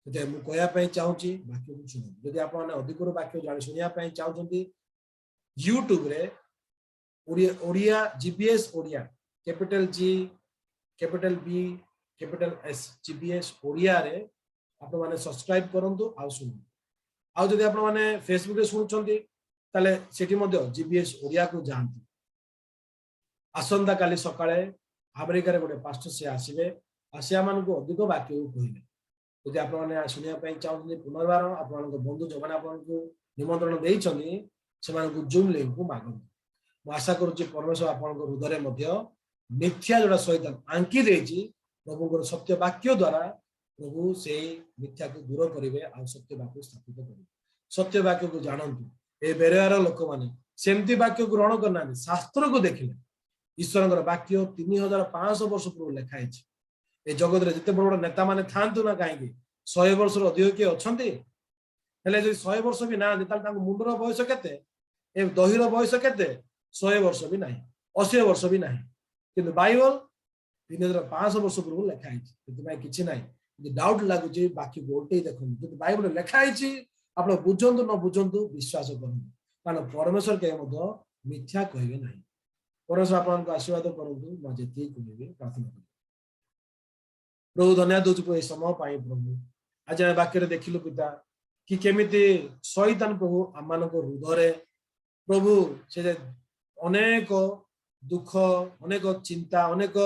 ସେଥିପାଇଁ ମୁଁ କହିବା ପାଇଁ ଚାହୁଁଛି, ବାକ୍ୟକୁ ଶୁଣନ୍ତୁ। ଯଦି ଆପଣମାନେ ଅଧିକରୁ ବାକ୍ୟ ଜାଣି ଶୁଣିବା ପାଇଁ ଚାହୁଁଛନ୍ତି, ୟୁଟ୍ୟୁବରେ Odia Odia GBS Odia, capital G, capital B, capital S, GBS ଓଡ଼ିଆରେ ଆପଣମାନେ ସବସ୍କ୍ରାଇବ କରନ୍ତୁ ଆଉ ଶୁଣନ୍ତୁ। ଆଉ ଯଦି ଆପଣମାନେ ଫେସବୁକରେ ଶୁଣୁଛନ୍ତି, ତାହେଲେ ସେଠି ମଧ୍ୟ ଜିବିଏସ୍ ଓଡ଼ିଆକୁ ଯାଆନ୍ତୁ। ଆସନ୍ତାକାଲି ସକାଳେ ଆମେରିକାରେ ଗୋଟେ ପାଷ୍ଟର, ସେ ଆସିବେ ଆଉ ସେ ଆମମାନଙ୍କୁ ଅଧିକ ବାକ୍ୟକୁ କହିବେ। ଯଦି ଆପଣମାନେ ଶୁଣିବା ପାଇଁ ଚାହୁଁଛନ୍ତି, ପୁନର୍ବାର ଆପଣଙ୍କ ବନ୍ଧୁ ଯୋଉମାନେ ଆପଣଙ୍କୁ ନିମନ୍ତ୍ରଣ ଦେଇଛନ୍ତି, ସେମାନଙ୍କୁ ଜୁମ୍ ଲିଙ୍କକୁ ମାଗନ୍ତୁ। ମୁଁ ଆଶା କରୁଛି, ପରମେଶ୍ୱର ଆପଣଙ୍କ ହୃଦୟରେ ମଧ୍ୟ ମିଥ୍ୟା ଯୋଉଟା ଶୟତାନ ଆଙ୍କି ଦେଇଛି, ପ୍ରଭୁଙ୍କର ସତ୍ୟ ବାକ୍ୟ ଦ୍ୱାରା ପ୍ରଭୁ ସେଇ ମିଥ୍ୟାକୁ ଦୂର କରିବେ ଆଉ ସତ୍ୟ ବାକ୍ୟକୁ ସ୍ଥାପିତ କରିବେ। ସତ୍ୟ ବାକ୍ୟକୁ ଜାଣନ୍ତୁ। ଏ ବେରେୟାର ଲୋକମାନେ ସେମିତି ବାକ୍ୟ ଗ୍ରହଣ କରିନାହାନ୍ତି, ଶାସ୍ତ୍ରକୁ ଦେଖିଲେ। ଈଶ୍ୱରଙ୍କର ବାକ୍ୟ 3500 ବର୍ଷ ପୂର୍ବରୁ ଲେଖା ହେଇଛି। ଏ ଜଗତରେ ଯେତେ ବଡ ବଡ ନେତା ମାନେ ଥାଆନ୍ତୁ ନା କାହିଁକି, 100 ବର୍ଷରୁ ଅଧିକ କିଏ ଅଛନ୍ତି? ହେଲେ ଯଦି 100 ବର୍ଷ ବି ନାହାନ୍ତି, ତାହେଲେ ତାଙ୍କ ମୁଣ୍ଡର ବୟସ କେତେ? ଏ ଦହିର ବୟସ କେତେ? 100 ବର୍ଷ ବି ନାହିଁ, 80 ବର୍ଷ ବି ନାହିଁ। କିନ୍ତୁ ବାଇବଲ 3500 ବର୍ଷ ପୂର୍ବରୁ ଲେଖା ହେଇଛି। ସେଥିପାଇଁ କିଛି ନାହିଁ, ଯଦି ଡାଉଟ ଲାଗୁଛି, ବାକ୍ୟକୁ ଓଲଟେଇ ଦେଖନ୍ତୁ। ଯଦି ବାଇବଲ ଲେଖା ହେଇଛି, ଆପଣ ବୁଝନ୍ତୁ ନ ବୁଝନ୍ତୁ, ବିଶ୍ୱାସ କରନ୍ତୁ, କାରଣ ପରମେଶ୍ୱର କେବେ ମଧ୍ୟ ମିଥ୍ୟା କହିବେ ନାହିଁ। ପରମେଶ୍ୱର ଆପଣଙ୍କୁ ଆଶୀର୍ବାଦ କରନ୍ତୁ। ମୁଁ ଯେତିକି କହିବି, ପ୍ରାର୍ଥନା କରିବି। ପ୍ରଭୁ, ଧନ୍ୟବାଦ ଦଉଛୁ ପ୍ରଭୁ, ଏ ସମୟ ପାଇଁ। ପ୍ରଭୁ, ଆଜି ଆମେ ବାକ୍ୟରେ ଦେଖିଲୁ ପିତା, କି କେମିତି ଶୟତାନ ପ୍ରଭୁ ଆମମାନଙ୍କ ହୃଦୟରେ ପ୍ରଭୁ ସେ ଯେ ଅନେକ ଦୁଃଖ, ଅନେକ ଚିନ୍ତା, ଅନେକ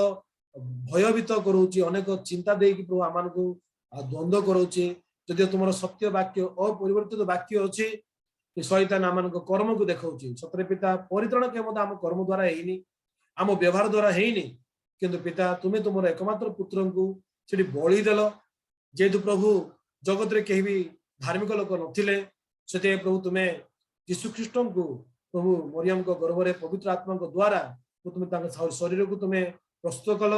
ଭୟଭୀତ କରୁଛି, ଅନେକ ଚିନ୍ତା ଦେଇକି ପ୍ରଭୁ ଆମମାନଙ୍କୁ ଦ୍ୱନ୍ଦ୍ୱ କରୁଛି। ଯଦିଓ ତୁମର ସତ୍ୟ ବାକ୍ୟ, ଅପରିବର୍ତ୍ତିତ ବାକ୍ୟ ଅଛି କି ଶୟତାନ ଆମମାନଙ୍କ କର୍ମକୁ ଦେଖାଉଛି। ସତରେ ପିତା, ପରିତ୍ରାଣ କେବଳ ଆମ କର୍ମ ଦ୍ୱାରା ହେଇନି, ଆମ ବ୍ୟବହାର ଦ୍ୱାରା ହେଇନି, କିନ୍ତୁ ପିତା, ତୁମେ ତୁମର ଏକମାତ୍ର ପୁତ୍ରଙ୍କୁ ସେଠି ବଳି ଦେଲ। ଯେହେତୁ ପ୍ରଭୁ ଜଗତରେ କେହି ବି ଧାର୍ମିକ ଲୋକ ନଥିଲେ, ସେଥିପାଇଁ ପ୍ରଭୁ ତୁମେ ଯୀଶୁ ଖ୍ରୀଷ୍ଟଙ୍କୁ ପ୍ରଭୁ ମରିୟମଙ୍କ ଗର୍ଭରେ ପବିତ୍ର ଆତ୍ମାଙ୍କ ଦ୍ୱାରା ତୁମେ ତାଙ୍କ ଶରୀରକୁ ତୁମେ ପ୍ରସ୍ତୁତ କଲ।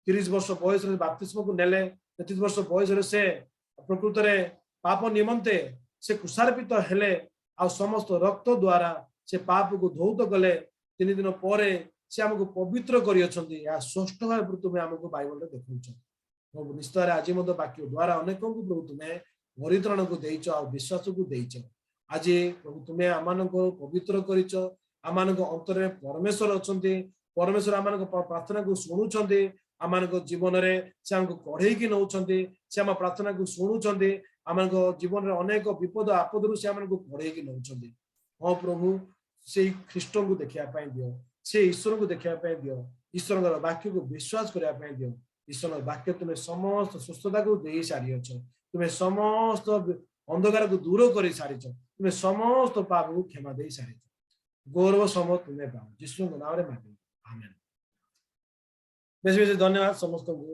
30 ବର୍ଷ ବୟସରେ ବାପ୍ତିସ୍ମକୁ ନେଲେ। 33 ବର୍ଷ ବୟସରେ ସେ ପ୍ରକୃତରେ ପାପ ନିମନ୍ତେ ସେ କ୍ରୁଶାର୍ପିତ ହେଲେ ଆଉ ସମସ୍ତ ରକ୍ତ ଦ୍ୱାରା ସେ ପାପକୁ ଧୌତ କଲେ। 3 ଦିନ ପରେ ସେ ଆମକୁ ପବିତ୍ର କରିଅଛନ୍ତି। ଏହା ସ୍ପଷ୍ଟ ଭାବେ ତୁମେ ଆମକୁ ବାଇବଲରେ ଦେଖାଉଛ। ପ୍ରଭୁ, ନିଶ୍ଚୟରେ ଆଜି ମଧ୍ୟ ବାକ୍ୟ ଦ୍ୱାରା ଅନେକଙ୍କୁ ପ୍ରଭୁ ତୁମେ ପରିତ୍ରାଣକୁ ଦେଇଛ ଆଉ ବିଶ୍ୱାସକୁ ଦେଇଛ। ଆଜି ପ୍ରଭୁ ତୁମେ ଆମମାନଙ୍କୁ ପବିତ୍ର କରିଛ। ଆମମାନଙ୍କ ଅନ୍ତରରେ ପରମେଶ୍ୱର ଅଛନ୍ତି। ପରମେଶ୍ୱର ଆମମାନଙ୍କ ପ୍ରାର୍ଥନାକୁ ଶୁଣୁଛନ୍ତି। ଆମମାନଙ୍କ ଜୀବନରେ ସେ ଆମକୁ କଢେଇକି ନଉଛନ୍ତି। ସେ ଆମ ପ୍ରାର୍ଥନାକୁ ଶୁଣୁଛନ୍ତି। ଆମମାନଙ୍କ ଜୀବନରେ ଅନେକ ବିପଦ ଆପଦରୁ ସେ ଆମମାନଙ୍କୁ କଢେଇକି ନଉଛନ୍ତି। ହଁ ପ୍ରଭୁ, ସେଇ ଖ୍ରୀଷ୍ଟଙ୍କୁ ଦେଖିବା ପାଇଁ ଦିଅ, ସେ ଈଶ୍ୱରଙ୍କୁ ଦେଖିବା ପାଇଁ ଦିଅ, ଈଶ୍ୱରଙ୍କର ବାକ୍ୟକୁ ବିଶ୍ୱାସ କରିବା ପାଇଁ ଦିଅ। ଈଶ୍ୱରଙ୍କ ବାକ୍ୟ ତୁମେ ସମସ୍ତ ସୁସ୍ଥତାକୁ ଦେଇ ସାରିଅଛ। ତୁମେ ସମସ୍ତ ଅନ୍ଧକାରକୁ ଦୂର କରି ସାରିଛ। ତୁମେ ସମସ୍ତ ପାପକୁ କ୍ଷମା ଦେଇ ସାରିଛ। ଗୌରବ ସମ ତୁମେ ପାଅ। ଯୀଶୁଙ୍କ ନାମରେ ମାଗିବି, ଆମେନ୍। ବେଶୀ ବେଶୀ ଧନ୍ୟବାଦ ସମସ୍ତଙ୍କୁ।